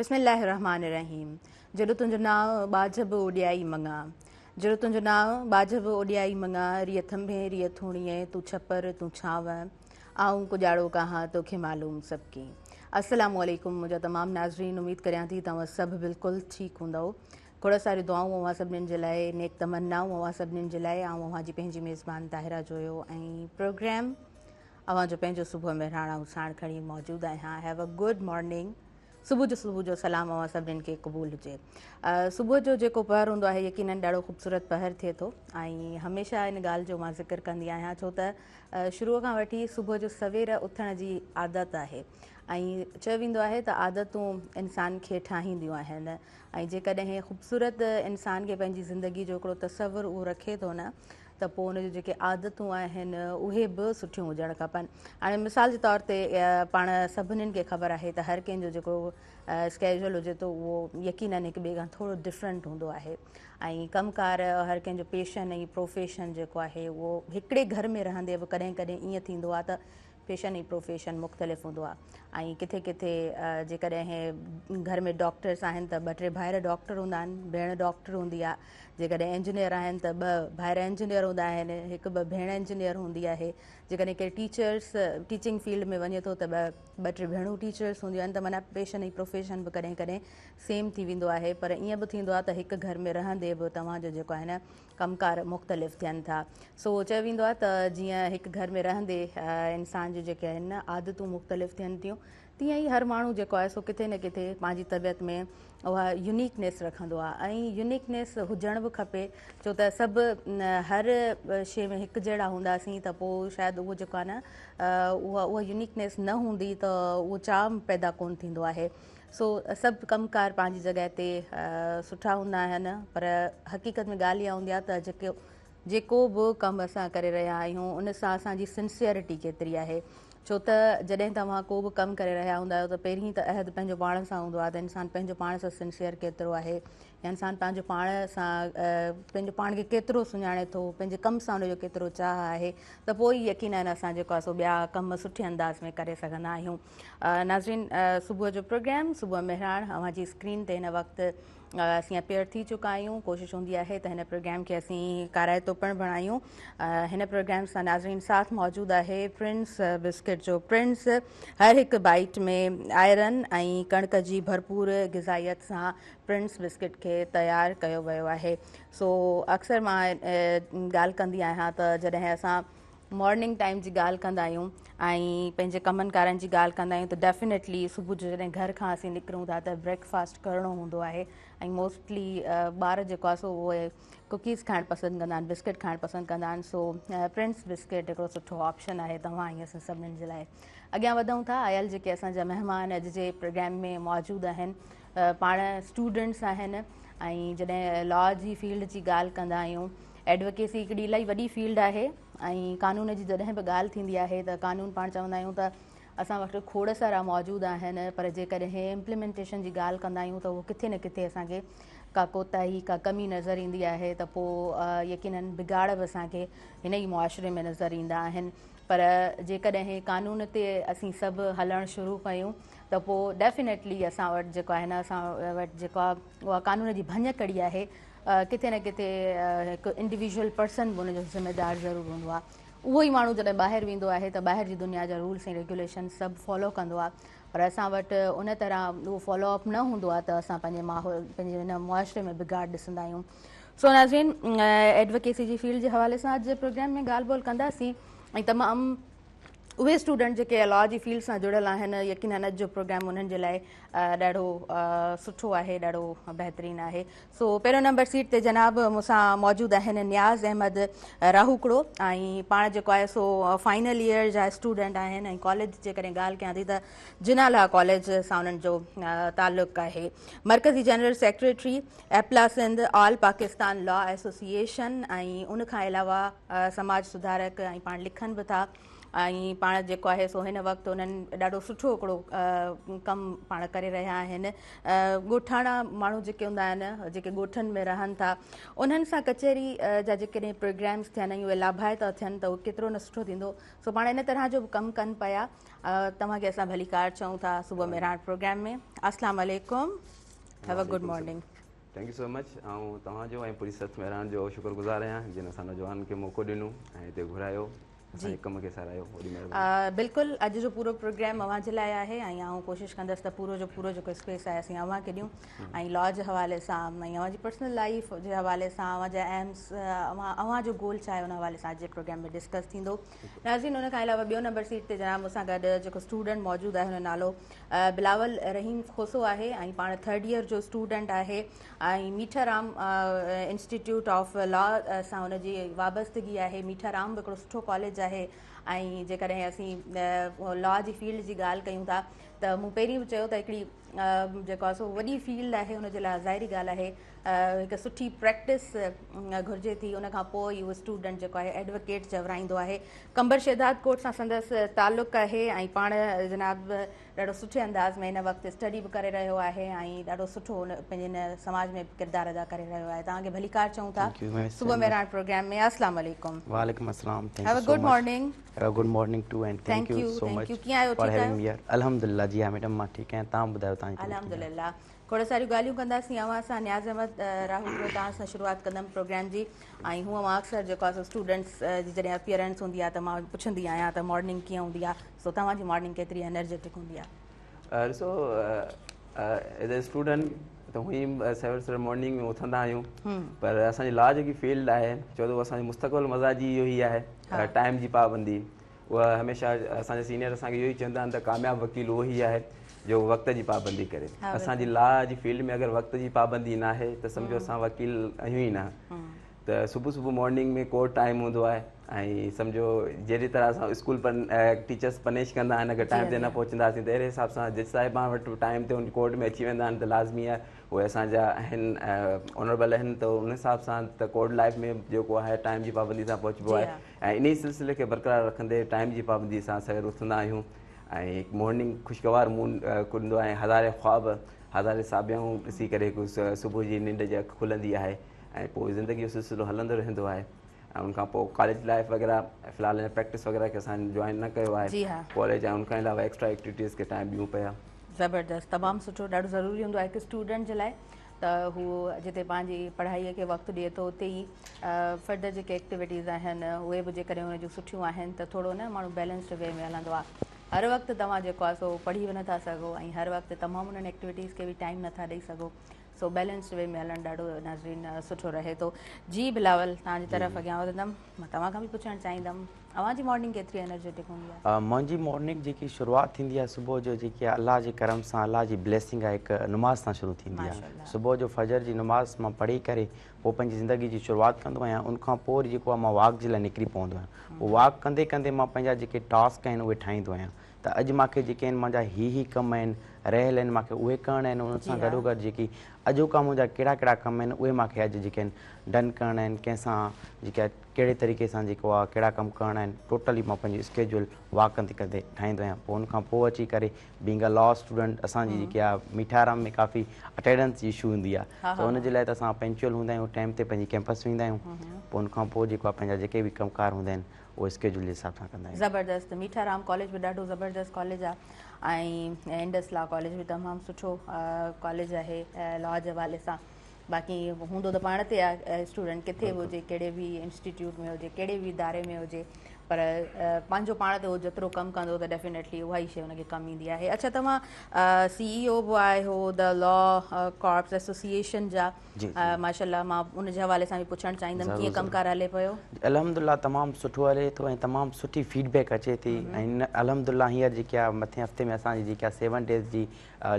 بسم الله الرحمٰن الرحيم جيڏو تنهنجو نانء ٻاجهه به اوڏيائي مڱان جيڏو تنهنجو نانء ٻاجهه به اوڏيائي مڱان ريء ٿنڀين ريء ٿوڻيين تون ڇپر تون ڇانو آئون ڪڄاڙو ڪاهان توکي معلوم سڀ ڪي السلام عليڪم منهنجا تمام ناظرين اميد ڪريان ٿي توهان سڀ بلڪل ٺيڪ هوندؤ کوڙ ساريون دعائون اوهان سڀنين جي لاء نيڪ تمنائون اوهان سڀنين جي لاء آئون اوهان جي پنهنجي ميزبان طاهره جويو ۽ پروگرام اوهان جو پنهنجو صبح مهراڻ آئون ساڻ کڻي موجود آهيان have a good morning صبح جو صبح جو سلام اوهان سڀنين کي قبول هجي صبح جو جيڪو پهر هوندو آهي يقينن ڏاڍو خوبصورت پهر ٿئي ٿو ۽ هميشه ان ڳالهه جو مان ذڪر ڪندي آهيان ڇو ته شروع کان وٺي صبح جو سوير اٿڻ جي عادت آهي ۽ چيو ويندو آهي ته عادتون انسان کي ٺاهينديون آهن ۽ جيڪڏهن خوبصورت انسان کي پنهنجي زندگي جو هڪڙو تصور اهو رکي ٿو نه ته پوء ان جون جيڪي عادتون آهن اهي به سٺيون هجڻ کپن. هاڻي مثال جي طور تي پاڻ سڀنين کي خبر آهي ته هر ڪنهن جو جيڪو اسڪيجول هجي ٿو اهو يقينن هڪ ٻئي کان ٿورو ڊفرنٽ هوندو آهي ۽ ڪم ڪار هر ڪنهن جو پيشن ۽ پروفيشن جيڪو آهي اهو هڪڙي گهر ۾ رهندي به ڪڏهن ڪڏهن ائين ٿيندو آهي ته پيشن ۽ پروفيشن مختلف هوندو آهي ۽ ڪٿي ڪٿي جيڪڏهن گهر ۾ ڊاڪٽرس آهن ته ٻه ٽي ڀائر ڊاڪٽر هوندا آهن ڀيڻ ڊاڪٽر هوندي آهي جيڪڏهن انجنيئر آهن ته ٻه ڀائر انجنيئر هوندا آهن هڪ ٻه ڀيڻ انجنيئر هوندي آهي جيڪڏهن ڪير ٽيچرس ٽيچنگ فيلڊ ۾ وڃي ٿو ته ٻه ٻه ٽي ڀيڻون ٽيچرس هونديون آهن ته معنيٰ پيشن ۽ پروفيشن به ڪڏهن ڪڏهن سيم ٿي ويندو آهي پر ائين به ٿيندو آهي ته هڪ گهر ۾ رهندي به توهان جو جيڪو آهي نه ڪم ڪار مختلف ٿين ٿا. سو چيو ويندو آهي ته جيئن هڪ گهر ۾ رهندي انسان جون جيڪي آهن نه عادتون مختلف ٿين ٿيون تيئن ئي هر ماڻهو جيڪو آهي سو ڪٿي نه ڪٿي پنهنجي طبيعت ۾ اها يونيڪنيس رکندو آهي ۽ يونيڪنيس هجڻ به کپي ڇو ته سڀ هر شيء ۾ هڪ جهڙا هونداسين ته پوء شايد اهو جيڪو آهي نه اها اها يونيڪنيس نه هوندي ته اهو چارم پيدا ڪونه ٿيندو آهي. سو سڀ ڪم ڪار پنهنجي جڳهه تي سٺا هوندا آهن پر حقيقت ۾ ڳالهه اها هوندي آهي ته جيڪو جيڪو به ڪم اسان ڪري رهيا آهيون ان سان اسان جي سنسيئرٽي ڪيتري آهي ڇو ته جڏهن توهان ڪو به ڪم ڪري رهيا هوندا آهيو ته پهرين ته عهد پنهنجو پاڻ سان هوندو آهي ته انسان پنهنجو پاڻ سان سنسيئر ڪيترو آهي يا انسان پنهنجو پاڻ سان پنهنجو پاڻ کي ڪيترو سڃاڻي ٿو پنهنجي ڪم سان ان جو ڪيترو چاهه آهي ته پوء ئي يقينن اسان جيڪو آهي سو ٻيا ڪم سٺي انداز ۾ ڪري سگهندا آهيون ناظرين صبح جو پروگرام صبح مهراڻ اوهان جي اسڪرين تي هن وقت اسين اپيئر ٿي چڪا آهيون ڪوشش هوندي آهي ته هن پروگرام کي اسين ڪارائتو پڻ بڻايون هن پروگرام سان ناظرين ساٿ موجود آهي پرنس بسڪٽ جو پرنس هر هڪ بائيٽ ۾ آئرن ۽ ڪڻڪ جي ڀرپور غذائيت سان پرنس بسڪٽ کي تيار ڪيو ويو آهي سو اڪثر مان ڳالهه ڪندي آهيان ته جڏهن اسان مارننگ ٽائيم جي ڳالهه ڪندا آهيون ۽ پنهنجي ڪمن ڪارن جي ڳالهه ڪندا آهيون ته ڊيفينيٽلي صبح جو جڏهن گهر کان اسين نڪرون ٿا ته بريڪ فاسٽ ڪرڻو هوندو آهي ۽ موسٽلي ٻار جيڪو آهي سو اهي ڪوڪيز کائڻ پسند ڪندا آهن بسڪٽ کائڻ پسند ڪندا آهن سو پرنس بسڪٽ هڪڙو سٺو آپشن آهي توهان ۽ اسان سڀني جي لاء اڳيان وڌون ٿا آيل جيڪي اسان جا مهمان اڄ جي پروگرام ۾ موجود آهن پاڻ اسٽوڊنٽس آهن ۽ جڏهن لا جي فيلڊ جي ڳالهه ڪندا آهيون ايڊووڪيسي هڪڙي الاهي وڏي فيلڊ آهي ۽ قانون جي جڏهن به ڳالهه ٿيندي آهي ته قانون پاڻ چوندا آهيون ته اسان وٽ کوڙ سارا موجود آهن پر جيڪڏهن امپليمينٽيشن جي ڳالهه ڪندا آهيون ته اهو ڪٿي نه ڪٿي اسان کي ڪا ڪوتاهي ڪا ڪمي نظر ايندي آهي ته پوء يقينن بگاڙ به اسان کي هن ئي معاشري ۾ نظر ايندا آهن پر جيڪڏهن قانون تي اسين سڀ هلڻ شروع ڪيون ته پوء ڊيفينيٽلي اسان وٽ جيڪو آهي نه اسان وٽ جيڪو آهي اها قانون جي ڀڃڪڙي آهي ڪٿي نه ڪٿي هڪ انڊيويجوئل پرسن به ان جو ذميدار ضرور هوندو آهي اهو ئي ماڻهو جڏهن ٻاهر ويندو آهي ته ٻاهر جي دنيا جا رولس ۽ ريگيوليشن سڀ فالو ڪندو آهي پر اسان وٽ ان طرح اهو فالو اپ نه هوندو آهي ته اسان پنهنجي ماحول پنهنجي هن معاشري ۾ بگاڙ ڏسندا آهيون سو ناظرين ايڊووڪيسي جي فيلڊ جي حوالي سان اڄ جي پروگرام ۾ ڳالهه ٻولهه ڪنداسين ۽ تمام اهي اسٽوڊنٽ جيڪي لا جي فيلڊ سان جڙيل آهن يقينن اڄ جو پروگرام انهن جي لاء ڏاڍو سٺو آهي ڏاڍو بهترين آهي سو پهريون نمبر سيٽ تي جناب مون سان موجود آهن نياز احمد راهوڪڙو ۽ پاڻ جيڪو آهي سو فائنل ايئر جا اسٽوڊنٽ آهن ۽ ڪاليج جيڪڏهن ڳالهه ڪيان ٿي ته جناح لا ڪاليج سان انهن جو تعلق آهي مرڪزي general secretary APLA Sindh all Pakistan law association ۽ ان کان علاوه سماج سڌارڪ ۽ پاڻ لکن به ٿا. ۽ پاڻ جيڪو آهي سو هن وقت انهن ڏاڍو سٺو هڪڙو ڪم پاڻ ڪري رهيا آهن. ڳوٺاڻا ماڻهو جيڪي هوندا آهن، جيڪي ڳوٺن ۾ رهن ٿا، انهن سان ڪچهري جا جيڪڏهن پروگرامز ٿين ۽ اهي لاڀائتا ٿين ته اهو ڪيترو نه سٺو ٿيندو. سو پاڻ ان طرح جو به ڪم ڪن پيا. توهان کي اسان ڀليڪار چئون ٿا صبح مهراڻ پروگرام ۾. اسلام عليڪم. Have a good morning. Thank you so much آئون توهان جو ۽ پوري سٿ مهراڻ جو شڪر گذار آهيان جن اسان نوجوانن کي موقعو ڏنو ۽ هتي گهرايو. اسان جي ڪم کي ساراهيو وڏي مهرباني. بلڪل اڄ جو پورو پروگرام اوهان جي لاء آهي ۽ آئون ڪوشش ڪندس ته پورو جو پورو جيڪو اسپيس آهي اسين اوهان کي ڏيون ۽ لا جي حوالي سان ۽ اوهان جي پرسنل لائيف جي حوالي سان اوهان جا ايمس اوهان جو گول ڇا آهي ان حوالي سان اڄ جي پروگرام ۾ ڊسڪس ٿيندو. ناظرين ان کان علاوه ٻيو نمبر سيٽ تي جناب مون سان گڏ جيڪو اسٽوڊنٽ موجود آهي ان جو نالو بلاول رحيم کوسو آهي ۽ پاڻ ٿرڊ ايئر جو اسٽوڊنٽ آهي ۽ Mitha Ram institute of law سان ان جي وابستگي آهي. ميٺا رام به هڪڙو سٺو ڪاليج آهي ۽ جيڪڏهن اسين لا جي فيلڊ جي ڳالهه ڪيون ٿا ته مون پهرين به چيو ته هڪڙي جيڪو آهي سو وڏي فيلڊ آهي ان جي لاء ظاهري ڳالهه آهي هڪ سٺي پريڪٽس گهرجي ٿي ان کان پوء اهو اسٽوڊنٽ جيڪو آهي ايڊوڪيٽ چورائيندو آهي. قمبر شهداد ڪوٽ سان سندس تعلق آهي ۽ پاڻ جناب ڏاڍو سٺي انداز ۾ هن وقت اسٽڊي به ڪري رهيو آهي ۽ ڏاڍو سٺو پنهنجي هن سماج ۾ به ڪردار ادا ڪري رهيو آهي. توهان کي ڀليڪار چئون ٿا صبح مهراڻ پروگرام ۾. السلام عليڪم. وعليڪم السلام. Thank you so much. Have a good morning to and thank you so much for having me here. الحمدلله جي ها ميڊم مان ٺيڪ آهيان توهان ٻڌايو توهان جي طبيعت ڪيئن آهي. الحمدلله کوڙ ساريون ڳالهيون ڪنداسين اوهان سان. نياز احمد راهوجو توهان سان شروعات ڪندم پروگرام جي ۽ هونء مان اڪثر جيڪو آهي سو اسٽوڊنٽس جي جڏهن اپيئرنس هوندي آهي ته مان پڇندي آهيان ته مارننگ ڪيئن هوندي آهي سو توهان جي مارننگ ڪيتري انرجيٽڪ هوندي آهي؟ ڏسو ايز اي اسٽوڊنٽ ته هونئن ئي سوير سوير مارننگ ۾ اٿندا آهيون پر اسان جي لا جيڪي فيلڊ آهي ڇو ته اسان جو مستقبل مزاج ئي اهو ئي آهي ٽائيم جي پابندي اها هميشه اسان جا سينيئر اسان کي اهو ئي چوندا آهن ته ڪامياب وڪيل اهو ئي آهي جو وقت جي پابندي ڪري. اسان جي لا جي فيلڊ ۾ اگر وقت جي پابندي ناهي ته سمجهو اسان وڪيل آهيون ئي نه. ته صبح صبح مارننگ ۾ ڪورٽ ٽائيم هوندو آهي ۽ سمجهو جهڙي طرح اسان اسڪول ٽيچرس پنش ڪندا آهن اگر ٽائيم تي نه پهچنداسين ته اهڙي حساب سان جج صاحبان وٽ ٽائيم تي ڪورٽ ۾ اچي ويندا آهن ته لازمي آهي اهي اسان جا آهن آنربل آهن ته ان حساب سان ته ڪورٽ لائيف ۾ جيڪو آهي ٽائيم جي پابندي سان پهچبو آهي ۽ انهي سلسلي کي برقرار رکندي ٽائيم جي پابندي سان سوير اٿندا آهيون ۽ هڪ مارننگ خوشگوار مون ڪندو آهي هزارين خواب هزارين ساڀيائون ڏسي ڪري هڪ صبح جي ننڊ جي اک کلندي آهي ۽ پوء زندگي جو سلسلو هلندو رهندو آهي ۽ ان کان پوء ڪاليج لائف وغيره في الحال اڃا پريڪٽس وغيره کي اسان جوائن نه ڪيو آهي ڪاليج ۽ ان کان علاوه ايڪسٽرا ايڪٽيوٽيز کي ٽائيم ڏيون پيا. زبردست تمام سٺو ڏاڍو ضروري هوندو آهي هڪ اسٽوڊنٽ جي لاء ته هو جتي پنهنجي پڙهائي کي وقت ڏئي ٿو اتي ئي فردر جيڪي ايڪٽيوٽيز آهن اهي به جيڪڏهن ان جون سٺيون آهن ته ٿورو نه ماڻهو بيلنسڊ وي ۾ هلندو آهي هر وقت توهان جيڪو آهي سو پڙهي به نٿا سگهو ۽ هر وقت تمام انهن ايڪٽيوٽيز کي به ٽائيم نٿا ڏئي سگهو سو بيلنسڊ وي ۾ هلڻ ڏاڍو ناظرين سٺو رهي ٿو. جي بلاول توهان جي طرف اڳيان وڌندم مان توهان کان به پڇڻ چاهيندم اوهان جي مارننگ ڪيتري انرجيٽڪ هوندي آهي؟ منهنجي مارننگ جيڪي شروعات ٿيندي آهي صبح جو جيڪي آهي الله جي ڪرم سان الله جي بليسنگ آهي هڪ نماز سان شروع ٿيندي آهي صبح جو فجر جي نماز مان پڙهي ڪري پوء پنهنجي زندگي جي شروعات ڪندو آهيان ان کان پوء وري جيڪو آهي مان واڪ جي لاء نڪري پوندو آهيان پوء واڪ ڪندي ڪندي مان پنهنجا جيڪي ٽاسڪ آهن اهي ٺاهيندو آهيان ته اڄ مان کي جيڪي آهن منهنجا هي هي ڪم آهن رهيل آهن مان کي اهي ڪرڻا آهن انهن سان گڏو گڏ جيڪي اڄوڪا منهنجا ڪهڙا ڪهڙا ڪم آهن اهي مان کي اڄ جيڪي آهن ڊن ڪرڻا آهن ڪنهن سان جيڪي آهي ڪهڙي طريقي سان جيڪو آهي ڪهڙا ڪم ڪرڻا آهن ٽوٽلي مان پنهنجو اسڪيجول واڪ ڪندي ڪندي ٺاهيندو آهيان پوء ان کان پوء اچي ڪري بينگ ا لا اسٽوڊنٽ اسان جي جيڪي آهي ميٺارام ۾ ڪافي اٽينڊنس جي اشو هوندي آهي ته ان جي لاء ته اسان پنچوئل هوندا آهيون ٽائيم تي پنهنجي ڪيمپس ويندا آهيون پوء ان کان پوء جيڪو آهي پنهنجا جيڪي به ڪم ڪار هوندا آهن اهو اسڪيجول جي حساب سان ڪندا آهيون. زبردست ميٺا رام ڪاليج به ڏاڍو زبردست ڪاليج آ ۽ انڊس لا ڪاليج به تمام سٺو ڪاليج آهي لا جي حوالي سان باقي هوندو ته پاڻ تي آ اسٽوڊنٽ ڪٿي به هجي ڪهڙي به انسٽيٽيوٽ ۾ هجي ڪهڙي به اداري ۾ هجي پر پنهنجو پاڻ تي هو جيترو ڪم ڪندو ته ڊيفينيٽلي اها ئي شي ان کي ڪم ايندي آهي اڇا توهان سي اي او به آهيو د لا ڪارپس ايسوسيئيشن جا ماشاء الله مان ان جي حوالي سان به پڇڻ چاهيندم ڪيئن ڪم ڪار هلي پيو. الحمدلله تمام سٺو هلي ٿو ۽ تمام سٺي فيڊ بيڪ اچي ٿي ۽ الحمدلله هينئر جيڪي آهي مٿين هفتي ۾ اسان جي جيڪي آهي سيون ڊيز جي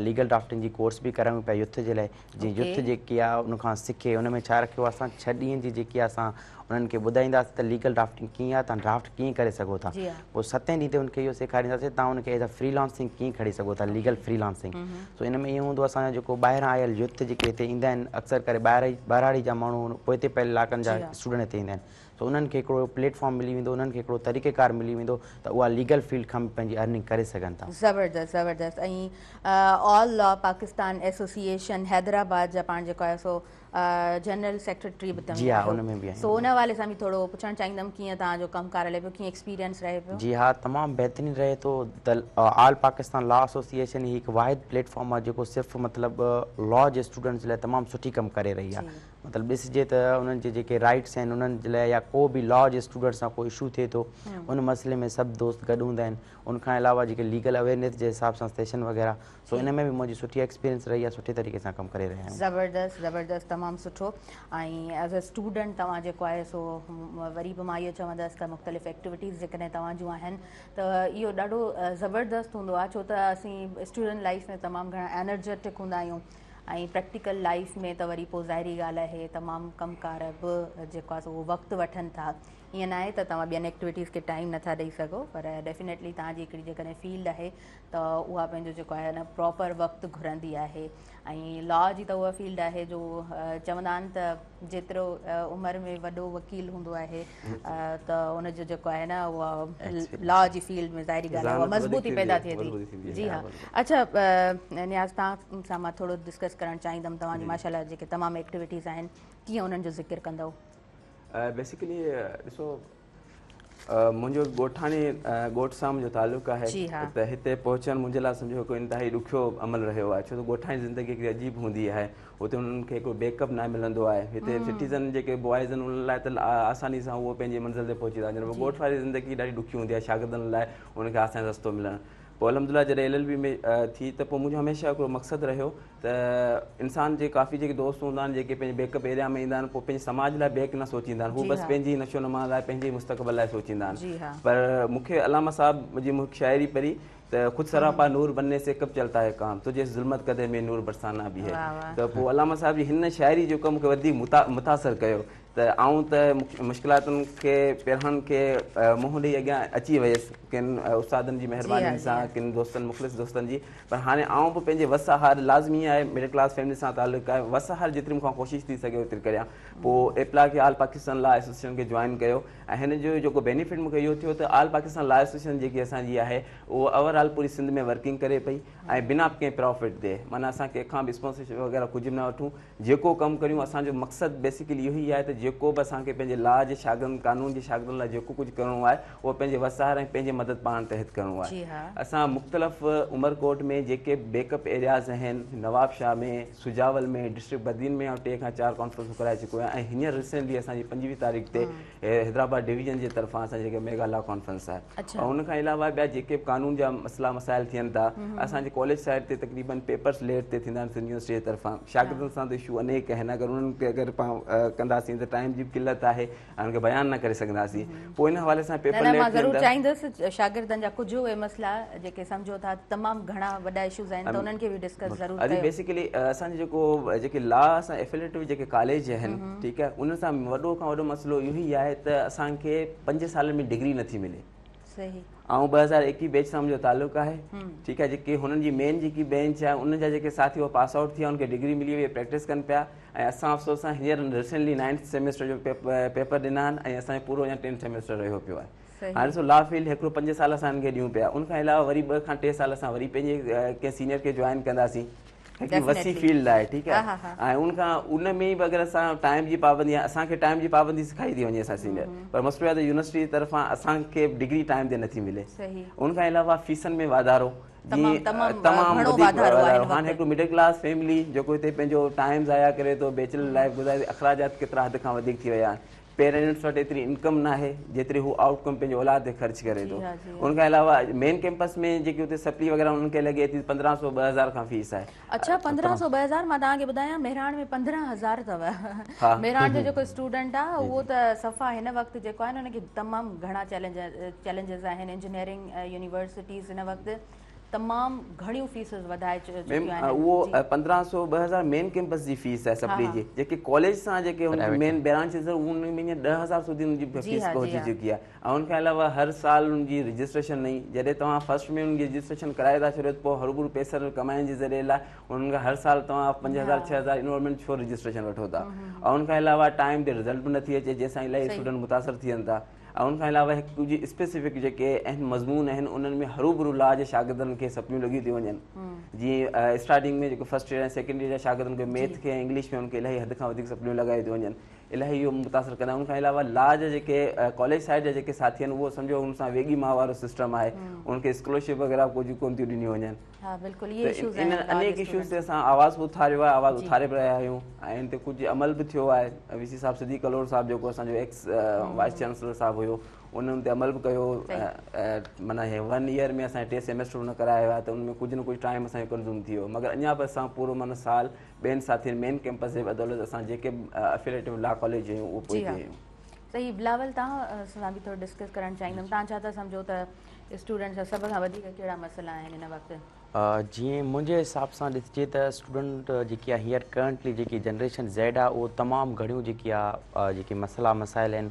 ليگل ڊرافٽنگ جي ڪورس به ڪرايون پيا يوٿ جي لاء جيئن يوٿ جيڪي آهي ان کان سکي ان ۾ ڇا رکيو آهي اسان ڇهه ڏينهن جي جيڪي آهي اسان انهن کي ٻڌائينداسين ته ليگل ڊرافٽنگ ڪيئن آهي توهان ڊرافٽ ڪيئن ڪري سگهو ٿا پوء ستين ڏينهن تي ان کي اهو سيکارينداسين توهان ان کي ايز ا فري لانسنگ ڪيئن کڻي سگهو ٿا ليگل فري لانسنگ سو ان ۾ اهو هوندو اسان جو جيڪو ٻاهران آيل يوٿ جيڪي هتي ايندا آهن اڪثر ڪري ٻاهر ٻهراڙي جا ماڻهو پوئتي پيل علائقن جا اسٽوڊنٽ هتي ايندا آهن. سو انهن کي هڪڙو پليٽ فارم ملي ويندو انهن کي هڪڙو طريقه ڪار ملي ويندو ته اها ليگل فيلڊ کان به پنهنجي ارننگ ڪري سگهن ٿا. زبردست زبردست ۽ آل لا پاڪستان ايسوسيئيشن حيدرآباد جا پاڻ جيڪو آهي سو جنرل سيڪريٽري به توهين آهيو سو ان حوالي سان به ٿورو پڇڻ چاهيندم ڪيئن توهان جو ڪم ڪار هلي پيو ڪيئن ايڪسپيرينس رهي پيو. جي ها تمام بهترين رهي ٿو آل پاڪستان لا ايسوسيئيشن هي هڪ واحد پليٽ فارم آهي جيڪو صرف مطلب لا جي اسٽوڊنٽس لاء تمام سٺي ڪم ڪري رهي آهي مطلب ڏسجي ته انهن جي جيڪي رائٽس آهن انهن جي لاء يا ڪو به لا جي اسٽوڊنٽ سان ڪو اشو ٿئي ٿو ان مسئلي ۾ سڀ دوست گڏ هوندا آهن ان کان علاوه جيڪي ليگل اويئرنيس جي حساب سان سيشن وغيره سو ان ۾ به منهنجي سٺي ايڪسپيرينس رهي آهي سٺي طريقي سان ڪم ڪري رهيا آهيون. زبردست زبردست تمام سٺو ۽ ايز ا اسٽوڊنٽ توهان جيڪو آهي سو وري به مان اهو چوندس ته مختلف ايڪٽيوٽيز جيڪڏهن توهان جون آهن ته اهو ڏاڍو زبردست هوندو آهي ڇو ته اسين اسٽوڊنٽ لائف ۾ تمام گهڻا انرجيٽڪ هوندا آهيون ۽ پريڪٽيڪل لائف ۾ ته وري پوء ظاهري ڳالهه آهي تمام ڪم ڪار به جيڪو آهي سو اهو وقت وٺن ٿا ائين ناهي ته توهان ٻين ايڪٽيوٽيز کي ٽائيم نٿا ڏئي سگهو پر ڊيفينيٽلي توهان جي هڪڙي جيڪڏهن فيلڊ آهي ته اها پنهنجو جيڪو آهي نه پراپر وقت گهرندي آهي ۽ لا جي ته اها فيلڊ آهي جو چوندا آهن ته جيترو عمر ۾ وڏو وڪيل هوندو آهي ته ان جو جيڪو آهي نه اها لا جي فيلڊ ۾ ظاهري ڳالهه آهي اها مضبوطي پيدا ٿئي ٿي جي ها اڇا نياز توهان سان مان ٿورو ڊسڪس ڪرڻ چاهيندم توهان جي ماشاء الله جيڪي تمام ايڪٽيوٽيز آهن ڪيئن انهن جو ذڪر ڪندؤ؟ بيسيڪلي ڏسو منهنجو ڳوٺاڻي ڳوٺ سان منهنجو تعلق آهي ته هتي پهچڻ منهنجي لاء سمجهو هڪ انتهائي ڏکيو عمل رهيو آهي ڇو ته ڳوٺاڻي زندگي هڪڙي عجيب هوندي آهي اتي انهن کي هڪڙو بيڪ اپ نه ملندو آهي هتي سٽيزن جيڪي بوائز آهن انهن لاء ته آساني سان اهو پنهنجي منزل تي پهچي ٿا وڃن پر ڳوٺ واري زندگي ڏاڍي ڏکي هوندي آهي شاگردن لاء انهن کي آساني رستو ملڻ پوء الحمدلله جڏهن ايل ايل بي ۾ ٿي ته پوء منهنجو هميشه هڪڙو مقصد رهيو ته انسان جي ڪافي جيڪي دوست هوندا آهن جيڪي پنهنجي بيڪ اپ ايريا ۾ ايندا آهن پوء پنهنجي سماج لاء بيڪ نه سوچيندا آهن هو بس پنهنجي نشو نما لاء پنهنجي مستقبل لاء سوچيندا آهن پر مون کي علامه صاحب جي مون هڪ شاعري پڙهي ته خود سراپا نور بنني سي ڪب چلتا هي ڪام تجهي اس ظلمت ڪدي ۾ نور برسانا به هي ته پوء علامه صاحب جي هن شاعري جيڪو مون کي وڌيڪ متاثر ڪيو ته آئون ته مشڪلاتن کي پيرهن کي منهن ڏئي اڳيان اچي ويس ڪن استادن جي مهربانين سان ڪن دوستن مخلص دوستن جي پر هاڻي آئون به پنهنجي وس آهر لازمي آهي مڊل ڪلاس فيملي سان تعلق آهي وس آهر جيتري مون کان ڪوشش ٿي سگهي اوتري ڪريان پوء ايپلا کي آل پاڪستان لا ايسوسيئيشن کي جوائن ڪيو ۽ هن جو جيڪو بينيفٽ مون کي اهو ٿيو ته آل پاڪستان لا ايسوسيئيشن جيڪي اسان جي آهي اهو اوور آل پوري سنڌ ۾ ورڪنگ ڪري پئي ۽ بنا ڪنهن پرافٽ جي معنيٰ اسان ڪنهن کان به اسپانسرشپ وغيره ڪجهه به نه وٺون جيڪو ڪم ڪريون اسان جو مقصد بيسيڪلي اهو ئي آهي ته جيڪو به اسان کي پنهنجي لا جي شاگردن قانون جي شاگردن لاء جيڪو ڪجهه ڪرڻو آهي اهو پنهنجي وس آهر ۽ پنهنجي مدد پاڻ تحت ڪرڻو آهي اسان مختلف عمرڪوٽ ۾ جيڪي بيڪ اپ ايرياز آهن نوابشاهه ۾ سجاول ۾ ڊسٽرڪٽ بدين ۾ آئون 3 کان 4 ڪانفرنسون ڪرائي چڪو آهيان ۽ هينئر ريسينٽلي اسان جي 25 تاريخ تي حيدرآباد ڊويزن جي طرفان اسان جي جيڪا ميگا لا ڪانفرنس آهي ۽ ان کان علاوه ٻيا جيڪي به قانون جا مسئلا مسائل ٿين ٿا اسان جي ڪاليج سائيڊ تي تقريبن پيپرس ليٽ تي ٿيندا آهن سنڌ يونيورسٽي جي طرفان شاگردن سان ته اشو انيڪ آهن اگر انهن کي اگر پاڻ ڪنداسين ته ٽائيم جي به قلت آهي انهن کي بيان نه ڪري سگهنداسين پوء ان حوالي سان پيپر ليٽ مان ضرور چاهيندس شاگردن جا ڪجهه اهي مسئلا جيڪي سمجهو ٿا تمام گهڻا وڏا اشوز آهن ته انهن کي به ڊسڪس ضرور ڪيو. بيسيڪلي اسان جو جيڪو جيڪي لا سان افيليٽيڊ جيڪي ڪاليج آهن ٺيڪ آهي انهن سان وڏو کان وڏو مسئلو اهو ئي آهي ته اسان کي 5 سالن ۾ ڊگري نٿي ملي. صحيح. آئون 2021 بيچ سان منهنجو تعلق آهي ٺيڪ آهي جيڪي هنن جي مين جيڪي بينچ آهي انهن جا جيڪي ساٿي هو پاس آئوٽ ٿي ويا انهن کي ڊگري ملي وئي پريڪٽس ڪن پيا ۽ اسان افسوس سان هينئر ريسينٽلي نائنٿ سيمسٽر جو پيپر ڏنا آهن ۽ اسان جو پورو اڃا ٽينٿ سيمسٽر رهيو پيو آهي هاڻي ڏسو لا فيلڊ هڪڙو 5 سال اسان هن کي ڏيون پيا ان کان علاوه وري 2 کان 3 سال اسان وري پنهنجي ڪنهن سينيئر کي جوائن ڪنداسين هڪڙي وسيع فيلڊ آهي ٺيڪ آهي ۽ ان کان ان ۾ به اگر اسان ٽائيم جي پابندي آهي اسان کي ٽائيم جي پابندي سکائي ٿي وڃي اسان سينيئر پر مسئلو آهي ته يونيورسٽي جي طرفان اسان کي ڊگري ٽائيم تي نٿي ملي ان کان علاوه فيسن ۾ واڌارو جي تمام وڌيڪ واڌارو هاڻي هڪڙو مڊل ڪلاس فيملي جيڪو هتي پنهنجو ٽائيم ضايع ڪري ٿو بيچلر لائف گذاري اخراجات ڪيترا حد کان وڌيڪ ٿي ويا آهن پيرنٽس وٽ ايتري انڪم ناهي جيتري هو آئوٽ ڪم پنهنجي اولاد تي خرچ ڪري ٿو ان کان علاوه مين ڪيمپس ۾ جيڪي اتي سپلي وغيره انهن کي لڳي ٿي 1500 2000 کان فيس آهي. اڇا 1500 2000 مان توهان کي ٻڌايان مهراڻ ۾ 15000 اٿو مهراڻ جو جيڪو اسٽوڊنٽ آهي اهو ته صفا هن وقت جيڪو آهي نه ان کي تمام گهڻا چئلينجز آهن انجنيئرنگ يونيورسٽيز هن وقت تمام گهڻيون فيسز وڌائي ميم چڪيون آهن. اهو جي. 1500 2000 مين ڪيمپس جي فيس آهي ها سپلي ها جي جيڪي ڪاليج سان جيڪي هن جي پرائيويٽ مين برانچز آهن ان ۾ 10000 سوڌي هن جي جي فيس ها جي پهچي ها چڪي آهي ۽ ان کان علاوه هر سال ان جي رجسٽريشن نئين جڏهن توهان فرسٽ ۾ ان جي رجسٽريشن ڪرائي ٿا ڇڏيو ته پوء هروڀرو پئسن ڪمائڻ جي ذريعي لاء انهن کان هر سال توهان 5000 ها 6000 انرولمينٽ ڇو رجسٽريشن وٺو ٿا ۽ ان کان علاوه ٽائيم تي رزلٽ به نٿي اچي جنهن سان الاهي صحيح اسٽوڊنٽ متاثر ٿين ٿا ۽ ان کان علاوه هڪ ڪجهه اسپيسفڪ جيڪي اهم مضمون آهن انهن ۾ هروڀرو لا جي شاگردن کي سپليون لڳيون ٿيون وڃن جيئن اسٽارٽنگ ۾ جيڪو فرسٽ ايئر ۽ سيڪنڊ ايئر جا شاگردن کي جي ميٿ کي ۽ انگلش ۾ انهن کي الاهي حد کان وڌيڪ سپليون لڳايون ٿيون وڃن الاهي اهو متاثر ڪندا ان کان علاوه لا جا جيڪي ڪاليج سائيڊ جا جيڪي ساٿي آهن اهو سمجهو ان سان ويڳي ماء وارو سسٽم آهي انهن کي اسڪالرشپ وغيره ڪجهه ڪونه ٿيون ڏنيون وڃن. ها بلڪل اهي ته اشوز ان آهن لا جي انيڪ اشوز اسٽوڊنٽس تي اسان آواز به اٿاريو آهي آواز جي اٿاري به رهيا آهيون ۽ ان تي ڪجهه عمل به ٿيو آهي وي سي صاحب صديق ڪلهوڙو صاحب جيڪو اسان جو ايڪس وائيس چانسلر صاحب هيو ان ان تي عمل به ڪيو صحيح معنيٰ هي ون ايئر ۾ اسان 3 سيمسٽر ان ڪرايا هيا ته ان ۾ ڪجهه نه ڪجهه ٽائيم اسان جو ڪنزيوم ٿي ويو مگر اڃا به اسان پورو معنيٰ سال ٻين ساٿين مين ڪيمپس جي بدولت اسان جيڪي به افيليٽو لا ڪاليج آهيون اهو جي پوئتي ها آهيون. صحيح بلاول توهان سان به ٿورو ڊسڪس ڪرڻ چاهيندم توهان ڇا ٿا سمجهو ته اسٽوڊنٽس جا سڀ کان وڌيڪ ڪهڙا مسئلا آهن هن وقت؟ جيئن منهنجي حساب سان ڏسجي ته اسٽوڊنٽ جيڪي آهي هينئر ڪرنٽلي جيڪي جنريشن زيڊ آهي اهو تمام گهڻيون جيڪي آهي جيڪي مسئلا مسائل آهن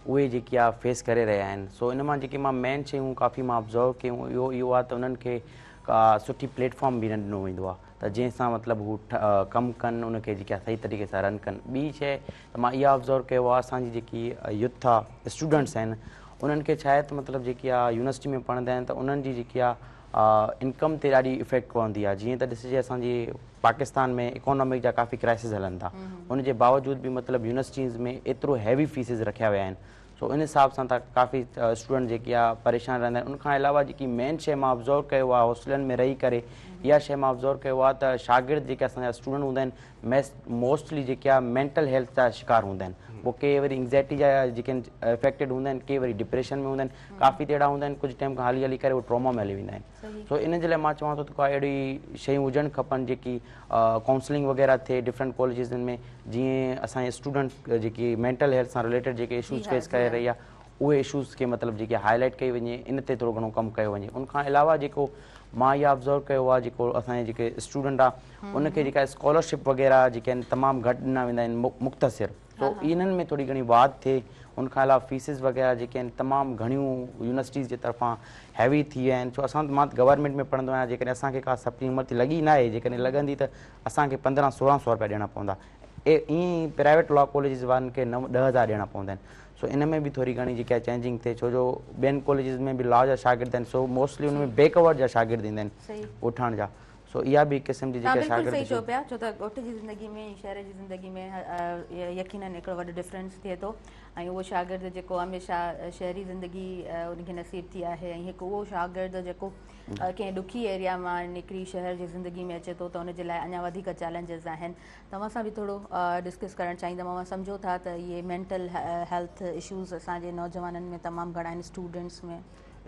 اهي جيڪي آهي فيس ڪري رهيا آهن سو ان مان جيڪي مان مين شيون ڪافي مان آبزرو ڪيون اهو اهو آهي ته انهن کي ڪا سٺي پليٽ فارم به نه ڏنو ويندو آهي ته جنهن سان مطلب هو ڪم ڪن ان کي جيڪي آهي صحيح طريقي سان رن ڪن ٻي شيء ته مان اها آبزرو ڪيو آهي اسان جي جيڪي يوٿ آهي اسٽوڊنٽس آهن انهن کي ڇا آهي ته مطلب جيڪي آهي يونيورسٽي ۾ پڙهندا آهن ته انهن جي جيڪي آهي انڪم تي ڏاڍي افيڪٽ پوندي آهي جيئن ته ڏسجي اسان جي پاڪستان ۾ اڪانامڪ جا ڪافي ڪرائسز هلن ٿا ان جي باوجود به مطلب يونيورسٽيز ۾ ايترو هيوي فيسز رکيا ويا آهن سو ان حساب سان ته ڪافي اسٽوڊنٽ جيڪي آهي پريشان رهندا آهن ان کان علاوه جيڪي مين شيء مان آبزرو ڪيو آهي هاسٽلن ۾ رهي ڪري اها شيء مان آبزرو ڪيو آهي ته شاگرد جيڪي اسان جا اسٽوڊنٽ هوندا آهن ميس موسٽلي جيڪي آهي مينٽل هيلٿ جا شڪار هوندا آهن پوء ڪي وري انگزائٽي جا جيڪي آهن افيڪٽيڊ هوندا آهن ڪي وري ڊپريشن ۾ هوندا آهن ڪافي ته اهڙا هوندا آهن ڪجهه ٽائيم کان هلي هلي ڪري هو ٽراما ۾ هلي ويندا آهن سو ان جي لاء مان چوان ٿو ته ڪا اهڙي شيون هجڻ کپن جيڪي ڪائونسلنگ وغيره ٿئي ڊفرنٽ ڪاليجز ۾ جيئن اسان جي اسٽوڊنٽ جيڪي مينٽل هيلٿ سان رليٽيڊ جيڪي اشوز فيس ڪري رهي آهي اهي اشوز کي مطلب جيڪي هائي لائيٽ ڪئي وڃي ان تي ٿورو گهڻو ڪم ڪيو وڃي ان کان علاوه جيڪو مان اها آبزرو ڪيو آهي جيڪو اسان جي جيڪي اسٽوڊنٽ آهي ان کي جيڪا اسڪالرشپ وغيره جيڪي آهن تمام گهٽ ڏنا ويندا آهن مختصر تو انهن ۾ ٿوري گهڻي واڌ ٿئي ان کان علاوه فيسز وغيره جيڪي آهن تمام گهڻيون يونيورسٽيز جي طرفان هيوي ٿي ويا آهن ڇو اسان مان ته گورنمينٽ ۾ پڙهندو آهيان جيڪڏهن اسان کي ڪا سپلي عمر تي لڳي ناهي جيڪڏهن لڳندي ته اسان کي 15 16 سو روپيا ڏيڻا پوندا ائين ئي پرائيويٽ لا ڪاليجز وارن کي 9 10,000 ڏيڻا پوندا آهن سو ان ۾ به ٿوري گهڻي جيڪا چينجنگ ٿئي ڇو جو ٻين ڪاليجز ۾ به لا جا شاگرد آهن سو موسٽلي ان ۾ بيڪ ورڊ جا شاگرد ايندا آهن ڳوٺاڻ جا سو اها به هڪ قسم جي توهان جيڪا بلڪل شاگرد صحيح چئو پيا ڇو ته ڳوٺ جي زندگي ۾ ۽ شهر جي زندگي ۾ يقينن هڪڙو وڏو ڊفرنس ٿئي ٿو ۽ اهو شاگرد جيڪو هميشه شهري زندگي ان کي نصيب ٿي آهي ۽ هڪ اهو شاگرد جيڪو ڪنهن ڏکي ايريا مان نڪري شهر جي زندگي ۾ اچي ٿو ته ان جي لاء اڃا وڌيڪ چئلينجز آهن توهان سان به ٿورو ڊسڪس ڪرڻ چاهيندم اوهان سمجهو ٿا ته اهي مينٽل هيلٿ اشوز اسان جي نوجوانن ۾ تمام گهڻا آهن اسٽوڊنٽس ۾.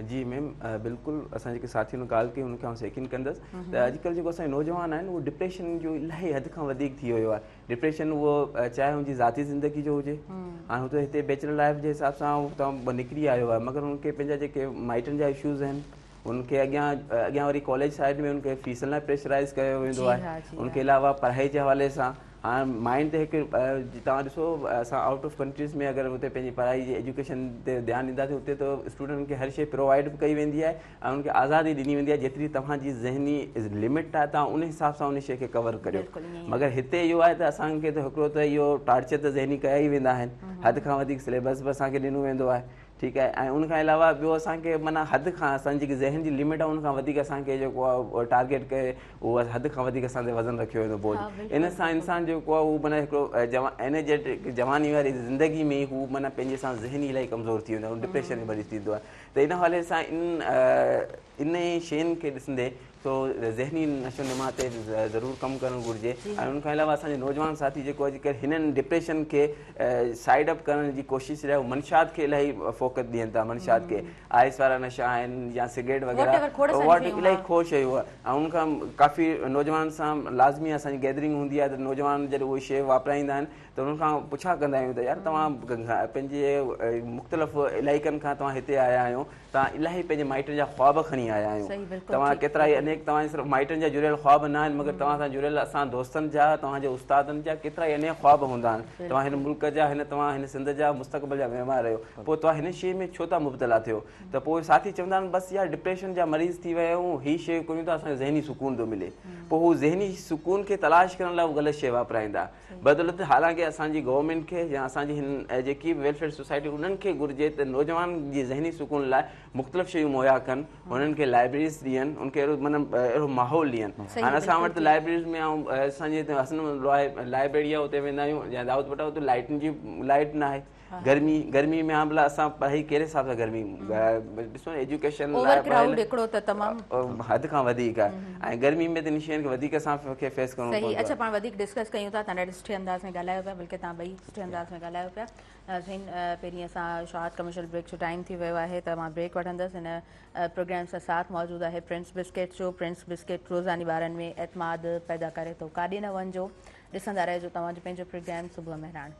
جي ميم بلڪل اسان جيڪي ساٿين ڳالهه ڪئي ان کي آئون سيڪنڊ ڪندس ته اڄڪلهه جيڪو اسان جا نوجوان آهن اهو ڊپريشن جو الاهي حد کان وڌيڪ ٿي ويو آهي ڊپريشن اهو چاهي ان جي ذاتي زندگي جو هجي هاڻي هو ته هتي بيچلر لائف جي حساب سان هتان نڪري آيو آهي مگر ان کي پنهنجا جيڪي مائٽن جا اشوز آهن ان کي اڳيان اڳيان وري ڪاليج سائيڊ ۾ ان کي فيسن لاء پريشرائز ڪيو ويندو آهي ان کي علاوه پڙهائي جي حوالي سان هاڻ مائنڊ تي هڪ توهان ڏسو اسان آئوٽ آف ڪنٽريز ۾ اگر اتي پنهنجي پڙهائي جي ايجوڪيشن تي ڌيان ڏينداسين اتي ته اسٽوڊنٽن کي هر شيء پرووائڊ به ڪئي ويندي آهي ۽ ان کي آزادي ڏني ويندي آهي جيتري توهان جي ذهني لمٽ آهي توهان ان حساب سان ان شيء کي ڪور ڪريو مگر هتي اهو آهي ته اسان کي ته هڪڙو ته اهو ٽارچر ته ذهني ڪيا ئي ويندا آهن حد کان وڌيڪ سليبس به اسان کي ڏنو ويندو آهي ٺيڪ آهي ۽ ان کان علاوه ٻيو اسان کي معنيٰ حد کان اسان جي جيڪي ذهن جي لمٽ آهي ان کان وڌيڪ اسان کي جيڪو آهي ٽارگيٽ ڪري اهو حد کان وڌيڪ اسان تي وزن رکيو ويندو بوجه ان سان انسان جيڪو آهي اهو معنيٰ هڪڙو جوان انرجيٽڪ جواني واري زندگي ۾ هو معنيٰ پنهنجي سان ذهني الاهي ڪمزور ٿي ويندو آهي ڊپريشن ۾ مريض ٿيندو آهي ته ان حوالي سان ان ان شين کي ڏسندي سو ذهني نشو نما تي ضرور ڪم ڪرڻ گهرجي ۽ ان کان علاوه اسان جي نوجوان ساٿي جيڪو اڄڪلهه هنن ڊپريشن کي سائيڊ اپ ڪرڻ جي ڪوشش لاء منشيات کي الاهي فوقت ڏين ٿا منشيات کي آئس وارا نشا آهن يا سگريٽ وغيره واٽ الاهي کوڙ شيون ۽ ان کان ڪافي نوجوان سان لازمي اسان جي گيدرنگ هوندي آهي ته نوجوان جڏهن اهي شيء واپرائيندا آهن ته انهن کان پڇا ڪندا آهيون ته يار توهان پنهنجي مختلف علائقن کان توهان هتي آيا آهيو توهان الاهي پنهنجي مائٽن جا خواب کڻي آيا آهيون. توهان ڪيترا ئي انيڪ توهان جي صرف مائٽن جا جڙيل خواب نه آهن مگر توهان سان جڙيل اسان دوستن جا توهان جي استادن جا ڪيترا ئي انيڪ خواب هوندا آهن. توهان هن ملڪ جا هن توهان هن سنڌ جا مستقبل جا معمار آهيو پوء توهان هن شيء ۾ ڇو ٿا مبتلا ٿيو ته پوء ساٿي چوندا آهن بس يار ڊپريشن جا مريض ٿي ويا آهيون هي شيء ڪريون ته اسان کي ذهني سڪون ٿو ملي پوء هو ذهني سڪون کي تلاش ڪرڻ لاء غلط شيء واپرائيندا بدولت حالانڪه اسان جي گورنمينٽ کي يا اسان جي هن جيڪي به ويلفيئر سوسائٽي انهن کي گهرجي ته نوجوان جي ذهني سڪون لاء مختلف شيون مهيا ڪن انهن کي لائبريريز ڏين ان کي اهڙو معنيٰ اهڙو ماحول ڏين هاڻي اسان وٽ ته لائبريريز ۾ آئون اسان جي هتي حسن لائبريري آهي اتي ويندا آهيون يا دائود پوٽا اتي لائٽن جي لائٽ نه آهي گرمي گرمي ۾ ها ڀلا اسان پڙهائي ڪهڙي حساب سان گرمي ڏسو نه ايجوڪيشن اوور ڪرائوڊ هڪڙو ته تمام حد کان وڌيڪ آهي ۽ گرمي ۾ ته ان شين کي وڌيڪ اسان کي فيس ڪرڻو پوندو آهي. اڇا پاڻ وڌيڪ ڊسڪس ڪيون ٿا تان ڏاڍي سٺي انداز ۾ ڳالهايو پيا بلڪه تان ٻئي سٺي انداز ۾ ڳالهايو پيا ناظرين پهرين اسان شارٽ ڪمرشل بريڪ جو ٽائيم ٿي ويو آهي ته مان بريڪ وٺندس هن پروگرام سان ساٿ موجود آهي پرنس بسڪيٽ جو پرنس بسڪيٽ روزاني ٻارن ۾ اعتماد پيدا ڪري ٿو ڪاڏي نه وڃجو ڏسندا رهجو توهان جو پنهنجو پروگرام صبح مهراڻ.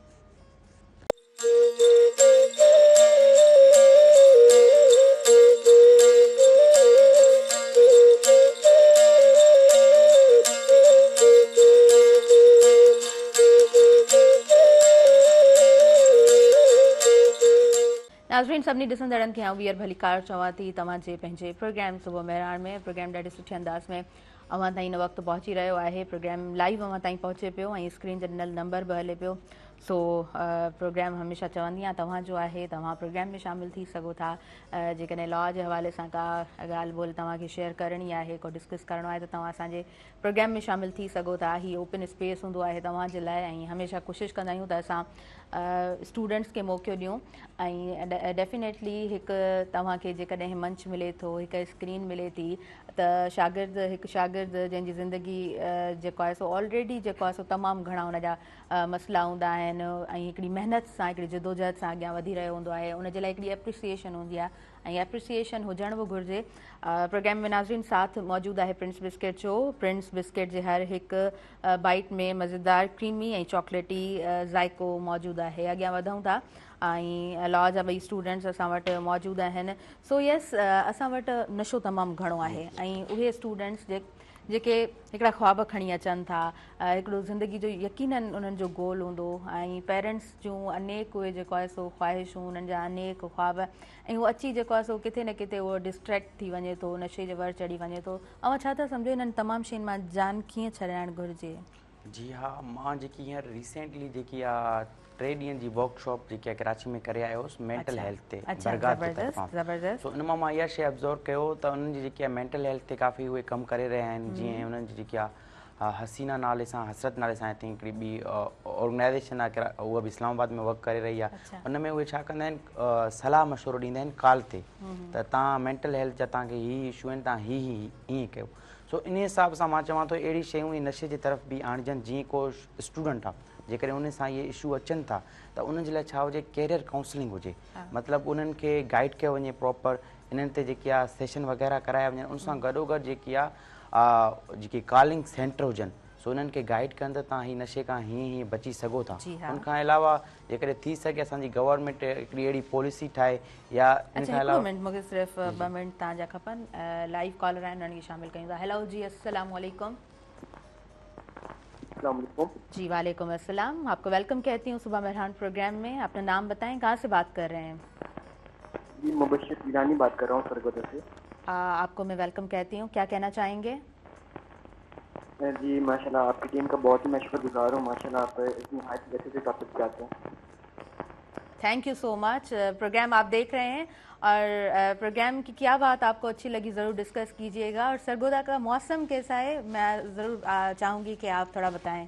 ناظرين سڀني ڏسندڙن کي آئون ٻيهر ڀليڪار چوان ٿي توهان جي پنهنجي پروگرام صبح مهراڻ ۾ پروگرام ڏاڍي سٺي انداز ۾ اوهان تائين هن وقت پهچي رهيو آهي پروگرام لائيو اوهان تائين پهچي پيو ۽ اسڪرين تي ڏنل نمبر به هلي پيو سو پروگرام هميشه چوندي آهيان توهان جو آهي توهان پروگرام ۾ شامل ٿي سگهو ٿا جيڪڏهن لا جي حوالي سان ڪا ڳالهه ٻولهه توهان کي شيئر ڪرڻي آهي ڪو ڊسڪس ڪرڻو آهي ته توهان اسان جي پروگرام ۾ شامل ٿي سگهو ٿا هي اوپن اسپيس هوندو آهي توهان جي لاء ۽ هميشه ڪوشش ڪندا آهيون ته اسان اسٽوڊنٽس کي موقعو ڏيون ۽ ڊيفينيٽلي هڪ توهان کي جيڪڏهن منچ ملي ٿو هڪ اسڪرين ملي ٿي ته شاگرد هڪ شاگرد جنهن جي زندگي جيڪو آهي سو آلريڊي جيڪو آهي سو تمام گهڻا ان جا مسئلا هوندا آهن ۽ هڪڙي محنت سان هڪڙي جدوجهد سان اڳيان وڌي رهيو هوندو آهي ان جي لاء هڪڙي اپريسيئيشن هوندي آهي ۽ اپريسيئيشن هجڻ به گهرجي پروگرام ۾ ناظرين ساٿ موجود آهي پرنس بسڪيٽ جو پرنس بسڪيٽ جي هر هڪ بائيٽ ۾ مزيدار ڪريمي ۽ چاڪليٽي ذائقو موجود آهي اڳيان وڌون ٿا ۽ لا جا ٻئي اسٽوڊنٽس اسان وٽ موجود آهن سو يس اسان وٽ نشو تمام گهڻو آهي ۽ اهي اسٽوڊنٽس جيڪي هڪڙا خواب کڻي اچن ٿا هڪڙو زندگي جو يقينن انهن جو گول هوندو ۽ پيرنٽس جون انيڪ اهي جيڪو آهي سو خواهشون انهن جا انيڪ خواب ۽ هو اچي جيڪو آهي سو ڪٿي نه ڪٿي اهو ڊسٽريڪٽ ٿي وڃي ٿو نشي جي ور چڙهي وڃي ٿو اوهان ڇا ٿا سمجهو انهن تمام شين مان جان ڪيئن ڇڏائڻ گهرجي؟ جي ها مان جيڪي هينئر ريسينٽلي جيڪي آ ٽي ڏينهن جي ورڪ شاپ جيڪي آ ڪراچي ۾ ڪري آيو هوس مينٽل هيلٿ تي برگاد جي طرفان سو ان مان مان اها شي ابزرو ڪيو ته انهن جي جيڪي آ مينٽل هيلٿ تي ڪافي اهي ڪم ڪري رهيا آهن جيئن انهن جي جيڪي آ حسينا نالي سان حسرت نالي سان هتي هڪڙي ٻي آرگنائزيشن آ اها به اسلام آباد ۾ ورڪ ڪري رهي آ ان ۾ اهي ڇا ڪندا آهن صلاح مشورو ڏيندا آهن ڪال تي ته تان مينٽل هيلٿ جا تان کي هي اشو آهن تان هي هي ائين ڪيو سو انهي حساب سان مان چوان ٿو اهڙي شيون ۽ نشي جي طرف به آڻجن جيئن ڪو اسٽوڊنٽ آ جيڪڏهن ان سان اهي اشو اچن ٿا ته انهن جي لاء ڇا هجي ڪيريئر ڪائونسلنگ هجي مطلب انهن کي گائيڊ ڪيو وڃي پراپر انهن تي جيڪي آ سيشن وغيره ڪرايا وڃن ان سان گڏو گڏ جيڪي آ جيڪي ڪالنگ سينٽر هجن سو انهن کي گائيڊ ڪن ته تان هي نشي کان هيئن هيئن بچي سگهو ٿا ان کان علاوه جيڪڏهن ٿي سگهي اسان جي گورنمينٽ هڪڙي اهڙي پاليسي ٺاهي يا ان کان علاوه. اڇا هڪڙو منٽ مونکي صرف ٻه منٽ توهان جا کپن لائيو ڪالر آهن انهن کي شامل ڪيون ٿا هيلو جي السلام عليڪم. السلام عليڪم. جي وعليڪم السلام آپ کو ويلڪم کهتي هون صبح مهراڻ پروگرام ۾ اپنا نام بتائين ڪهان سي بات ڪر رهي هين. جي مبشر جيلاني بات ڪر رها هون سرگوڌا سي. آپ کو مين ويلڪم کهتي هون ڪيا کهنا چاهين گي. جي ماشاءالله آپ ڪي ٽيم ڪا بهت هي مين شڪر گذار هون ماشاءالله آپ نهايت اچھي سي ٽاپڪ پي آتي هين. Thank you so much programme آپ ديک رهي هين اور پروگرام ڪي ڪيا بات آپ ڪو اڇي لگي ضرور ڊسڪس ڪيجيئي گا اور سرگودا ڪا موسم ڪيسا هي مين ضرور چاهون گي ڪي آپ ٿوڙا بتائين.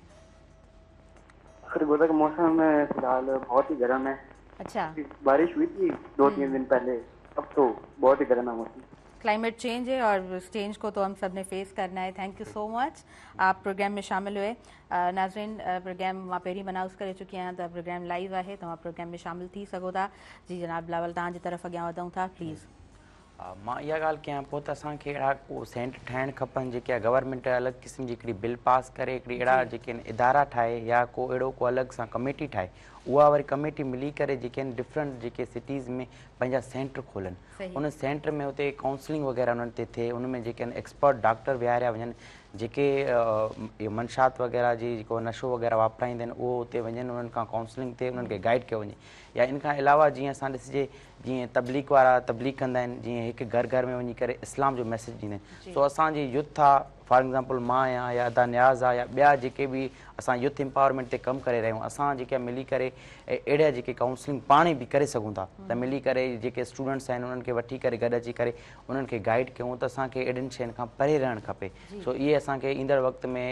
سرگودا ڪا موسم في الحال بهت هي گرم هي. اڇا. بارش هئي ٿي دو تين دن پهلي اب تو بهت هي گرم هي موسم. क्लाइमेट चेंज है और उस चेंज को तो हम सब ने फेस करना है thank you so much आप प्रोग्राम में शामिल हुए नाज़रीन प्रोग्राम मां पहिरीं अनाउंस करे चुकी आहियां त प्रोग्राम लाइव आहे तव्हां प्रोग्राम में शामिल थी सघो था जी जनाब बिलावल तव्हांजी तरफ़ अॻियां वधूं था प्लीज़. مان اها ڳالهه ڪيان پيو ته اسان کي اهڙا ڪو سينٽر ٺاهڻ کپن جيڪي گورنمينٽ الڳ قسم جي هڪڙي بل پاس ڪري هڪڙي اهڙا جيڪي آهن ادارا ٺاهي يا ڪو اهڙو ڪو الڳ سان ڪميٽي ٺاهي اها وري ڪميٽي ملي ڪري جيڪي آهن ڊفرنٽ جيڪي سٽيز ۾ پنهنجا سينٽر کولن ان سينٽر ۾ اتي ڪائونسلنگ وغيره انهن تي ٿئي ان ۾ جيڪي آهن ايڪسپرٽ ڊاڪٽر ويهاريا وڃن جيڪي اهو منشيات وغيره جي جيڪو نشو وغيره واپرائيندا آهن اهو اتي وڃن انهن کان ڪائونسلنگ ٿئي انهن کي گائيڊ ڪيو وڃي يا ان کان علاوه جيئن اسان ڏسجي جيئن تبليغ وارا تبليغ ڪندا آهن جيئن هڪ گهر گهر ۾ وڃي ڪري اسلام جو ميسيج ڏيندا آهن سو اسان جي يوٿ آ فار ايگزامپل مان آهيان يا ادا نياز آ يا ٻيا جيڪي به اسان يوٿ امپاورمينٽ تي ڪم ڪري رهيا آهيون اسان جيڪي ملي ڪري اهڙا جيڪي ڪائونسلنگ پاڻ به ڪري سگهون ٿا ته ملي ڪري جيڪي اسٽوڊنٽس آهن انهن کي وٺي ڪري گڏ اچي ڪري انهن کي گائيڊ ڪيون ته اسان کي اهڙين شين کان پري رهڻ کپي سو اهي اسان کي ايندڙ وقت ۾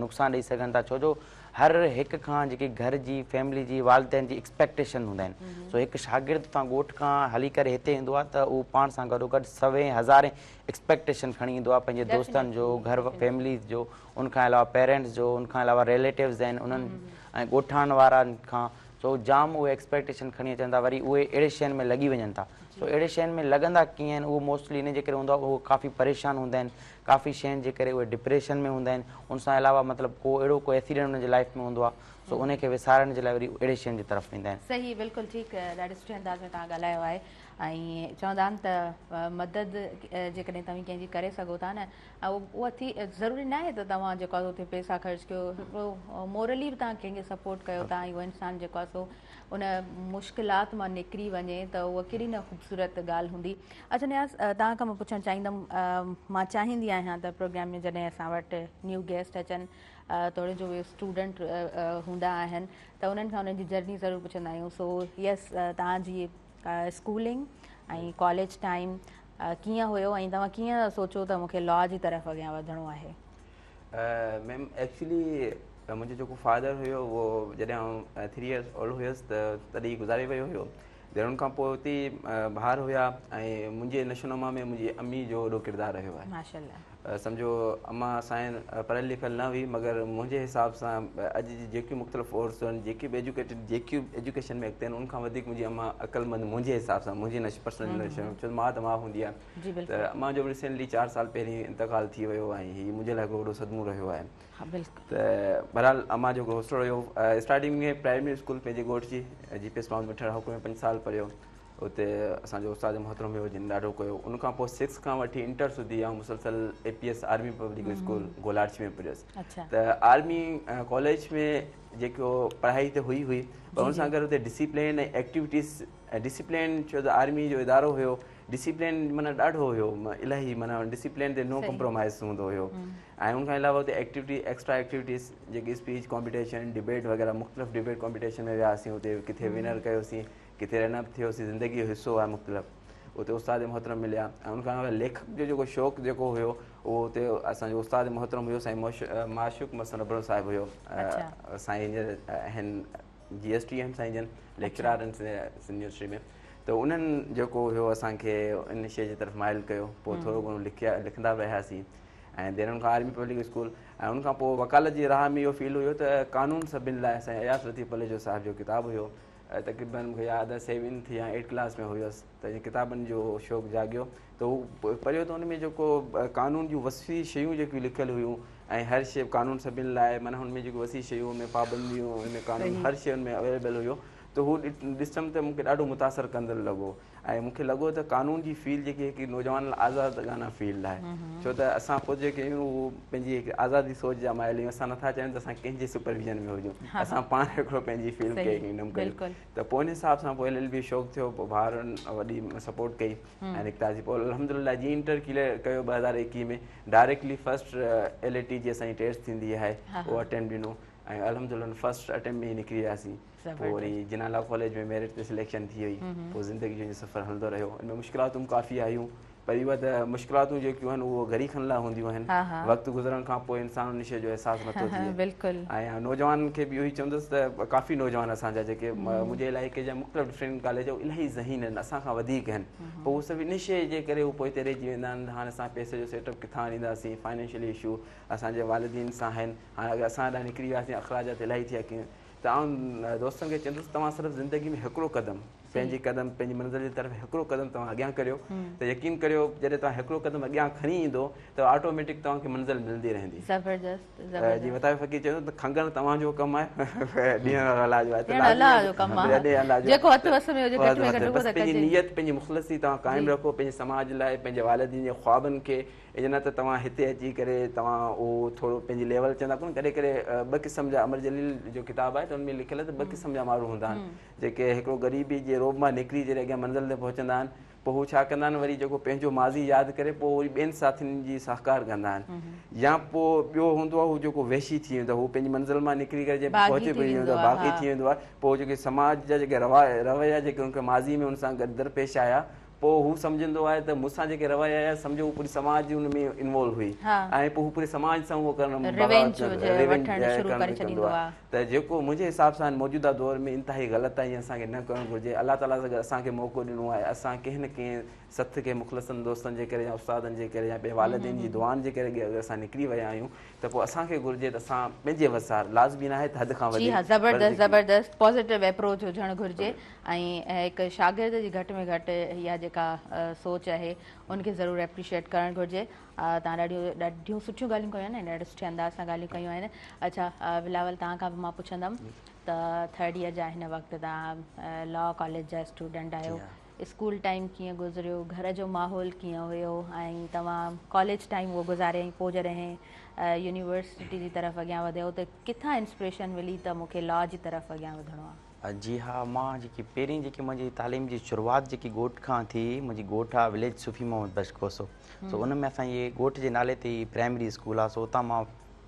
نقصان ڏئي سگهن ٿا ڇو جو هر هڪ کان جيڪي گهر جي فيملي جي والدين جي ايڪسپيڪٽيشن هوندا آهن سو هڪ شاگرد اتان ڳوٺ کان هلي ڪري هتي ايندو آهي ته اهو پاڻ سان گڏو گڏ سوين هزارين ايڪسپيڪٽيشن کڻي ايندو آهي پنهنجي دوستن جو گهر فيملي جو ان کان علاوه پيرنٽس جو ان کان علاوه ريليٽوز آهن انهن ۽ ڳوٺاڻن وارن کان سو جام اهي ايڪسپيڪٽيشن کڻي اچن ٿا وري اهي اهڙي شين ۾ لڳي وڃن ٿا سو اهڙي شين ۾ لڳندا ڪيئن آهن اهو موسٽلي ان جي ڪري هوندو آهي اهو ڪافي پريشان هوندا آهن ڪافي شين جي ڪري اهي ڊپريشن ۾ هوندا آهن ان سان علاوه مطلب ڪو اهڙو ڪو ايڪسيڊنٽ انهن جي لائف ۾ هوندو آهي سو ان کي وسارڻ جي لاء وري اهڙي شين جي طرف ويندا آهن. صحيح بلڪل ٺيڪ ڏاڍي سٺي انداز ۾ توهان ڳالهايو آهي ۽ چوندا آهن ته مدد جيڪڏهن توهين ڪنهن جي ڪري سگهو ٿا نه اها ٿي ضروري ناهي ته توهان جيڪو آهي اتي پئسا خرچ ڪيو هڪڙو مورلي به توهان ڪنهن کي سپورٽ ڪيو ٿا ۽ اهو انسان جيڪو آهي سو ان مشڪلات مان نڪري وڃي ته اها ڪيڏي نه خوبصورت ڳالهه هوندي. اڇا نياز توهان کان مان پڇڻ چاهيندم مان چاهيندي آهيان ته پروگرام ۾ جڏهن اسان وٽ نيو گيسٽ اچن توڙي جو اهي اسٽوڊنٽ هوندا آهن ته انهن کان انهن جي جرني ضرور پڇندا آهيون سو يس توهان جي اسڪولنگ ۽ ڪاليج ٽائيم ڪيئن هيو ۽ توهان ڪيئن سوچيو ته مون کي لا جي طرف اڳيان وڌڻو آهي؟ ميم ايڪچولي منهنجو جيڪو فادر هيو اهو جڏهن آئون ٿري ايئرس اولڊ هيس ته تڏهن ئي گذاري ويو هيو دين ان کان پوء اتي ٻاهر هيا ۽ منهنجي نشونما ۾ منهنجي امي جو وڏو ڪردار رهيو آهي ماشاءالله سمجهو اما سائين پڙهيل لکيل نه هئي مگر منهنجي حساب سان اڄ جي جيڪيون مختلف عورتون آهن جيڪي به ايجوڪيٽيڊ جيڪي ايجوڪيشن ۾ اڳتي آهن ان کان وڌيڪ منهنجي اما عقلمند منهنجي حساب سان منهنجي نش پرسنل نشو ڇو ماء ته ماء هوندي آهي ته امان جو ريسينٽلي 4 سال پهرين انتقال ٿي ويو ۽ هي منهنجي لاء هڪڙو وڏو صدمو رهيو آهي ته بهرحال امان جو هڪڙو حوصلو رهيو اسٽارٽنگ ۾ پرائمري اسڪول پنهنجي ڳوٺ جي جي پي ايس محمد مٺڙ هاء ۾ 5 سال پڙهيو اتي اسان جو استاد محترم هيو جن ڏاڍو ڪيو ان کان پوء 6 کان وٺي انٽر سڌي آئون مسلسل A P S army public school Golarchi ۾ پڙهيس ته آرمي ڪاليج ۾ جيڪو پڙهائي ته هئي هئي پر ان سان گڏ اتي ڊسيپلين ۽ ايڪٽيوٽيز ڊسيپلين ڇو ته آرمي جو ادارو هيو ڊسيپلين معنيٰ ڏاڍو هيو الاهي معنيٰ ڊسيپلين تي نو ڪمپرومائز هوندو هيو ۽ ان کان علاوه اتي ايڪٽيوٽي ايڪسٽرا ايڪٽيوٽيز جيڪي اسپيچ ڪامپيٽيشن ڊبيٽ وغيره مختلف ڊبيٽ ڪامپيٽيشن ۾ وياسين اتي ڪٿي ونر ڪيوسين ڪٿي رن اپ ٿيوسين زندگي جو حصو آهي مختلف اتي استاد محترم مليا ۽ ان کان علاوه ليکڪ جو جيڪو شوق جيڪو هيو اهو اتي اسان جو استاد محترم هيو سائين معشوق مسن ابڙو صاحب هيو سائين هينئر آهن جي ايس ٽي آهن سائين جن ليڪچرار آهن سنڌ يونيورسٽي ۾ ته انهن جيڪو هيو اسان کي ان شيء جي طرف مائل ڪيو پوء ٿورو گهڻو لکيا لکندا به رهياسين ۽ دين ان کان آرمي پبلڪ اسڪول ۽ ان کان پوء وڪالت جي راهه ۾ اهو فيل هيو ته قانون سڀن لاء سائين اياز لطيف پليجو صاحب جو ڪتاب هيو تقريبن مون کي ياد آهي سيونٿ يا ايٽ ڪلاس ۾ هيس ته ان ڪتابن جو شوق جاڳيو ته هو پڙهيو ته ان ۾ جيڪو قانون جون وسيع شيون جيڪيون لکيل هيون ۽ هر شيء قانون سڀن لاء معنيٰ هن ۾ جيڪي وسيع شيون ان ۾ پابنديون ان ۾ قانون هر شيء ان ۾ اويليبل هيو ته هو ڏسم ته مون کي ڏاڍو متاثر ڪندڙ لڳو ۽ مون کي لڳو ته قانون جي فيلڊ جيڪي هڪ نوجوان لاء آزادگانه فيلڊ آهي ڇو ته اسان خود جيڪي آهيون اهو پنهنجي هڪ آزادي سوچ جا مائل آهيون اسان نٿا چاهيون ته اسان ڪنهن جي سپرويزن ۾ هجون اسان پاڻ هڪڙو پنهنجي فيلڊ کي ڪنگڊم ڪيون ته پوء ان حساب سان پوء ايل ايل بي شوق ٿيو پوء ڀائرن وڏي سپورٽ ڪئي ۽ نڪتاسين پوء الحمدلله جي انٽر ڪليئر ڪيو 2021 ۾ directly first L A T جي اسان جي ٽيسٽ ٿيندي آهي اهو اٽيمپٽ ڏنو ۽ الحمدلله فرسٽ اٽيمپٽ ۾ ئي نڪري وياسين پوء وري جناح لا ڪاليج ۾ ميرٽ تي سليڪشن ٿي وئي پوء زندگي جو سفر هلندو رهيو ان ۾ مشڪلاتون ڪافي آيون پر اهو ته مشڪلاتون جيڪيون آهن اهو گهڙي کن لاء هونديون آهن وقت گذرڻ کان پوء انسان ان شيء جو احساس نٿو ٿئي بلڪل ۽ نوجوانن کي به اهو ئي چوندس ته ڪافي نوجوان اسان جا جيڪي منهنجي علائقي جا مختلف ڊفرنٽ ڪاليج الاهي ذهين آهن اسان کان وڌيڪ آهن پوء هو سڀ ان شيء جي ڪري هو پوئتي رهجي ويندا آهن هاڻي اسان پئسي جو سيٽ اپ ڪٿان آڻينداسين فائنينشلي اشو اسان جي والدين سان آهن هاڻي اگر اسان هيڏانهن نڪري وياسين اخراجات الاهي ٿيا ڪيون ته آئون دوستن کي چوندس توهان صرف زندگي ۾ هڪڙو قدم پنهنجي قدم پنهنجي منزل جي طرف هڪڙو قدم توهان اڳيان ڪريو ته يقين ڪريو جڏهن توهان هڪڙو قدم اڳيان کڻي ايندو ته آٽوميٽڪ توهان کي منزل ملندي رهندي. زبردست زبردست. جي وتايو فقير چيو ته کنگهڻ توهان جو ڪم آهي ڏيڻ الله جو آهي ڏيڻ الله جو ڪم آهي جيڪو هٿ وس ۾ هجي گهٽ ۾ گهٽ اهو ته ڪجي. پنهنجي نيت پنهنجي مخلصي توهان قائم رکو پنهنجي سماج لاء پنهنجي والدين جي خوابن کي ائين نه ته توهان هتي اچي ڪري توهان اهو ٿورو پنهنجي ليول چوندا ڪونه ڪڏهن ڪڏهن ٻه قسم جا امر جليل جو ڪتاب آهي ته ان ۾ لکيل آهي ته ٻه قسم جا ماڻهو هوندا آهن جيڪي هڪڙو غريبي جي رعب مان نڪري جڏهن اڳيان منزل تي پهچندا آهن پوء هو ڇا ڪندا آهن وري جيڪو پنهنجو ماضي ياد ڪري پوء وري ٻين ساٿين جي سهڪار ڪندا آهن يا پوء ٻيو هوندو آهي هو جيڪو وحشي ٿي ويندو آهي هو پنهنجي منزل مان نڪري ڪري جڏهن پهچي ويندو آهي باغي ٿي ويندو آهي پوء جيڪي سماج جا جيڪي رويا جيڪي ان کي ماضي ۾ ان سان گڏ درپيش آيا پوء هو سمجهندو آهي ته مون سان جيڪي رويا آيا سمجهو هو پوري سماج ان ۾ انوالو هئي ۽ پوء هو پوري سماج سان اهو ڪرڻ بغاوت ڪندو آهي ته جيڪو منهنجي حساب سان موجوده دور ۾ انتهائي غلط آهي ائين اسان کي نه ڪرڻ گهرجي الله تعالي اگر اسان کي موقعو ڏنو آهي اسان ڪنهن نه ڪنهن سٿ کي مخلصن دوستن جي ڪري يا استادن جي ڪري يا پنهنجي والدين جي دعائن جي ڪري اگر اسان نڪري ويا آهيون ته پوء اسان کي گهرجي ته اسان پنهنجي وس آهر لازمي ناهي ته حد کان وڌيڪ جي ها زبردست زبردست پازيٽو اپروچ هجڻ گهرجي ۽ هڪ شاگرد جي گهٽ ۾ گهٽ اها جيڪا سوچ آهي ان کي ضرور اپريشيئيٽ ڪرڻ گهرجي. توهان ڏاڍيون ڏاڍيون سٺيون ڳالهيون ڪيون آهن ۽ ڏاڍي سٺي انداز سان ڳالهيون ڪيون آهن. اڇا بلاول توهان کان به مان پڇندم ته ٿرڊ ايئر جا هن وقت توهان لا ڪاليج جا اسٽوڊنٽ آهيو اسڪول ٽائيم ڪيئن گذريو گهر جو ماحول ڪيئن هيو ۽ توهان ڪاليج ٽائيم اهو گذاري ۽ پوء جڏهن يونيورسٽي جي طرف اڳيان وڌيو ته ڪٿان انسپريشن ملي ته مون کي لا جي طرف اڳيان وڌڻو آهي؟ جي ها مان جيڪي پهرين جيڪي منهنجي تعليم جي شروعات جيڪي ڳوٺ کان ٿي منهنجي ڳوٺ آ وليج صوفي محمد بخش کوسو سو ان ۾ اسان جي ڳوٺ جي نالي تي ئي پرائمري اسڪول آ سو اتان مان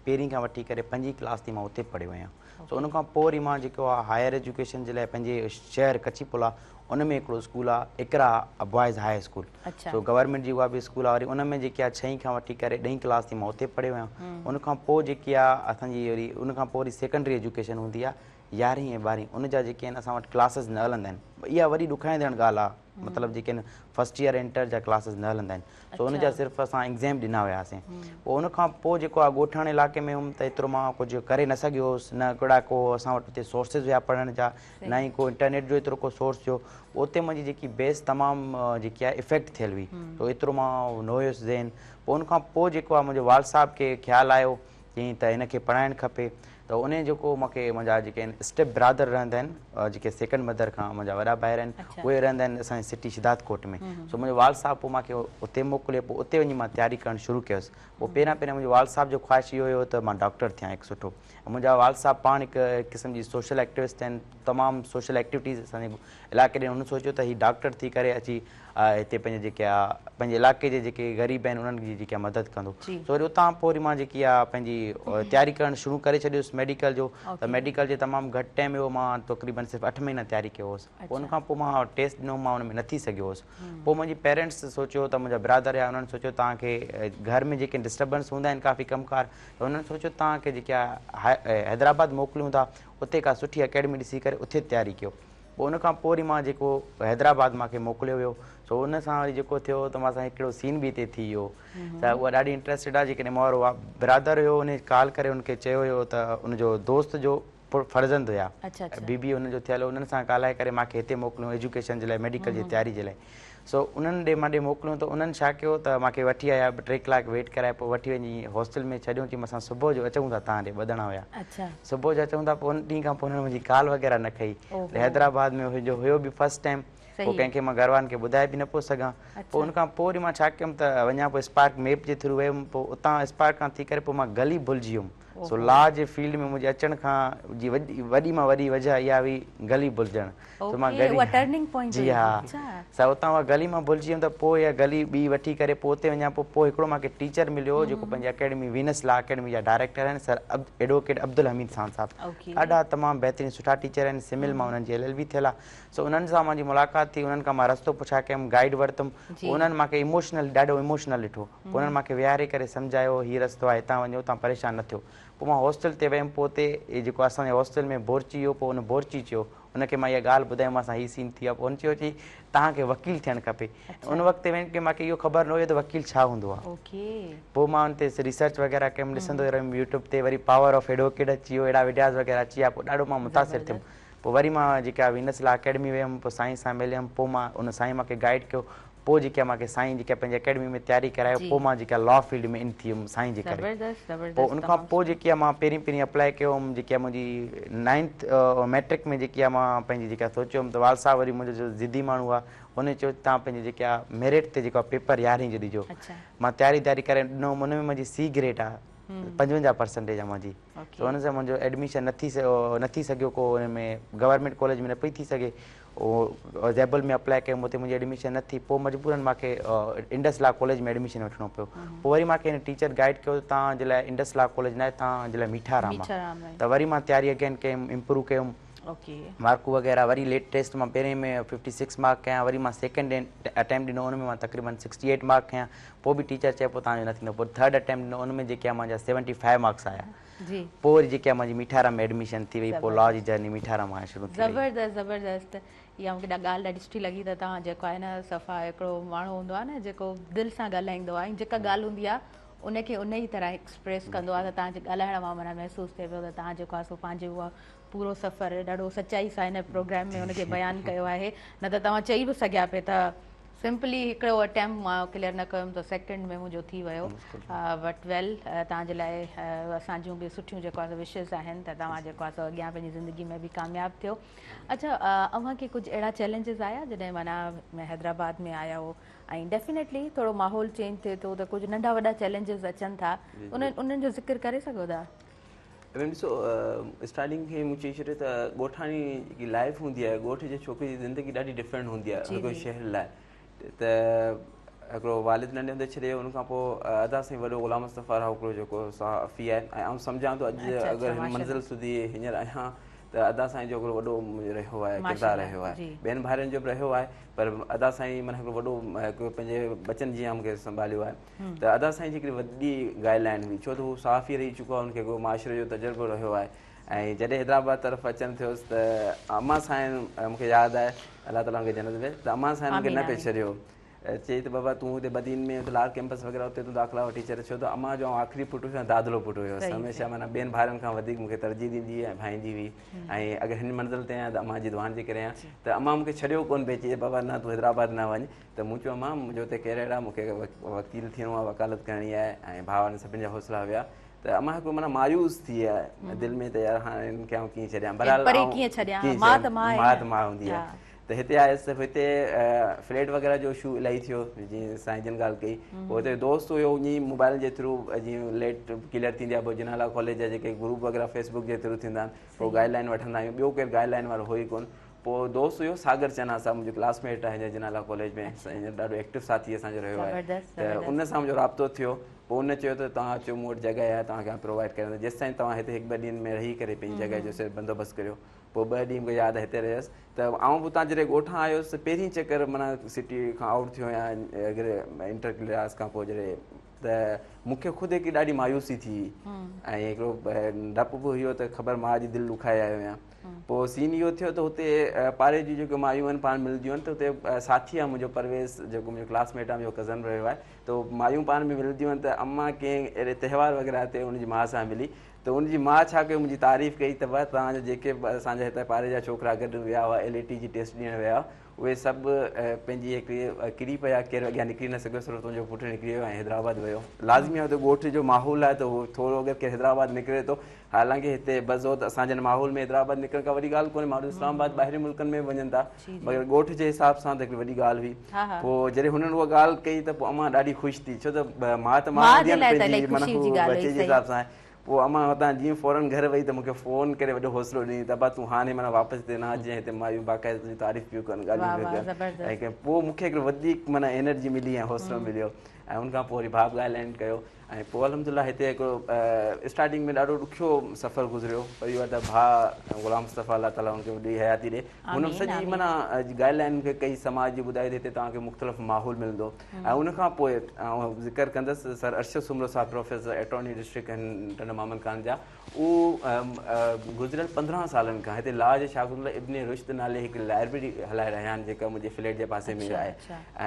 پهرين کان وٺي ڪري پنجين ڪلاس تائين مان اتي پڙهيو آهيان سو ان کان پوء وري مان جيڪو آ هائر ايجوڪيشن جي لاء پنهنجي شهر ڪچي پل آ ان ۾ هڪڙو اسڪول آ اقرا بوائز هاء اسڪول سو گورنمينٽ جي اها به اسڪول آ وري ان ۾ جيڪي آ ڇهين کان وٺي ڪري ڏهين ڪلاس تائين مان اتي پڙهيو آهيان ان کان پوء جيڪي آ اسان جي وري ان کان پوء وري سيڪنڊري ايجوڪيشن هوندي آ يارهين ۽ ٻارهين ان جا جيڪي آهن اسان وٽ ڪلاسز نه هلندا آهن اها وڏي ڏکائيندڙ ڳالهه آهي مطلب جيڪي آهن فرسٽ ايئر انٽر جا ڪلاسز نه هلندا آهن سو ان جا صرف اسان ايگزام ڏنا هياسين پوء ان کان پوء جيڪو آهي ڳوٺاڻي علائقي ۾ هيم ته ايترو مان ڪجهه ڪري نه سگهيو هوس نه ڪهڙا ڪو اسان وٽ اتي سورسز هيا پڙهڻ جا نه ئي ڪو انٽرنيٽ جو ايترو ڪو سورس ٿيو اتي منهنجي جيڪي بيس تمام جيڪي آهي افيڪٽ ٿيل هئي تو ايترو مان نه هيس ذهن پوء ان کان پوء جيڪو آهي منهنجي والد صاحب کي خيال آيو چيائين ته هن کي پڙهائڻ کپي ته انهي جيڪو مون کي منهنجا جيڪي آهن اسٽيپ برادر رهندا آهن جيڪي سيڪنڊ مدر کان منهنجا وڏا ڀائر آهن اهي رهندا آهن اسان جي سٽي شھداد ڪوٽ ۾ سو منهنجو والد صاحب پوء مون کي اتي موڪليو پوء اتي وڃي مان تياري ڪرڻ شروع ڪيس پوء پهريان پهريان منهنجو والد صاحب جو خواهش اهو هيو ته مان ڊاڪٽر ٿيان هڪ سٺو ۽ منهنجا والد صاحب پاڻ هڪ قسم جي سوشل ايڪٽوسٽ آهن تمام سوشل ايڪٽيوٽيز اسان جي علائقي ڏي هن سوچيو ته هي ڊاڪٽر ٿي ڪري اچي هتي پنهنجي جيڪي آ پنهنجي علائقي جي جيڪي غريب آهن انهن جي جيڪي آ مدد ڪندو سو وري اتان پوء وري مان جيڪي آ پنهنجي تياري ڪرڻ شروع ڪري ڇڏيس ميڊيڪل جو ته ميڊيڪل جي تمام گهٽ ٽائيم هيو مان تقريبن صرف اٺ مهينا تياري ڪيو هوس پوء ان کان پوء مان ٽيسٽ ڏنو مان ان ۾ نه ٿي سگهيو هوس پوء منهنجي پيرنٽس سوچيو ته منهنجا برادر هيا انهن سوچيو توهان کي گهر ۾ جيڪي ڊسٽربنس هوندا آهن ڪافي ڪم ڪار ته انهن سوچيو توهان کي جيڪي آ حيدرآباد موڪليون ٿا اتي ڪا سٺي اڪيڊمي ڏسي ڪري اتي تياري ڪيو پوء ان کان پوء وري مان جيڪو حيدرآباد مان کي موڪليو ويو سو ان سان وري جيڪو ٿيو ته مان سان هڪڙو سين به هتي ٿي ويو ته اها ڏاڍي انٽريسٽيڊ آهي جيڪڏهن مان وارو برادر هيو ان ڪال ڪري ان کي چيو هيو ته ان جو دوست جو فرزند هيا بي بي ان جو ٿيل هو انهن سان ڳالهائي ڪري مان کي هتي موڪليو ايجوڪيشن جي لاء ميڊيڪل جي تياري جي لاء سو انهن ڏي مان ڏي موڪليو ته انهن ڇا ڪيو ته مان کي وٺي آيا ٽي ڪلاڪ ويٽ ڪرائي پوء وٺي وڃي هاسٽل ۾ ڇڏيو چي اسان صبح جو اچون ٿا توهان ڏي ٻڌڻا هيا صبح جو اچون ٿا پوء ان ڏينهن کان پوء انهن منهنجي ڪال وغيره نه ڪئي حيدرآباد ۾ جو هيو به فرسٽ ٽائيم پوء ڪنهن کي مان گهر وارن کي ٻڌائي به نه پيو سگهان پوء ان کان پوء وري مان ڇا ڪيم ته وڃان پوء اسپارڪ ميپ جي ٿرو ويم پوء اتان اسپارڪ کان ٿي ڪري پوء مان گلي ڀلجي ويم سو لا جي فيلڊ ۾ منهنجي اچڻ کان جي وڏي مان وڏي وجهه اها هئي گلي ڀلجڻ سو مان گلي جي ها سو اتان اها گلي مان ڀلجي ويم ته پوء اها گلي ٻي وٺي ڪري پوء اتي وڃان پوء پوء هڪڙو مان کي ٽيچر مليو جيڪو پنهنجي اڪيڊمي وينس لا اڪيڊمي جا ڊائريڪٽر آهن سر ايڊووڪيٽ عبدالحميد ساند صاحب ڏاڍا تمام بهترين سٺا ٽيچر آهن سمل مان انهن جي ايل ايل بي ٿيل آهي سو انهن سان منهنجي ملاقات ٿي انهن کان مان رستو پڇا ڪيم گائيڊ ورتم پوء انهن مان کي ايموشنل ڏاڍو ايموشنل ڏٺو پوء انهن مان کي ويهاري ڪري سمجهايو هي رستو آهي هتان وڃو توهان پريشان نه ٿيو پوء مان هاسٽل تي ويم پوء اتي جيڪو اسان جي هاسٽل ۾ بورچي هيو پوء ان بورچي چيو ان کي مان اها ڳالهه ٻڌائي مان سان هي سين ٿي ويو پوء هن چيو چي توهان کي وڪيل ٿيڻ کپي ان وقت تي مان کي اهو خبر نه هيو ته وڪيل ڇا هوندو آهي پوء مان ان تي ريسرچ وغيره ڪيم ڏسندو رهيم يوٽيوب تي وري پاور آف ايڊووڪيٽ اچي ويو اهڙا وڊياز وغيره اچي ويا پوء ڏاڍو مان متاثر ٿيم. پوء وري مان جيڪا وينس لا اڪيڊمي ويم پوء سائين سان مليم پوء مان ان سائين مان کي گائيڊ ڪيو پوء جيڪا مان کي سائين جيڪا پنهنجي اڪيڊمي ۾ تياري ڪرايو پوء مان جيڪا لا فيلڊ ۾ ان ٿي ويم سائين جي ڪري پوء ان کان پوء جيڪي مان پهرين پهرين اپلائي ڪيو هوم جيڪي منهنجي نائنٿ ميٽرڪ ۾ جيڪي مان پنهنجي جيڪا سوچيو هوم ته والد صاحب وري منهنجو جو ضدي ماڻهو آ ان چيو توهان پنهنجي جيڪا ميرٽ تي جيڪو پيپر يارهين جو ڏجو مان تياري تياري ڪري ڏنو هوم ان ۾ منهنجي سي گريڊ آ 55 پرسنٽيج آ منهنجي ته ان سان منهنجو ايڊميشن نه ٿي نه ٿي سگهيو ڪو ان ۾ گورنمينٽ ڪاليج ۾ نه پئي ٿي سگهي اهو زيبل ۾ اپلائي ڪيم اتي منهنجي ايڊميشن نه ٿي پوء مجبورن مانکي انڊس لا ڪاليج ۾ ايڊميشن وٺڻو پيو پوء وري مانکي هن ٽيچر گائيڊ ڪيو ته توهان جي لاء انڊس لا ڪاليج ناهي توهان جي لاء ميٺا رام آهي ته وري مان تياري اگين ڪيم امپروو ڪيم مارڪون وغيره وري ليٽ ٽيسٽ مان پهرين ۾ 56 مارڪ کنيا وري مان سيڪنڊ اٽيمپٽ ڏنو ان ۾ مان تقريبن 68 مارڪ کنيا پوء به ٽيچر چئي پيو توهان جو نه ٿيندو پوء ٿرڊ اٽيمپٽ ڏنو ان ۾ جيڪي منهنجا 75 مارڪس آيا پوء وري جيڪي منهنجي ميٺارام ۾ ايڊميشن ٿي وئي پوء لا جي جرني ميٺارام کان شروع ٿي وئي. زبردست زبردست اها مونکي ڳالهه ڏاڍي سٺي لڳي ته توهان جيڪو آهي نه صفا هڪڙو ماڻهو هوندو آهي نه جيڪو دل سان ڳالهائيندو آهي ۽ جيڪا ڳالهه هوندي آهي ان کي ان ئي طرح ايڪسپريس ڪندو آهي ته توهان جي ڳالهائڻ مان معنيٰ محسوس ٿئي پيو ته توهان جيڪو آهي سو پنهنجي اها پورو سفر ڏاڍو سچائي سان هن پروگرام ۾ ان کي بيان ڪيو آهي نه ته توهان چئي به سگهيا پئي ته سمپلي هڪڙو اٽيمپٽ مان ڪليئر نه ڪيم ته سيڪنڊ ۾ منهنجو ٿي ويو بٽ ويل توهان جي لاء اسان جون به سٺيون جيڪو آهي وشز آهن ته توهان جيڪو آهي سو اڳيان پنهنجي زندگي ۾ به ڪامياب ٿيو اڇا اوهان کي ڪجهه اهڙا چئلينجز آيا جڏهن معنيٰ حيدرآباد ۾ آيا هو ۽ ڊيفينيٽلي ٿورو ماحول چينج ٿئي ٿو ته ڪجهه ننڍا وڏا چئلينجز اچن ٿا انهن انهن جو ذڪر ڪري سگهو ٿا؟ ميم ڏسو اسٽارٽنگ کان ئي مون چئي ڇڏيو ته ڳوٺاڻي جيڪي لائف هوندي آهي ڳوٺ جي ڇوڪري جي زندگي ڏاڍي ڊفرنٽ هوندي آهي هڪڙو شهر لاء ته هڪڙو والد ننڍي هوندي ڇڏي ويو ان کان پوء ادا سائين وڏو غلام مصطفيٰ راهوڪڙو جيڪو صحافي آهي ۽ آئون سمجهان ٿو اڄ اگر هن منزل سڌي هينئر آهيان ته ادا سائين جو هڪڙو وڏو رهيو آهي ڪردار رهيو آهي ٻين ڀائرن جو به رهيو آهي پر ادا سائين معنيٰ هڪڙو وڏو هڪڙو پنهنجي ٻچن جيان مون کي سنڀاليو آهي ته ادا سائين جي هڪڙي وڏي گائيڊ لائين هئي ڇو ته هو صحافي رهي چڪو آهي ان کي هڪڙو معاشري جو تجربو رهيو آهي ۽ جڏهن حيدرآباد طرف اچڻ ٿيس ته امان سائين مون کي ياد آهي الله تعالي ان کي جنت ۾ ته امان سائين مون کي نه پئي ڇڏيو چئي ته بابا تون هتي بدين ۾ اتي لاڙ ڪيمپس وغيره اتي تون داخلا وٺي ڇڏ ڇو ته امان جو آئون آخري پٽ هيس ۽ دادلو پٽ هيس هميشه معنيٰ ٻين ڀائرن کان وڌيڪ مون کي ترجيح ڏيندي هئي ۽ ڀائيندي هئي ۽ اگر هن منزل تي آهيان ته امان جي دعائن جي ڪري آهيان ته امان مون کي ڇڏيو ڪونه پئي چئي بابا نه تون حيدرآباد نه وڃ ته مون چيو امان منهنجو اتي ڪيريئر آهي مون کي وڪيل ٿيڻو آهي وڪالت ڪرڻي آهي ۽ ڀاء وارن سڀني جا حوصلا هيا ته امان هڪڙو معنيٰ مايوس ٿي آهي دل ۾ ته يار هاڻي هن کي آئون ڪيئن ڇڏيان بهرحال پري ڪيئن ڇڏيان ماء ته ماء ماء ته ماء هوندي آهي ته هتي آيس ته هتي فليٽ وغيره جو اشو الاهي ٿيو جيئن سائين جن ڳالهه ڪئي پوء هتي دوست هيو انهي موبائل جي ٿرو جيئن ليٽ ڪليئر ٿيندي آهي پوء جناح لا ڪاليج جا جيڪي گروپ وغيره فيسبڪ جي ٿرو ٿيندا آهن پوء گائيڊ لائن وٺندا آهيون ٻيو ڪير گائيڊ لائن وارو هو ئي ڪونه پوء دوست هيو ساگر چنا صاحب منهنجو ڪلاس ميٽ آهي هينئر جناح لا ڪاليج ۾ هينئر ڏاڍو ايڪٽو ساٿي اسان جو رهيو آهي ته ان سان منهنجو رابطو ٿيو پوء ان چيو ته توهان اچو مون وٽ جڳهه آهي توهان کي آئون پرووائيڊ ڪريان ٿو جيستائين توهان هتي هڪ ٻه ڏينهن ۾ رهي ڪري پنهنجي جڳهه جو صرف بندوبست ڪريو پوء ٻه ڏينهن مون کي ياد آهي هتي رهيس ته آئون به اتان جڏهن ڳوٺان آيس ته پهرين چڪر معنيٰ سٽي کان آئوٽ ٿيو آهيان اگر انٽر ڪلاس کان پوء جڏهن ته مون کي خود هڪ ڏاڍي مايوسي ٿي ۽ هڪڙو ڊپ به هيو ته خبر ماء جي دل ڏکائي آيو آهيان پوء سين اهو ٿيو ته هتي پاڙي جون جيڪي مايون آهن پاڻ ملنديون آهن ته هتي ساٿي آهي منهنجو پرويز جيڪو منهنجو ڪلاس ميٽ آهي منهنجو ڪزن رهيو آهي ته مايون پاڻ ۾ ملنديون آهن ته امان ڪنهن اهڙي تهوار وغيره تي ان جي ماء سان ملي ته ان جي ماء ڇا ڪيو منهنجي تعريف ڪئي ته بس توهان جا جيڪي به اسان جا هتي پاڙي جا ڇوڪرا گڏ ويا هئا ايل اي ٽي جي ٽيسٽ ڏيڻ ويا اهي سڀ پنهنجي هڪڙي ڪري پيا ڪير اڳيان نڪري نه سگهيو صرف تنهنجو پٽ نڪري ويو ۽ حيدرآباد ويو لازمي آهي ته ڳوٺ جو ماحول آهي ته هو ٿورو اگر ڪير حيدرآباد نڪري ٿو حالانڪه هتي بذات اسان جن ماحول ۾ حيدرآباد نڪرڻ ڪا وڏي ڳالهه ڪونهي ماڻهو اسلام آباد ٻاهرين ملڪن ۾ به وڃن ٿا مگر ڳوٺ جي حساب سان ته هڪڙي وڏي ڳالهه هئي پوء جڏهن هنن اها ڳالهه ڪئي ته پوء امان ڏاڍي خوش ٿي ڇو ته ماء ته ماء هوندي آهي نه پنهنجي معنيٰ هو بچي جي حساب سان پوء امان هتان جيئن فورن گهر وئي ته مون کي فون ڪري وڏو حوصلو ڏني ته ابا تون هاڻي معنيٰ واپس هتي نه اچجانء هتي مايون باقاعده تنهنجي تعريف پيون ڪن ڳالهيون پيون ڪن ۽ پوء مون کي هڪڙو وڌيڪ معنيٰ انرجي ملي ۽ حوصلو مليو ۽ ان کان پوء وري ڀاء به گائيڊ لائن ڪيو ۽ پوء الحمدلله هتي هڪڙو اسٽارٽنگ ۾ ڏاڍو ڏکيو سفر گذريو پر اهو آهي ته ڀاء غلام مصطفيٰ الله تعاليٰ ان کي وڏي حياتي ڏي هن به سڄي معنيٰ گائيڊ لائن مون کي ڪئي سماج جي ٻڌائي ته هتي توهان کي مختلف ماحول ملندو ۽ ان کان پوء آئون ذڪر ڪندس سر ارشد سومرو صاحب پروفيسر اٽارني ڊسٽرڪٽ آهن ٽنڊو محمد خان جا اهو گذريل 15 سالن کان هتي لا جي شاگردن لاء ابن رشد نالي هڪ لائبريري هلائي رهيا آهن جيڪا منهنجي فليٽ جي پاسي ۾ آهي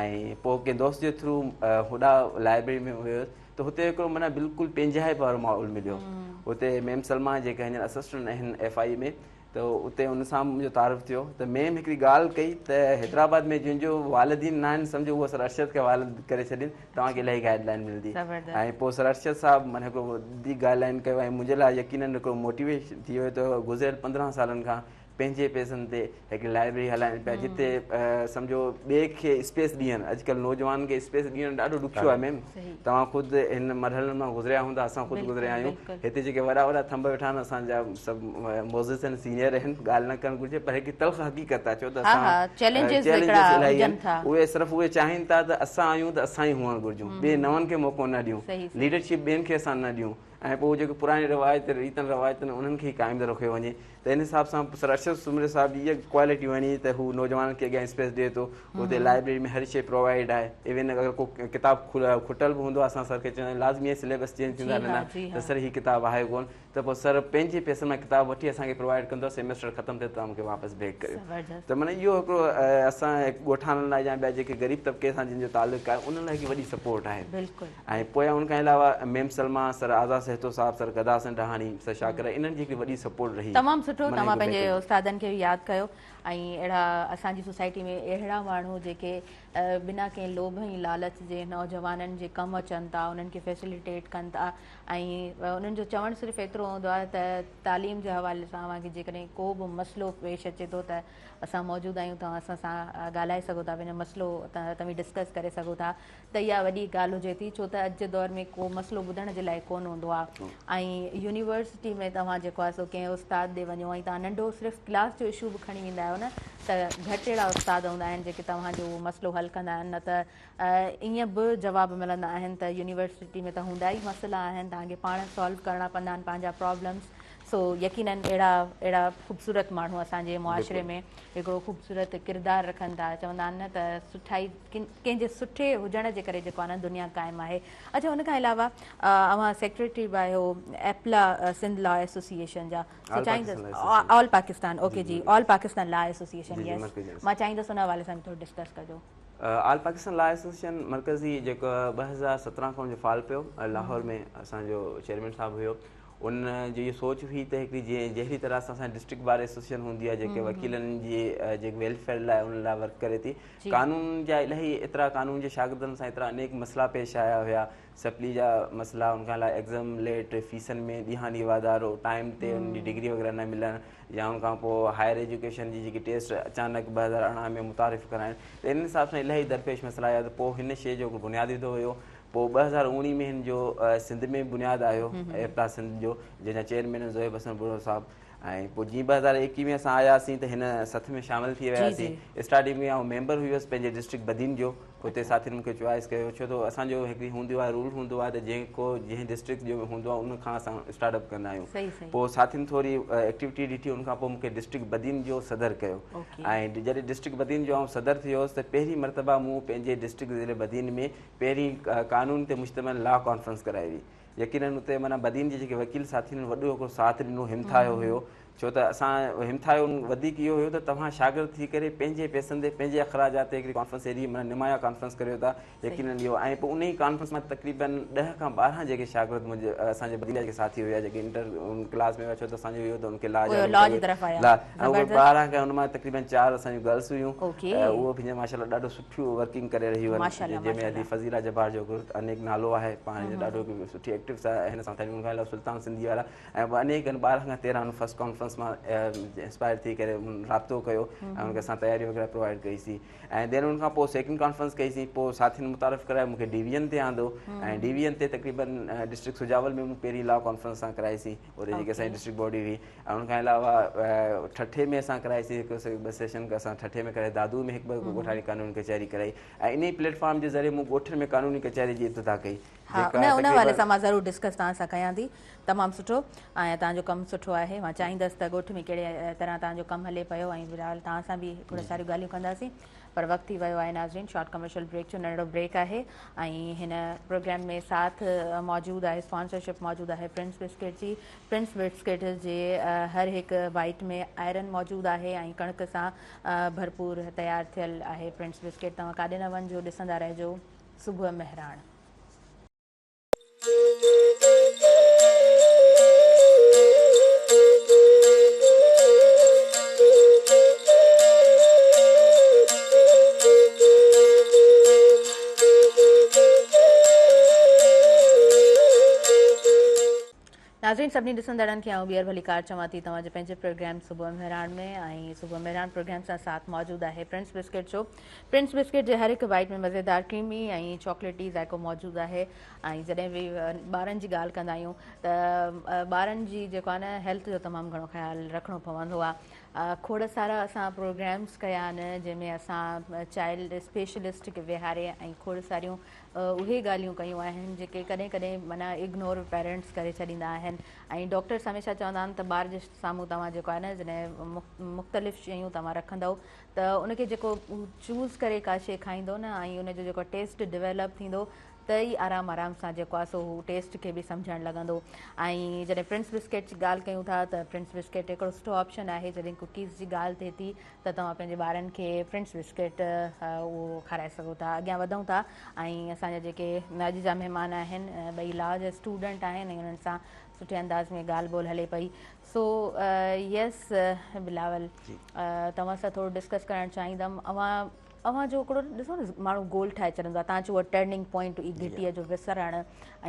۽ پوء ڪنهن دوست جي ٿرو هوڏا لائبريري ۾ ويس ته هتي هڪڙو معنيٰ بلڪل پنهنجائپ وارو ماحول مليو هتي ميم سلميٰ جيڪا هينئر اسسٽنٽ آهن ايف I اي ۾ ته اتي ان سان منهنجو تعارف ٿيو ته ميم هڪڙي ڳالهه ڪئي ته حيدرآباد ۾ جنهن جو والدين ناهن سمجهو اهو سر ارشد کي والد ڪري ڇڏين توهان کي الاهي گائيڊ لائن ملندي ۽ پوء سر ارشد صاحب معنيٰ هڪڙو وڌيڪ گائيڊ لائن ڪيو ۽ منهنجي لاء يقينن هڪڙو موٽيويشن ٿي ويو ته گذريل 15 سالن کان پنهنجي پئسن تي هڪڙي لائبريري هلائين پيا جتي سمجهو ٻئي کي اسپيس ڏين. اڄڪلهه نوجوان کي اسپيس ڏيڻ ڏاڍو ڏکيو آهي ميم، توهان خود هن مرحلن مان گذريا هوندا، اسان خود گذريا آهيون. هتي جيڪي وڏا وڏا ٿنڀ ويٺا آهن اسان جا سڀ معزز آهن، سينيئر آهن، ڳالهه نه ڪرڻ گهرجي پر هڪ تلخ حقيقت آهي ڇو ته اسان چئلينجز الاهي آهن. اهي صرف اهي چاهين ٿا ته اسان آهيون ته اسان ئي هئڻ گهرجون، ٻئي نون کي موقعو نه ڏيون، ليڊرشپ ٻين کي اسان نه ڏيون ۽ پوء جيڪي پراڻي روايت ريتن روايتن انهن کي ئي قائم رکيو وڃي. ته ان حساب سان سر ارشد سومري صاحب جي اها ڪوالٽي وڻي ته هو نوجوانن کي اڳيان اسپيس ڏئي ٿو. اتي لائبريري ۾ هر شيء پرووائيڊ آهي. ايون اگر ڪو ڪتاب کٽل به هوندو آهي اسان سر کي چوندا آهيون لازمي آهي سليبس چينج ٿيندا رهندا آهن ته سر هي ڪتاب آهي ڪونه ته پوء سر پنهنجي پئسن مان ڪتاب وٺي اسان کي پرووائيڊ ڪندو آهي سيمسٽر ختم ٿئي ته توهان مون کي واپس بيڪ ڪريو. ته معنيٰ اهو هڪڙو اسان ڳوٺاڻن لاء يا ٻيا جيڪي غريب طبقي سان جن جو تعلق آهي انهن لاء هڪ وڏي سپورٽ آهي. ۽ پويان ان کان علاوه ميم سلميٰ، سر آزاد سهتو صاحب، سر گدا حسين ڊاهاڻي، سر شاڪر علي انهن جي هڪڙي وڏي سپورٽ رهي. تمام سٺو توهان پنهنجي استادن کي به ياد ڪيو ۽ اهڙا اسان جي سوسائٽي ۾ اهڙا ماڻهو جيڪي بنا ڪنهن لوڀ ۽ لالچ جي نوجوانن جي ڪم اچن ٿا انهن کي فيسليٽيٽ ڪن ٿا ۽ انهن جو چوڻ صرف ايترو هوندو آهي ته تعليم جي حوالي سان اوهان کي جيڪڏهن ڪو به مسئلو پيش اچي ٿو ته اسان موجود آهيون توهان اسان سان ڳالهائي سگهو ٿا پنهنجو مسئلو توهين ڊسڪس ڪري سگهو ٿا ته اها وڏي ڳالهه هجي ٿي ڇو ته اڄ جي دور ۾ ڪو مسئلو ٻڌڻ جي لاء ڪونه هوندو آهي ۽ يونيورسٽي ۾ توهان جيڪو آهي سو ڪنهن استاد ڏي وڃو ۽ توهان ننڍو صرف ڪلاس جو اشو به کڻي ويندا آهيو نه ته گهٽ اهڙا استاد هوندا آهن جيڪي توهان جو اهو مسئلو حل ڪندا آهن نه ته ائين به جواب ملندا آهن ته يونيورسٽي ۾ ته هوندا ئي مسئلا آهن توهان کي پاڻ سالو ڪرڻا پوندا آهن پنهنجا پرابلمس سو يقينن اهڙا اهڙا خوبصورت ماڻهو اسان جي معاشري ۾ هڪڙو خوبصورت ڪردار رکن ٿا. چوندا آهن نه ته سٺائي ڪنهن جي سٺي هجڻ جي ڪري جيڪو آهي نه دنيا قائم آهي. اڇا ان کان علاوه اوهان سيڪريٽري به آهيو ايپلا سنڌ لا ايسوسيئيشن جا سو چاهيندس آل پاڪستان اوڪي جي آل پاڪستان لا ايسوسيئيشن يس مان چاهيندس ان حوالي سان به ٿورو ڊسڪس ڪجو. آل پاڪستان لا ايسوسيئيشن مرڪزي جيڪو 2017 کان جو فعال پيو لاهور ۾ اسان جو چيئرمين صاحب هيو ان جي اها سوچ هئي ته هڪڙي جيئن جهڙي طرح سان اسان جي ڊسٽرڪٽ بار ايسوسيئيشن هوندي آهي جيڪي وڪيلن جي جيڪي ويلفيئر لاء ان لاء ورڪ ڪري ٿي قانون جا الاهي ايترا قانون جي شاگردن سان ايترا انيڪ مسئلا پيش آيا هيا سپلي جا مسئلا ان کان علاوه ايگزام ليٽ فيسن ۾ ڏينهان ڏينهن واڌارو ٽائيم تي ان جي ڊگري وغيره نه ملڻ يا ان کان پوء هائر ايجوڪيشن جي جيڪي ٽيسٽ اچانڪ 2018 ۾ متعارف ڪرائڻ ته ان حساب سان الاهي درپيش مسئلا آيا ته پوء هن شيء جو بنياد وڌو ويو پوء 2019 ۾ هن جو سنڌ ۾ بنياد آيو ايپلا سنڌ جو جنهن جا چيئرمين آهن زوهيب حسن ابڙو صاحب ۽ پوء جيئن 2021 ۾ اسان آياسين ته هن سٿ ۾ شامل ٿي وياسين. اسٽارٽنگ ۾ آئون ميمبر هيس پنهنجي ڊسٽرڪٽ بدين جو اتي ساٿين مون کي چوائس ڪيو ڇو ته اسان جو هڪڙي هوندو آهي رول هوندو آهي ته جنهن ڪو جنهن ڊسٽرڪٽ جو هوندو آهي ان کان اسان اسٽارٽ اپ ڪندا آهيون پوء ساٿين ٿوري ايڪٽيوٽي ڏٺي ان کان پوء مون کي ڊسٽرڪٽ بدين جو صدر ڪيو ۽ جڏهن ڊسٽرڪٽ بدين جو آئون صدر ٿي ويس ته پهرين مرتبه مون پنهنجي ڊسٽرڪٽ ضلعي بدين ۾ پهرين قانون تي مشتمل لا ڪانفرنس ڪرائي وئي. يقينن اتي معنيٰ بدين جي جيڪي وڪيل ساٿين انهن وڏو هڪڙو ساٿ ڏنو همٿايو هيو ڇو ته اسان همٿايو وڌيڪ اهو هيو ته توهان شاگرد ٿي ڪري پنهنجي پئسن تي پنهنجي اخراجات تي هڪڙي ڪانفرنس ايڏي معنيٰ نمايان ڪانفرنس ڪريو ٿا يقينن اهو ۽ پوء انهي ڪانفرنس مان تقريبن 10 کان 12 جيڪي شاگرد منهنجي اسان جي بدين جا جيڪي ساٿي هيا جيڪي انٽر ڪلاس ۾ هيا ڇو ته اسان جو اهو ته ان کي لا جا لا ۽ 12 کان ان مان تقريبن 4 اسان جون گرلس هيون اهو به ماشاء الله ڏاڍو سٺيون ورڪنگ ڪري رهيون آهن جنهن ۾ ادي فضيلا جبار جو هڪڙو انيڪ نالو آهي پاڻ هن ڏاڍو هڪ سٺي ايڪٽو هن سان ٿيل ان کان علاوه سلطان سنڌي وارا ۽ به انيڪ آهن 12 کان 13 فرسٽ ڪانفرنس مان انسپائر ٿي ڪري رابطو ڪيو ۽ ان کي اسان تياري وغيره پرووائڊ ڪئي سين ۽ دين ان کان پوء سيڪنڊ ڪانفرنس ڪئي سين پوء ساٿين متعارف ڪرايو مون کي ڊويزن تي آندو ۽ ڊويزن تي تقريبن ڊسٽرڪٽ سجاول ۾ مون پهرين لا ڪانفرنس سان ڪرائي سين اتي جيڪي اسان جي ڊسٽرڪٽ باڊي هئي ۽ ان کان علاوه ٺٽي ۾ اسان ڪرائي سين هڪ ٻه سيشن اسان ٺٽي ۾ ڪرائي دادو ۾ هڪ ٻه ڳوٺاڻي قانوني ڪچهري ڪرائي ۽ انهي پليٽ فارم جي ذريعي مون ڳوٺن ۾ قانوني ڪچهري جي ابتدا ڪئي ها ان ان حوالي سان مان ضرور ڊسڪس توهان سان ڪيان ٿي تمام سٺو ۽ توهان جو ڪم سٺو آهي مان چاهيندس ته ڳوٺ ۾ ڪهڙي طرح توهان جو ڪم هلي پيو ۽ بهرحال توهان سان به کوڙ ساريون ڳالهيون ڪنداسين پر وقت ٿي ويو آهي ناظرين شارٽ ڪمرشل بريڪ جو ننڍڙو بريڪ آهي ۽ هن پروگرام ۾ ساٿ موجود آهي اسپانسرشپ موجود آهي پرنس بسڪيٽ جي پرنس بسڪيٽ جي هر هڪ بائيٽ ۾ آئرن موجود آهي ۽ ڪڻڪ سان ڀرپور تيار ٿيل آهي پرنس بسڪيٽ توهان ڪاڏي نه وڃجو ڏسندا رهجو صبح مهراڻ. ناظرين سڀني ڏسندڙن کي آئون ٻيهر ڀليڪار چوان ٿي توهان جي پنهنجي پروگرام صبح مهراڻ ۾ ۽ صبح مهراڻ پروگرام سان ساٿ موجود آهي پرنس بسڪيٽ جو. پرنس بسڪيٽ جي هر هڪ بائيٽ ۾ مزيدار ڪريمي ۽ چاڪليٽي ذائقو موجود آهي ۽ جڏهن به ٻارن جي ڳالهه ڪندا آهيون ته ٻارن جي جيڪو آهي نه هيلٿ جو تمام گهڻو خيال رکڻو پوندو آهي. کوڙ سارا اسان پروگرامس ڪيا آهن جنهن ۾ اسان چائلڊ اسپيشلسٽ کي ويهاري ۽ کوڙ ساريون اهي ڳالهيون ڪيون آهن جيڪي ڪڏهن ڪڏهن معنيٰ اگنور پيرنٽس ڪري ڇڏيندا آهن ۽ ڊاڪٽرس هميشه چوندا آهن ته ٻار جي سامهون توهان جيڪو آهي نه جڏهن مختلف شيون توهان رکندؤ ته ان کي جيڪو چوز ڪري ڪا شي کائيندو نه ۽ ان جو جيڪو ٽيسٽ ڊيولپ ٿيندو ته ئي آرام آرام سان جيڪو آهي سو هو ٽيسٽ کي به سمجهڻ لڳندو ۽ جڏهن پرنس بسڪيٽ جي ڳالهه ڪيون ٿا ته پرنس بسڪيٽ هڪڙو سٺو آپشن آهي جڏهن ڪوڪيز جي ڳالهه ٿئي ٿي ته توهان پنهنجي ٻارن کي پرنس بسڪيٽ اهو کارائي سگهو ٿا. اڳيان وڌون ٿا ۽ اسان جا جيڪي اڄ جا مهمان آهن ٻئي لا جا اسٽوڊنٽ آهن ۽ انهن سان سٺي انداز ۾ ڳالهه ٻولهه هلي پئي. سو يس بلاول توهان سان ٿورو ڊسڪس ڪرڻ چاهيندم. اوهان اوهان جو هڪڙو ڏسو نه ماڻهو گول ٺاهي ڇڏندو آهي توهان چئو اهو ٽرننگ پوائنٽ هئي گهٽيء جو وسرڻ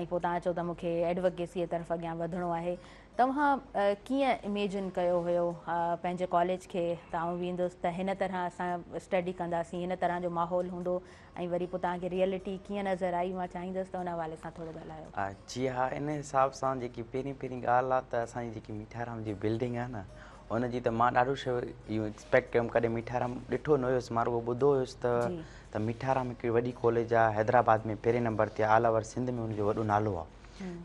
۽ پوء توهان چئو ته مون کي ايڊووڪيسيء طرف اڳيان وڌڻو آهي. توهان ڪيئن اميجن ڪيو هيو پنهنجي ڪاليج کي ته آئون ويندس ته هن طرح اسان اسٽڊي ڪنداسين هن طرح جو ماحول هوندو ۽ وري پوء توهان کي ريئلٽي ڪيئن نظر آئي مان چاهيندس ته ان حوالي سان ٿورو ڳالهايو. جي ها ان حساب سان جيڪي پهرين پهرين ڳالهه آ ته اسان جي جيڪي ميٺارام جي بلڊنگ آ نه ان جي ته مان ڏاڍو شيء اهو ايڪسپيڪٽ ڪيم ڪڏهن ميٺارام ڏٺو نه هيس مان رڳو ٻڌو هيس ته ته ميٺارام هڪڙي وڏي ڪاليج آ حيدرآباد ۾ پهرين نمبر تي آل اوور سنڌ ۾ ان جو وڏو نالو آ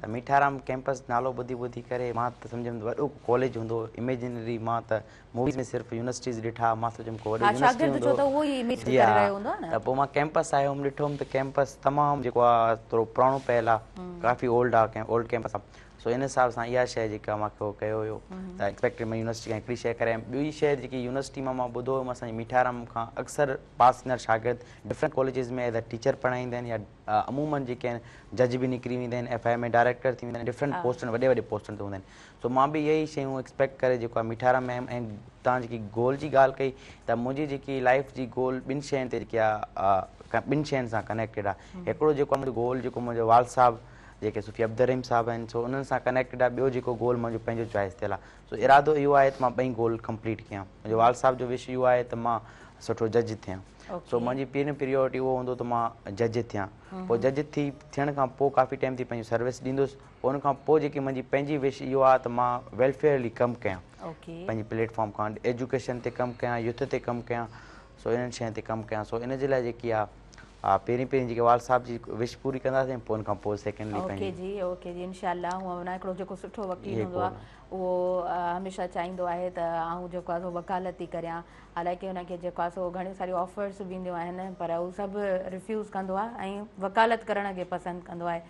ته ميٺارام ڪيمپس نالو ٻڌي ٻڌي ڪري مان ته سمجهيم ته وڏو ڪو ڪاليج هوندو اميجنري مان ته موويز ۾ صرف يونيورسٽيز ڏٺا مان سوچيم ڪو وڏو يونيورسٽي هوندو جي ها ته پوء مان ڪيمپس آيو هوم ڏٺو هوم ته ڪيمپس تمام جيڪو آ ٿورو پراڻو پيل آ ڪافي اولڊ آ اولڊ ڪيمپس آ سو ان حساب سان اها شيء جيڪا مان کي ڪيو هيو ته ايڪسپيڪٽ مان يونيورسٽي کان هڪڙي شيء ڪري آيم ٻي شيء جيڪي يونيورسٽي مان مان ٻڌو هيم اسان جي ميٺارام کان اڪثر پاس ٿيندڙ شاگرد different colleges ۾ as a teacher پڙهائيندا آهن يا عموماً جيڪي آهن جج به نڪري ويندا آهن ايف I A ۾ director ٿي ويندا آهن ڊفرنٽ پوسٽن وڏي وڏي پوسٽن تي هوندا آهن سو مان به اهي ئي شيون ايڪسپيڪٽ ڪري جيڪو آهي ميٺارام ۾ آيم ۽ توهان جيڪي گول جي ڳالهه ڪئي ته منهنجي جيڪي لائف جي گول ٻن شين تي جيڪي آهي ٻن شين سان ڪنيڪٽيڊ آهي هڪڙو جيڪو آهي منهنجو گول جيڪو منهنجو والد صاحب جيڪي صوفي عبدالرحيم صاحب آهن سو انهن سان ڪنيڪٽيڊ آهي ٻيو جيڪو گول منهنجو پنهنجو چوائس ٿيل آهي سو ارادو اهو آهي ته مان ٻئي گول ڪمپليٽ ڪيان منهنجو والد صاحب جو وش اهو آهي ته مان سٺو جج ٿيان سو منهنجي پهريون پريورٽي اهو هوندو ته مان جج ٿيان پوء جج ٿي ٿيڻ کان پوء ڪافي ٽائيم ٿي پنهنجي سروس ڏيندس پوء ان کان پوء جيڪي منهنجي پنهنجي وش اهو آهي ته مان ويلفيئرلي ڪم ڪيان پنهنجي پليٽ فارم کان ايجوڪيشن تي ڪم ڪيان يوٿ تي ڪم ڪيان سو انهن شين تي ڪم ڪيان سو ان جي لاء جيڪي آهي پهرين پهرين جيڪي والد صاحب جي وش پوري ڪنداسين پوء ان کان پوء سيڪنڊلي پنهنجي اوڪي جي اوڪي جي انشاء الله هونء هڪڙو جيڪو سٺو وڪيل هوندو آهي اهو هميشه چاهيندو آهي ته آئون جيڪو آهي سو وڪالت ئي ڪريان حالانڪه هن کي جيڪو آهي سو گهڻيون ساريون آفرس به اينديون آهن پر هو سڀ ريفيوز ڪندو آهي ۽ وڪالت ڪرڻ کي پسند ڪندو آهي.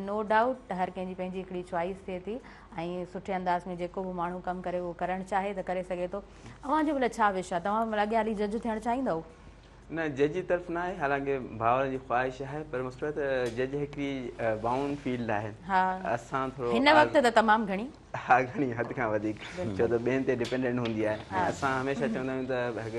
نو ڊائوٽ هر ڪنهن جي پنهنجي هڪڙي چوائس ٿئي ٿي ۽ سٺي انداز ۾ جيڪو به ماڻهو ڪم ڪري اهو ڪرڻ چاهي ته ڪري سگهي ٿو. اوهان جو ڀلا ڇا وش آهي؟ توهان ڀلا اڳيان هلي جج ٿيڻ چاهيندؤ؟ نه جج جي طرف نه آهي حالانڪه ڀائرن جي خواهش آهي پر مسئلو آهي ته جج هڪڙي بائونڊ فيلڊ آهي اسان ٿورو هن وقت ته تمام گهڻي ها گهڻي حد کان وڌيڪ ڇو ته ٻين تي ڊپينڊنٽ هوندي آهي ۽ اسان هميشه چوندا آهيون ته هڪ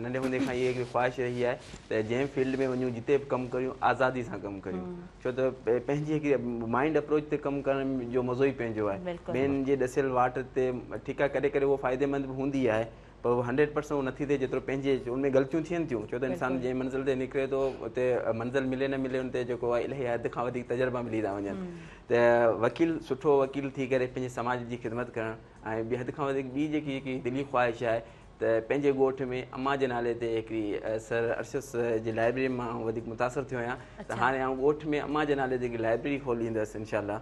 ننڍي هوندي کان اها هڪڙي خواهش رهي آهي ته جنهن فيلڊ ۾ وڃون جتي به ڪم ڪريون آزادي سان ڪم ڪريون ڇو ته پنهنجي هڪڙي مائنڊ اپروچ تي ڪم ڪرڻ جو مزو ئي پنهنجو آهي ٻين جي ڏسيل واٽ تي ٺيڪ آهي ڪڏهن ڪڏهن اهو فائديمند به هوندي آهي پر اهو هنڊريڊ پرسنٽ اهو نٿي ٿئي جيترو پنهنجي ان ۾ غلطيون ٿين ٿيون ڇو ته انسان جنهن منزل تي نڪري ٿو اتي منزل ملي نه ملي ان تي جيڪو آهي الاهي حد کان وڌيڪ تجربا ملي ٿا وڃن ته وڪيل سٺو وڪيل ٿي ڪري پنهنجي سماج جي خدمت ڪرڻ ۽ ٻي حد کان وڌيڪ ٻي جيڪي جيڪي دلي خواهش آهي ته پنهنجي ڳوٺ ۾ امان جي نالي تي هڪڙي سر ارشد جي لائبريري مان آئون وڌيڪ متاثر ٿيو آهيان ته هاڻي آئون ڳوٺ ۾ امان جي نالي تي هڪڙي لائبريري کوليندس انشاء الله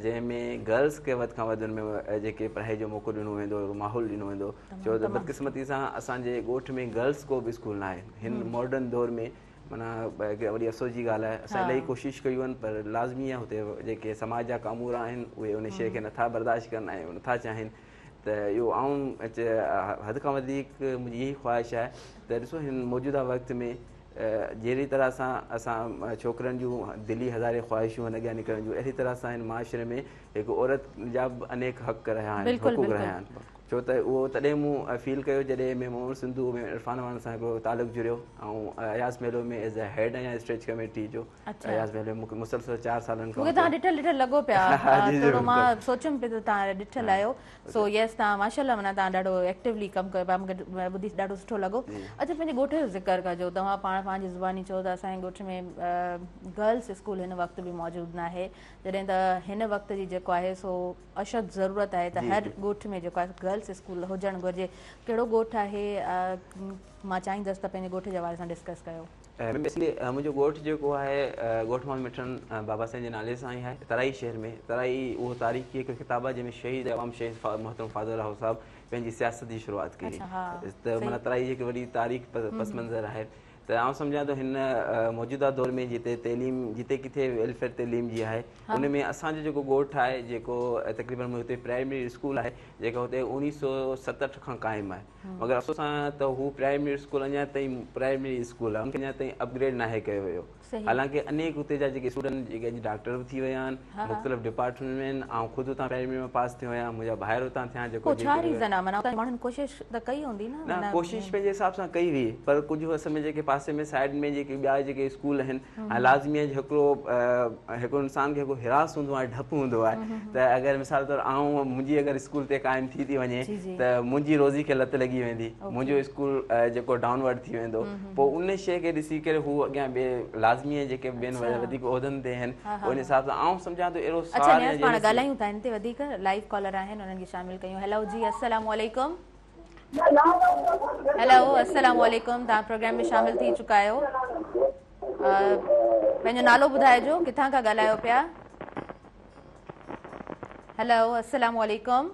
جنهن ۾ گرلس کي وڌ کان وڌ ان ۾ جيڪي پڙهائي جو موقعو ڏنو ويندو ماحول ڏنو ويندو ڇو ته بدقسمتي سان اسان جي ڳوٺ ۾ گرلس ڪو به اسڪول ناهي هن ماڊرن دور ۾ معنيٰ هڪ وڏي افسوس جي ڳالهه آهي اسان الاهي ڪوشش ڪيون آهن پر لازمي آهي هتي جيڪي سماج جا ڪامورا آهن اهي ان شيء کي نٿا برداشت ڪن ۽ نٿا چاهين ته اهو آئون حد کان وڌيڪ منهنجي اها خواهش آهي ته ڏسو هن موجوده وقت ۾ جهڙي طرح سان اسان ڇوڪرن جون دلي هزارين خواهشون آهن اڳيان نڪرڻ جون اهڙي طرح سان هن معاشري ۾ هڪ عورت جا به انيڪ حق رهيا آهن حقوق رهيا آهن. ڇو ته اهو تڏهن مون فيل ڪيو جڏهن ميم امر سنڌو ۾ عرفان اعواڻ سان هڪڙو تعلق جڙيو ۽ اياز ميلو ۾ ايز اي هيڊ آهيان اسٽيج ڪميٽي جو. اياز ميلو ۾ مون کي مسلسل 4 سالن کان مون کي توهان ڏٺل ڏٺل لڳو پيا ٿورو مان سوچيم پئي ته توهان ڏٺل آهيو. سو يس توهان ماشاءالله معنيٰ توهان ڏاڍو ايڪٽيولي ڪم ڪيو پيا مون کي ٻڌي ڏاڍو سٺو لڳو. اڇا پنهنجي ڳوٺ جو ذڪر ڪجو توهان پاڻ پنهنجي زباني چئو ته اسان جي ڳوٺ ۾ گرلس اسڪول هن وقت به موجود ناهي جڏهن ته هن وقت جي جيڪو آهي سو اشد ضرورت آهي ته هر ڳوٺ ۾ جيڪو آهي گرلس اسڪول هجڻ گهرجي. ڪهڙو ڳوٺ آهي مان چاهيندس ته پنهنجي ڳوٺ جي حوالي سان ڊسڪس ڪيو. بيسڪلي منهنجو ڳوٺ جيڪو آهي ڳوٺ محمد مٺن بابا سائين جي نالي سان ئي آهي ترائي شهر ۾. ترائي اهو تاريخي هڪ خطاب آهي جنهن ۾ شهيد عوام شهيد محترم فاضل راهو صاحب پنهنجي سياست جي شروعات ڪئي ته معنيٰ ترائي جي هڪ وڏي تاريخ پس منظر آهي. ته آئون سمجهان ٿو هن موجوده دور ۾ جتي تعليم جتي ڪٿي ويلفيئر تعليم جي آهي ان ۾ اسان جو جيڪو ڳوٺ آهي جيڪو تقريبن هتي پرائمري اسڪول آهي جيڪو هتي 1967 کان قائم آهي مگر افسوس سان ته هو پرائمري اسڪول اڃا تائين پرائمري اسڪول آهي ان کي اڃا تائين اپگريڊ ناهي ڪيو ويو حالانڪه انيڪ اتي جا جيڪي اسٽوڊنٽ جيڪي اڄ ڊاڪٽر به ٿي ويا آهن مختلف ڊپارٽمينٽ ۾ آهن آئون خود اتان پرائمري مان پاس ٿيو آهيان منهنجا ڀائر اتان ٿيا جيڪو پوء ڇا ريزن آهي معنيٰ اتان ماڻهن ڪوشش ته ڪئي هوندي نه نه ڪوشش پنهنجي حساب سان ڪئي هئي پر ڪجهه اصل ۾ جيڪي پاسي ۾ سائيڊ ۾ جيڪي ٻيا جيڪي اسڪول آهن ۽ لازمي آهي هڪڙو هڪڙو انسان کي هڪڙو حراس هوندو آهي ڊپ هوندو آهي ته اگر مثال طور آئون منهنجي اگر اسڪول تي قائم ٿي ٿي وڃي ته منهنجي روزي کي لت لڳي ويندي منهنجو اسڪول جيڪو ڊائون ورڊ ٿي ويندو پوء ان شيء کي ڏسي ڪري هو اڳيان ٻئي لازمي آهي جيڪي ٻين وڌيڪ عهدن تي آهن ان حساب سان آئون سمجهان ٿو اهڙو اڇا نياز پاڻ ڳالهايون ٿا هن تي وڌيڪ لائيو ڪالر آهن انهن کي شامل ڪيون هيلو جي السلام عليڪم هيلو السلام عليڪم توهان پروگرام ۾ شامل ٿي چڪا آهيو پنهنجو نالو ٻڌائجو ڪٿان کان ڳالهايو پيا هيلو السلام عليڪم.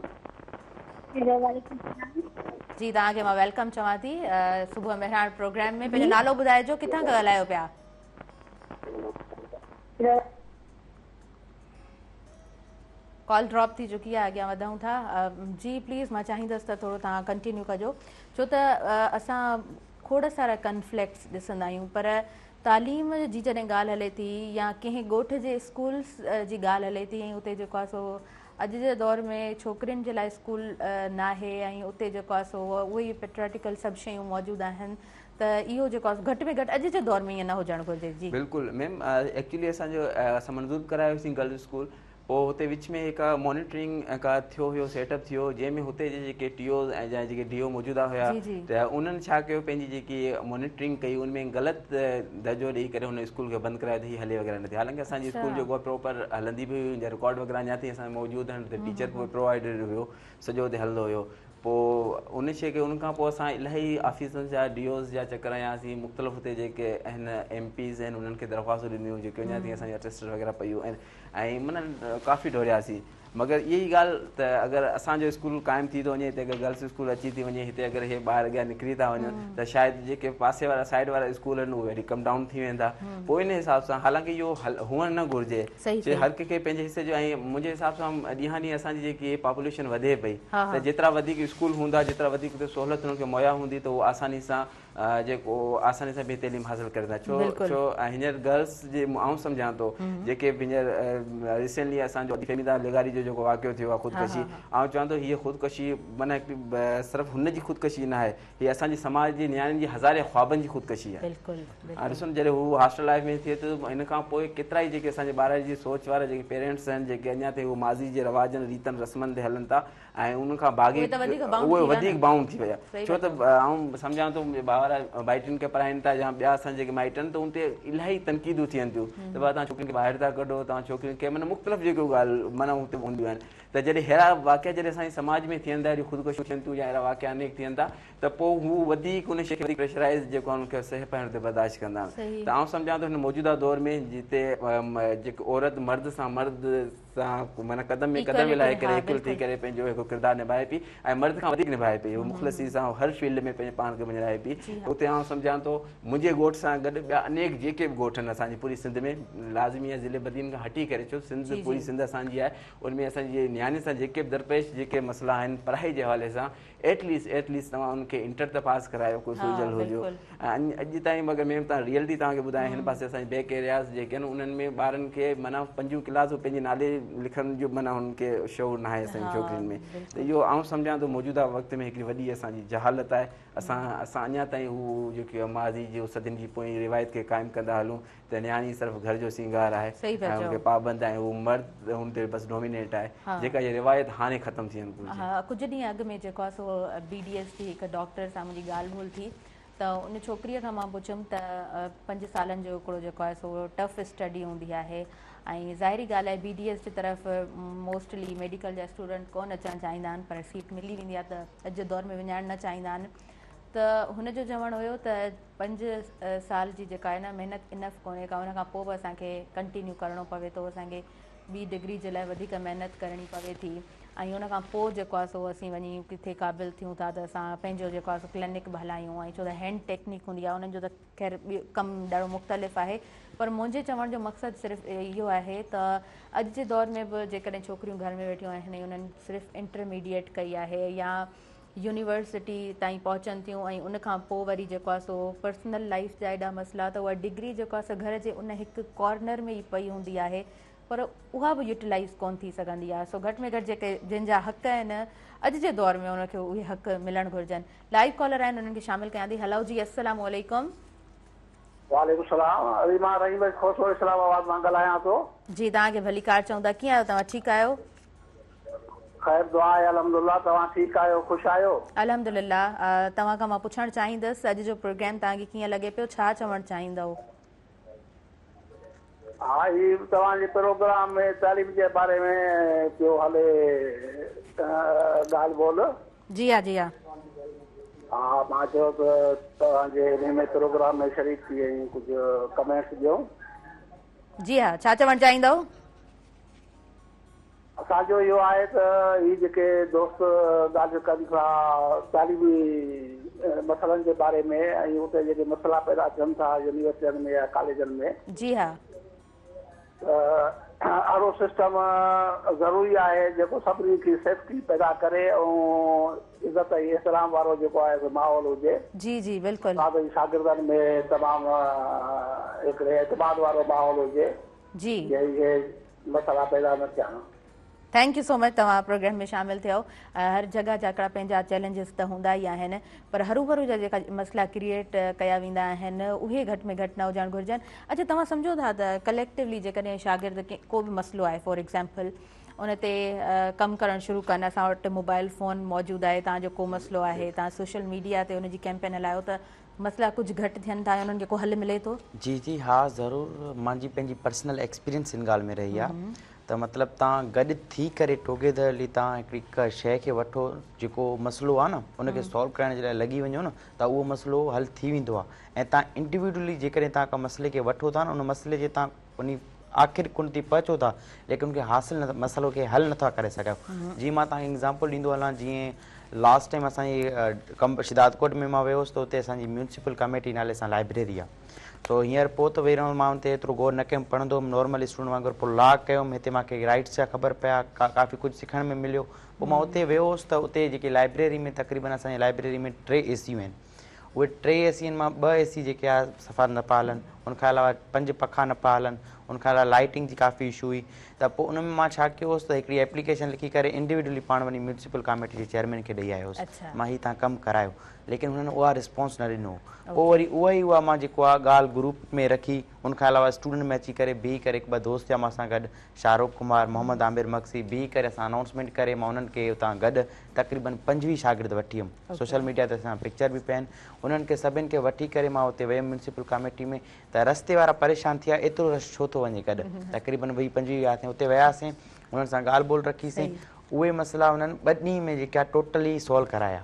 هيلو وعليڪم السلام. جي توهان کي مان welcome چوان ٿي صبح مهراڻ پروگرام ۾ پنهنجو نالو ٻڌائجو ڪٿان کان ڳالهايو پيا. ڪال ڊراپ ٿي چڪي آهي اڳيان وڌون ٿا جي پليز مان چاهيندس ته ٿورو توهان ڪنٽينيو ڪجو ڇو ته اسان کوڙ سارا ڪنفلڪٽس ڏسندا آهيون پر تعليم جي جڏهن ڳالهه هلي ٿي يا ڪنهن ڳوٺ جي اسڪولس جي ڳالهه هلي ٿي ۽ اتي جيڪو آهي سو اڄ جي دور ۾ ڇوڪرين جي لاء اسڪول ناهي ۽ اتي جيڪو آهي سو اهي ئي پيٽرياٽيڪل سڀ شيون موجود آهن ته اهو جيڪو آهي گهٽ ۾ گهٽ اڄ جي دور ۾ ائين نه هجڻ گهرجي جي. بلڪل ميم ايڪچولي اسان جو اسان منظور به ڪرايوسين گرلز اسڪول پوء هتي وچ ۾ هڪ مانيٽرنگ ڪا ٿيو هيو سيٽ اپ ٿيو جنهن ۾ هتي جي جيڪي ٽي اوز ۽ جا جيڪي ڊي او موجوده هيا ته انهن ڇا ڪيو پنهنجي جيڪي مانيٽرنگ ڪئي ان ۾ غلط درجو ڏئي ڪري هن اسڪول کي بند ڪرايو ته هي هلي وغيره نٿي حالانڪه اسان جي اسڪول جيڪو پراپر هلندي به هئي ان جا رڪارڊ وغيره اڃا تائين اسان وٽ موجود آهن اتي ٽيچر به پرووائيڊڊ هيو سڄو اتي هلندو هيو پوء ان شيء کي ان کان پوء اسان الاهي آفيسن جا ڊي اوز جا چڪر هنياسين مختلف اتي جيڪي آهن ايم پيز آهن انهن کي درخواستون ڏنيون جيڪي اڃا تائين اسان جا اٽيسٽڊ وغيره پيون آهن ۽ معنيٰ ڪافي ڊوڙياسين مگر اها ئي ڳالهه ته اگر اسان جو اسڪول قائم ٿي ٿو وڃي هتي اگر گرلس اسڪول اچي ٿي وڃي هتي اگر هي ٻار اڳيان نڪري ٿا وڃن ته شايد جيڪي پاسي وارا سائيڊ وارا اسڪول آهن اهي وري ڪم ڊائون ٿي ويندا پوء ان حساب سان حالانڪه اهو هئڻ نه گهرجي چي هر ڪنهن کي پنهنجي حصي جو ۽ منهنجي حساب سان ڏينهان ڏينهن اسان جي جيڪي پاپوليشن وڌي پئي ته جيترا وڌيڪ اسڪول هوندا جيترا وڌيڪ اتي سهولت انهن کي مهيا هوندي ته هو آساني سان جيڪو آساني سان به تعليم حاصل ڪري ٿا ڇو ڇو هينئر گرلس جي آئون سمجهان ٿو جيڪي به هينئر ريسينٽلي اسان جو فهميده لغاري جو جيڪو واقعو ٿيو آهي خودڪشي آئون چوان ٿو هيء خودڪشي معنيٰ هڪڙي صرف هن جي خودڪشي نه آهي هي اسان جي سماج جي نياڻين جي هزارين خوابن جي خودڪشي آهي ڏسو نه جڏهن هو هاسٽل لائف ۾ ٿئي ٿو ان کان پوء ڪيترا ئي جيڪي اسان جي ٻارن جي سوچ وارا جيڪي پيرنٽس آهن جيڪي اڃا تائين هو ماضي جي رواجن ريتن رسمن تي هلن ٿا ۽ انهن کان باغي اهي وڌيڪ بائونڊ ٿي ويا ڇو ته آئون سمجهان ٿو منهنجي ڀاء وارا مائٽن کي پڙهائين ٿا يا ٻيا اسان جيڪي مائٽ آهن ته ان تي الاهي تنقيدون ٿين ٿيون ته بابا توهان ڇوڪرين کي ٻاهر ٿا ڪڍو توهان ڇوڪرين کي معنيٰ مختلف جيڪو ڳالهه معنيٰ هتي هونديون آهن ته جڏهن اهڙا واقعا جڏهن اسان جي سماج ۾ ٿين ٿا اهڙيون خودڪشيون ٿين ٿيون يا اهڙا واقعا انيڪ ٿين ٿا ته پوء هو وڌيڪ ان شيء کي وڌيڪ پريشرائيز جيڪو آهي ان کي سهپ ۽ ان تي برداشت ڪندا آهن ته آئون سمجهان ٿو هن موجوده دور ۾ جتي جيڪي عورت مرد سان مرد سان معنيٰ قدم ۾ قدم ملائي ڪري هڪل ٿي ڪري پنهنجو هڪ ڪردار نڀائي پئي ۽ مرد کان وڌيڪ نڀائي پئي هو مخلصي سان هر فيلڊ ۾ پنهنجو پاڻ کي مڃرائي پئي اتي آئون سمجهان ٿو منهنجي ڳوٺ سان گڏ ٻيا انيڪ جيڪي به ڳوٺ آهن اسان جي پوري سنڌ ۾ لازمي آهي ضلعي بدين کان هٽي ڪري ڇو سنڌ پوري سنڌ اسان جي آهي ان ۾ اسان جي نياڻين سان جيڪي به درپيش جيڪي مسئلا آهن پڙهائي جي حوالي سان ايٽ ليسٽ ايٽ ليسٽ توهان ان کي انٽر ته پاس ڪرايو ڪو سلجهيل هجو ۽ اڄ تائين مگر ميم توهان ريئلٽي توهان کي ٻڌايان هن پاسي اسان جي بيڪ ايرياز جيڪي آهن انهن ۾ ٻارن کي معنيٰ پنجون ڪلاس هو پنهنجي نالي لکڻ جو معنيٰ هنن کي شعور ناهي اسان جي ڇوڪرين ۾ ته اهو آئون سمجهان ٿو موجوده وقت ۾ هڪڙي وڏي اسان جي جهالت آهي اسان اسان اڃا تائين هو جيڪي ماضي جي صدين جي پوئين روايت کي قائم ڪندا هلون ته نياڻي صرف گهر جو سينگار آهي ۽ ان کي پابند آهي هو مرد هن تي بس ڊومينيٽ آهي جيڪا هي روايت هاڻي ختم ٿيڻ گهرجي. ها ڪجهه ڏينهن اڳ ۾ جيڪو آهي سو بي ڊي ايس جي هڪ ڊاڪٽر سان منهنجي ڳالهه ٻولهه ٿي ته ان ڇوڪريء کان مان پڇيم ته پنج سالن جو هڪڙو جيڪو آهي سو ٽف اسٽڊي هوندي آهي ۽ ظاهري ڳالهه آهي بي ڊي ايس جي طرف موسٽلي ميڊيڪل جا اسٽوڊنٽ ڪونه اچڻ چاهيندا آهن پر سيٽ ملي ويندي آهي ته اڄ جي دور ۾ وڃائڻ نه چاهيندا آهن ته هن جو چوڻ هيو ته پنج سال جي جيڪا آهي نه محنت انف ڪونهي ڪا ان کان پوء به اسان کي ڪنٽينيو ڪرڻو پوي ٿو اسان کي ٻي ڊگري جي لاء وڌيڪ محنت ڪرڻي پوي ٿي ۽ ان کان پوء جيڪو آهي سو اسين وڃي ڪٿي قابل ٿيون ٿا ته اسان پنهنجو جيڪو آهي سو ڪلينڪ به هلايون ۽ ڇو ته هينڊ ٽيڪنيڪ هوندي آهي انهن جو ته خير ڪم ڏاڍو مختلف آهي پر منهنجي چوڻ جو مقصد صرف اهو آهي ته اڄ جي دور ۾ به جيڪڏهن ڇوڪريون گهر ۾ ويٺيون آهن ۽ انهن صرف انٽرميڊيٽ ڪئي آهي يا يونيورسٽي تائين پهچن ٿيون ۽ ان کان پوء وري جيڪو آهي سو پرسنل لائيف جا ايڏا مسئلا ته اها ڊگري جيڪو آهي سو گهر جي ان هڪ ڪارنر ۾ ئي پئي هوندي آهي پر اها به يوٽيلائيز ڪون ٿي سگهندي آهي سو گهٽ ۾ گهٽ جيڪي جن جا حق آهن اڄ جي دور ۾ ان کي اهي حق ملڻ گهرجن. لائيو ڪالر آهن انهن کي شامل ڪيان ٿي هلو جي السلام عليڪم. وعليڪم السلام علي مان رحيم بخش کوسو اسلام آباد مان ڳالهايان ٿو. جي توهان کي ڀليڪار چئون ٿا ڪيئن آهيو توهان ٺيڪ آهيو. خير دعا آهي الحمدالله توهان ٺيڪ آهيو خوش آهيو. الحمدلله توهان کان مان پڇڻ چاهيندس اڄ جو پروگرام توهان کي ڪيئن لڳي پيو ڇا چوڻ چاهيندؤ. ها هي توهان جي پروگرام ۾ تعليم جي باري ۾ پيو هلي ڳالهه ٻولهه. جي ها جي ها. ها مان چيو ته توهان جي انهي ۾ پروگرام ۾ شريڪ ٿي ۽ ڪجهه ڪمينٽس ڏيون. جي ها ڇا چوڻ چاهيندؤ. اسان جو اهو آهي ته هي جيڪي دوست ڳالهيون ڪن ٿا تعليمي مسئلن جي باري ۾ ۽ اتي جيڪي مسئلا پيدا ٿين ٿا يونيورسٽين ۾ يا ڪاليجن ۾. جي ها. ته اهڙو سسٽم ضروري آهي جيڪو سڀني کي سيفٽي پيدا ڪري ۽ عزت ۽ احترام وارو جيڪو آهي سو ماحول هجي. جي جي بلڪل. استاد ۽ شاگردن ۾ تمام هڪڙي اعتماد وارو ماحول هجي. جي. جنهن کي مسئلا پيدا نه ٿين. Thank you سو مچ توهان پروگرام ۾ شامل ٿيو هر جڳهه جا هڪڙا پنهنجا چئلينجز ته هوندا ئي آهن پر هروڀرو جا جيڪا مسئلا ڪريئيٽ ڪيا ويندا آهن اهي گهٽ ۾ گهٽ نه هجڻ گهرجن اڇا توهان سمجهو ٿا ته ڪليڪٽولي جيڪڏهن شاگرد ڪو به مسئلو آهي فار ايگزامپل ان تي ڪم ڪرڻ شروع ڪن اسان وٽ موبائل فون موجود آهي توهان جو ڪو مسئلو آهي توهان سوشل ميڊيا تي ان جي ڪيمپين هلايو ته مسئلا ڪجهه گهٽ ٿين ٿا ۽ انهن کي ڪو حل ملي ٿو؟ جي جي ها ضرور مانجي پنهنجي پرسنل ايڪسپيرينس ان ڳالهه ۾ رهي آ ته مطلب تان گڏ ٿي ڪري ٽوگيدرلي تان هڪڙي ڪا شئي کي وٺو جيڪو مسئلو آ نه ان کي سالو ڪرڻ جي لاء لڳي وڃو نه ته اهو مسئلو حل ٿي ويندو آ ۽ تان انڊيوڊولي جيڪڏهن تان ڪا مسئلي کي وٺو ٿا نه ان مسئلي جي تان انهي آخر ڪنڊ تي پهچو ٿا ليڪن ان کي حاصل نه مسئلو کي حل نٿا ڪري سگهو جيئن مان توهان کي ايگزامپل ڏيندو هلان جيئن لاسٽ ٽائيم اسان جي شهدادڪوٽ ۾ مان ويو هوس ته اتي اسان جي ميونسپل ڪميٽي نالي سان لائبريري آهي سو هينئر پوء ته ويهي رهيم مان ان تي ايترو غور نه ڪيم پڙهندو هوم نارمل اسٽوڊنٽ وانگر پوء لا ڪيم هتي مان کي رائٽس جا خبر پيا ڪافي ڪجهه سکڻ ۾ مليو پوء مان اتي ويو هوس ته اتي جيڪي لائبريري ۾ تقريبن اسان جي لائبريري ۾ ٽي اي سيون آهن اهي ٽي اي سين مان ٻه اي سي جيڪي آ صفا نه پيا هلن ان کان علاوه پنج پکا نه پيا هلن ان کان علاوه لائيٽنگ جي ڪافي اشو هئي ته پوء ان ۾ مان ڇا ڪيو هوس ته هڪڙي ايپليڪيشن لکي ڪري انڊيوڊولي پاڻ وڃي ميونسپل ڪاميٽي جي چيئرمين کي ڏئي آيو هوس مان هي تان ڪم ڪرايو ليڪن هنن اها رسپانس نه ڏنو پوء وري اها ئي اها مان جيڪو آ ڳالهه گروپ ۾ رکي ان کان علاوه اسٽوڊنٽ ۾ اچي ڪري بيهي ڪري هڪ ٻه دوست ٿيا مان سان گڏ شاهه رخ ڪمار محمد عامر مگسي بيهي ڪري اسان انائونسمينٽ ڪري مان انهن کي اتان گڏ تقريبن 25 شاگرد وٺي ويم سوشل ميڊيا تي اسان جا پڪچر به پيا آهن انهن کي سڀن کي وٺي ڪري مان اتي ويم ميونسپل ڪاميٽي ۾ ته رستي وارا پريشان ٿي ويا ايترو رش ڇو ٿو وڃي گڏ تقريبن 20 25 وياسين اتي وياسين انهن سان ڳالهه ٻولهه رکيسين اهي مسئلا انهن ٻه ڏينهن ۾ جيڪا ٽوٽلي سالو ڪرايا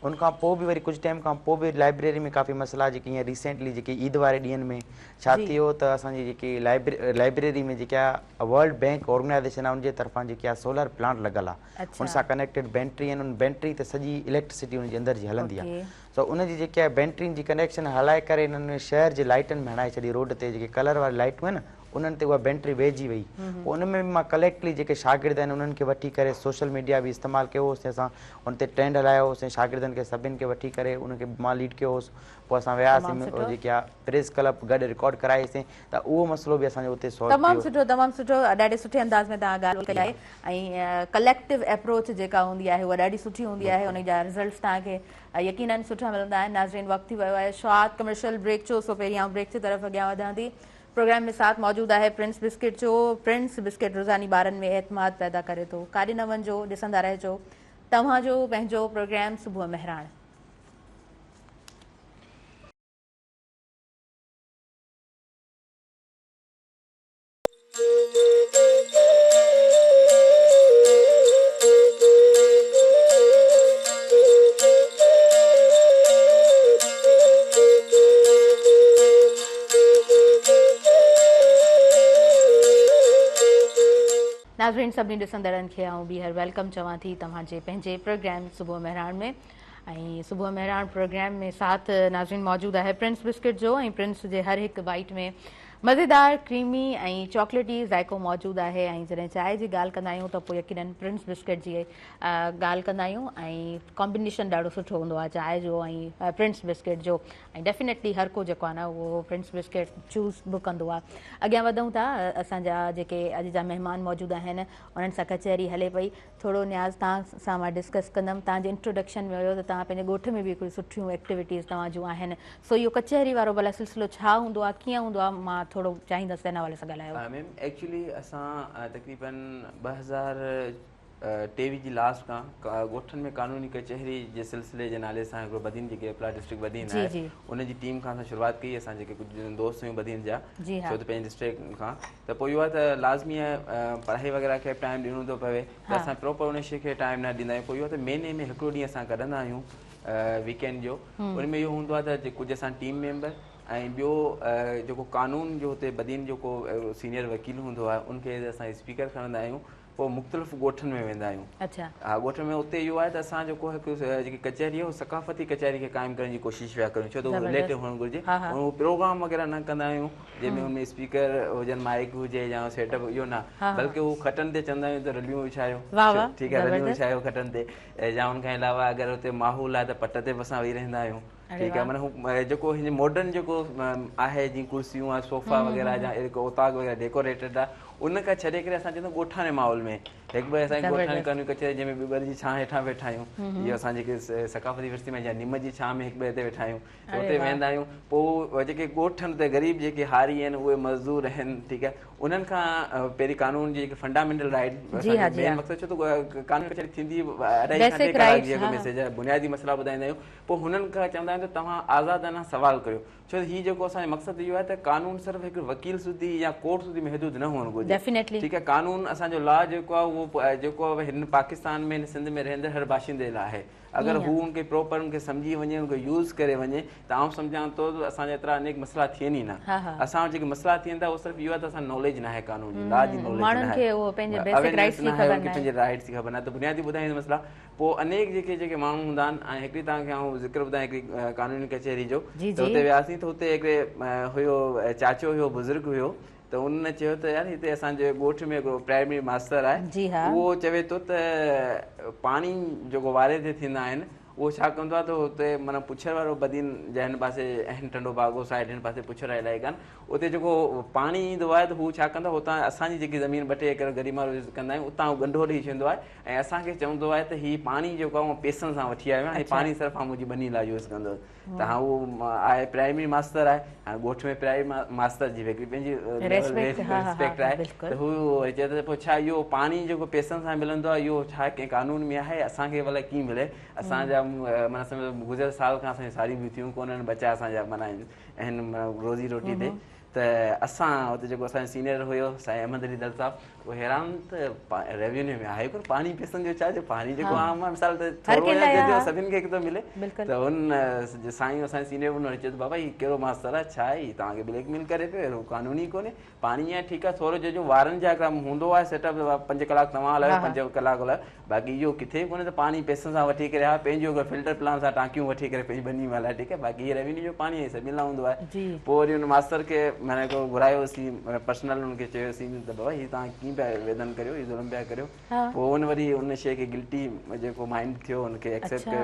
ان کان پوء به وري ڪجهه ٽائيم کان پوء به لائبريري ۾ ڪافي مسئلا جيڪي هينئر ريسينٽلي جيڪي عيد واري ڏينهن ۾ ڇا ٿي ويو ته اسان جي جيڪي لائبريري ۾ جيڪا ورلڊ بينڪ آرگنائيزيشن آهي ان جي طرفان جيڪي آهي سولر پلانٽ لڳل آهي ان سان ڪنيڪٽيڊ بينٽري آهن ان بينٽري تي سڄي اليڪٽرسٽي ان جي اندر جي هلندي آهي سو ان جي جيڪي آهي بينٽرين جي ڪنيڪشن هلائي ڪري انهن شهر جي لائٽن ۾ هڻائي ڇڏي روڊ تي جيڪي ڪلر واري لائٽون آهن نه انهن تي اها بينٽري ويهجي وئي پوء ان ۾ به مان ڪليڪٽلي جيڪي شاگرد آهن انهن کي وٺي ڪري سوشل ميڊيا به استعمال ڪيو هوسين اسان ان تي ٽرينڊ هلايو هوسين شاگردن کي سڀن کي وٺي ڪري انهن کي مان ليڊ ڪيو هوس پوء اسان وياسين جيڪي آ پريس ڪلب گڏ رڪارڊ ڪرائيسين ته اهو مسئلو به اسان جو اتي سالو ٿيو. تمام سٺو تمام سٺو ڏاڍي سٺي انداز ۾ توهان ڳالهه ڪئي آهي ۽ ڪليڪٽو اپروچ جيڪا هوندي آهي اها ڏاڍي سٺي هوندي آهي ان جا رزلٽس توهان کي يقينن سٺا ملندا آهن. ناظرين وقت ٿي ويو آهي شارٽ ڪمرشل بريڪ جو سو پهرين آئون بريڪ جي طرف اڳيان وڌان ٿي. پروگرام ۾ ساٿ موجود آهي پرنس بسڪٽ جو پرنس بسڪٽ روزاني ٻارن ۾ اعتماد پيدا ڪري ٿو. ڪاڏي نه وڃجو ڏسندا رهجو توهان جو پنهنجو پروگرام صبح مهراڻ. ناظرين سڀني ڏسندڙن کي آئون ٻيهر welcome چوان ٿي توهان جي پنهنجي پروگرام صبح مهراڻ ۾ ۽ صبح مهراڻ پروگرام ۾ ساٿ ناظرين موجود آهي پرنس بسڪٽ جو ۽ پرنس جي هر هڪ بائيٽ ۾ مزيدار ڪريمي ۽ چاڪليٽي ذائقو موجود آهي ۽ جڏهن چانهه جي ڳالهه ڪندا آهيون ته پوء يقينن پرنس بسڪٽ جي ڳالهه ڪندا آهيون ۽ ڪامبينيشن ڏاڍو سٺو هوندو آهي چانهه جو ۽ پرنس بسڪٽ جو ۽ ڊيفينيٽلي هر ڪو جيڪو آهي نه اهو پرنس بسڪٽ چوز به ڪندو آهي. اڳيان وڌون ٿا اسان جا جيڪي اڄ جا مهمان موجود آهن انهن سان ڪچهري هلي پئي. ٿورو نياز توهان سان مان ڊسڪس ڪندم توهان جي انٽروڊڪشن ۾ هيو ته توهان پنهنجي ڳوٺ ۾ به هڪڙيون سٺيون ايڪٽيوٽيز توهان جون آهن سو اهو ڪچهري وارو ڀلا سلسلو ڇا هوندو آهي ڪيئن هوندو آهي مان ٿورو چاهيندس ته ان حوالي سان ڳالهايو. ميم ايڪچولي اسان تقريبن 2023 جي لاسٽ کان ڳوٺن ۾ قانوني ڪچهري جي سلسلي جي نالي سان هڪڙو بدين جيڪي اپلا ڊسٽرڪٽ بدين آهي ان جي ٽيم کان اسان شروعات ڪئي اسان جيڪي ڪجهه دوست هيون بدين جا ڇو ته پنهنجي ڊسٽرڪٽ کان ته پوء اهو آهي ته لازمي آهي پڙهائي وغيره کي به ٽائيم ڏيڻو ٿو پوي ته اسان پراپر ان شي کي ٽائيم نه ڏيندا آهيون پوء اهو آهي ته مهيني ۾ هڪڙو ڏينهن اسان ڪڍندا آهيون ويڪينڊ جو ان ۾ اهو هوندو آهي ته ڪجهه اسان ٽيم ميمبر ۽ ٻيو جيڪو قانون جو هتي بدين جو ڪو سينيئر وڪيل هوندو آهي ان کي اسان اسپيڪر کڻندا آهيون پوء مختلف ڳوٺن ۾ ويندا آهيون. ها ڳوٺن ۾ اتي اهو آهي ته اسان جيڪو هڪ جيڪي ڪچهري آهي اهو ثقافتي ڪچهري کي قائم ڪرڻ جي ڪوشش پيا ڪريون ڇو ته اهو رليٽو هئڻ گهرجي اهو پروگرام وغيره نه ڪندا آهيون جنهن ۾ ان ۾ اسپيڪر هجن مائيڪ هجي يا سيٽ اپ اهو نه بلڪه هو کٽن تي چوندا آهيون ته رليون وڇايو ٺيڪ آهي رليون وڇايو کٽن تي يا ان کان علاوه اگر اتي ماحول آهي ته پٽ تي به اسان ويهي رهندا آهيون ٺيڪ آهي معنيٰ هو جيڪو هن ماڊرن جيڪو آهي جيئن ڪرسيون آهن صوفا وغيره يا اوطاق وغيره ڊيڪوريٽيڊ آهي ان کان ڇڏي ڪري اسان چوندا ڳوٺاڻي ماحول ۾ هڪ ٻه اسان جي ڳوٺاڻي قانوني ڪچهري جنهن ۾ ٻٻر جي ڇانء هيٺان ويٺا آهيون اهو اسان جيڪي ثقافتي ورثي ۾ يا نم جي ڇانء ۾ هڪ ٻئي تي ويٺا آهيون ته اتي ويهندا آهيون پوء جيڪي ڳوٺن تي غريب جيڪي هاري آهن اهي مزدور آهن ٺيڪ آهي انهن کان پهرين قانون جي جيڪي فنڊامينٽل رائيٽ مين مقصد ڇو ته قانوني ڪچهري ٿيندي اڍائي کان ٽي ڪلاڪ جي هڪ ميسيج آهي بنيادي مسئلا ٻڌائيندا آهيون پوء هنن کان چوندا آهيون ته توهان آزادانه سوال ڪريو ڇو ته هي جيڪو اسان جو مقصد اهو آهي ته قانون صرف هڪ وڪيل سوڌي يا ڪورٽ سوڌي محدود نه هئڻ گهرجي Definitely. ٺيڪ آهي قانون اسان جو لا جيڪو آهي اهو جيڪو آهي هن پاڪستان ۾ هن سنڌ ۾ رهندڙ هر باشندي لاء آهي اگر هو ان کي پراپر ان کي سمجهي وڃي ان کي يوز ڪري وڃي ته آئون سمجهان ٿو ته اسان جا ايترا انيڪ مسئلا ٿين ئي نه اسان وٽ جيڪي مسئلا ٿين ٿا اهو صرف اهو آهي ته اسان ناليج ناهي قانون جي لا جي ناليج ماڻهن کي اهو پنهنجي بيسڪ رائٽس جي خبر ناهي پنهنجي رائٽس جي خبر ناهي ته بنيادي ٻڌائيندس مسئلا پوء انيڪ جيڪي جيڪي ماڻهو هوندا آهن ۽ هڪڙي توهان کي آئون ذڪر ٻڌايان هڪڙي قانوني ڪچهري جو ته اتي وياسين ته اتي هڪڙي هيو چاچو هيو بزرگ هيو ته ان چيو ته يار هتي اسان جي ڳوٺ ۾ هڪڙو پرائمري ماستر آهي اهو چوي ٿو ته پاڻي جيڪو واري تي ٿيندا آهن اهو ڇا ڪندو آهي ته هتي معنيٰ پڇر وارو بدين جا هن پاسي آهن ٽنڊو باگو سائيڊ هن پاسي پڇر وارا علائقا آهن اتي جيڪو پاڻي ايندو آهي ته هو ڇا ڪندو آهي هتان اسان جي جيڪي زمين ٻه ٽي ايڪڙ غريب ماڻهو يوز ڪندا آهيون اتان هو ڳنڍو ڏئي ڇڏيندو آهي ۽ اسان کي چوندو آهي ته هي پاڻي جيڪو آهي مان پيسن سان وٺي آيو آهيان هي پاڻي صرف آئون منهنجي ٻني لاء يوز ڪندس ته هاڻ اهو آهي پرائمري ماستر آهي هاڻي ڳوٺ ۾ پرائمري ماستر جي هڪڙي پنهنجي ريسپيڪٽ آهي ته هو وري چئي ٿو ته پوء ڇا اهو پاڻي جيڪو پيسن سان ملندو آهي اهو ڇا ڪنهن قانون ۾ آهي اسان کي ڀلا ڪيئن ملي اسان جا معنيٰ سمجهو گذريل سال کان اسان جون ساريون به ٿيون ڪونهن ٻچا اسان جا معنيٰ آهن روزي روٽي تي ته اسان اتي جيڪو اسان جو سينيئر هيو سائين احمد علي دل صاحب اهو حيران ته ريونيو ۾ آهي ڪونه پاڻي پيسن جو ڇا جو پاڻي جيڪو عام آهي مثال ته ٿورو يا جو سڀن کي هڪ ٿو ملي ته هن سائين اسان جي سينيئر هن چيو ته بابا هي ڪهڙو ماستر آهي ڇا آهي هي توهان کي بليڪ ميل ڪري پيو اهڙو قانون ئي ڪونهي پاڻي آهي ٺيڪ آهي ٿورو جو وارن جا هڪڙا هوندو آهي سيٽ اپ 5 ڪلاڪ توهان هلايو 5 ڪلاڪ هلايو باقي اهو ڪٿي به ڪونهي ته پاڻي پئسن سان وٺي ڪري ها پنهنجو هڪڙو فلٽر پلانٽ سان ٽانڪيون وٺي ڪري پنهنجي ٻني ۾ هلائي ٺيڪ آهي باقي هي ريونيو جو پاڻي آهي سڀني لاء هوندو آهي پوء وري ان ماستر کي معنيٰ هڪڙو گهرايوسين پرسنل ان کي چيوسين ته بابا هي توهان ڪيئن پيا ويڌن ڪريو هي ظلم پيا ڪريو پوء ان وري ان شيء کي گلٽي جيڪو مائنڊ ٿيو ان کي ايڪسيپٽ ڪيو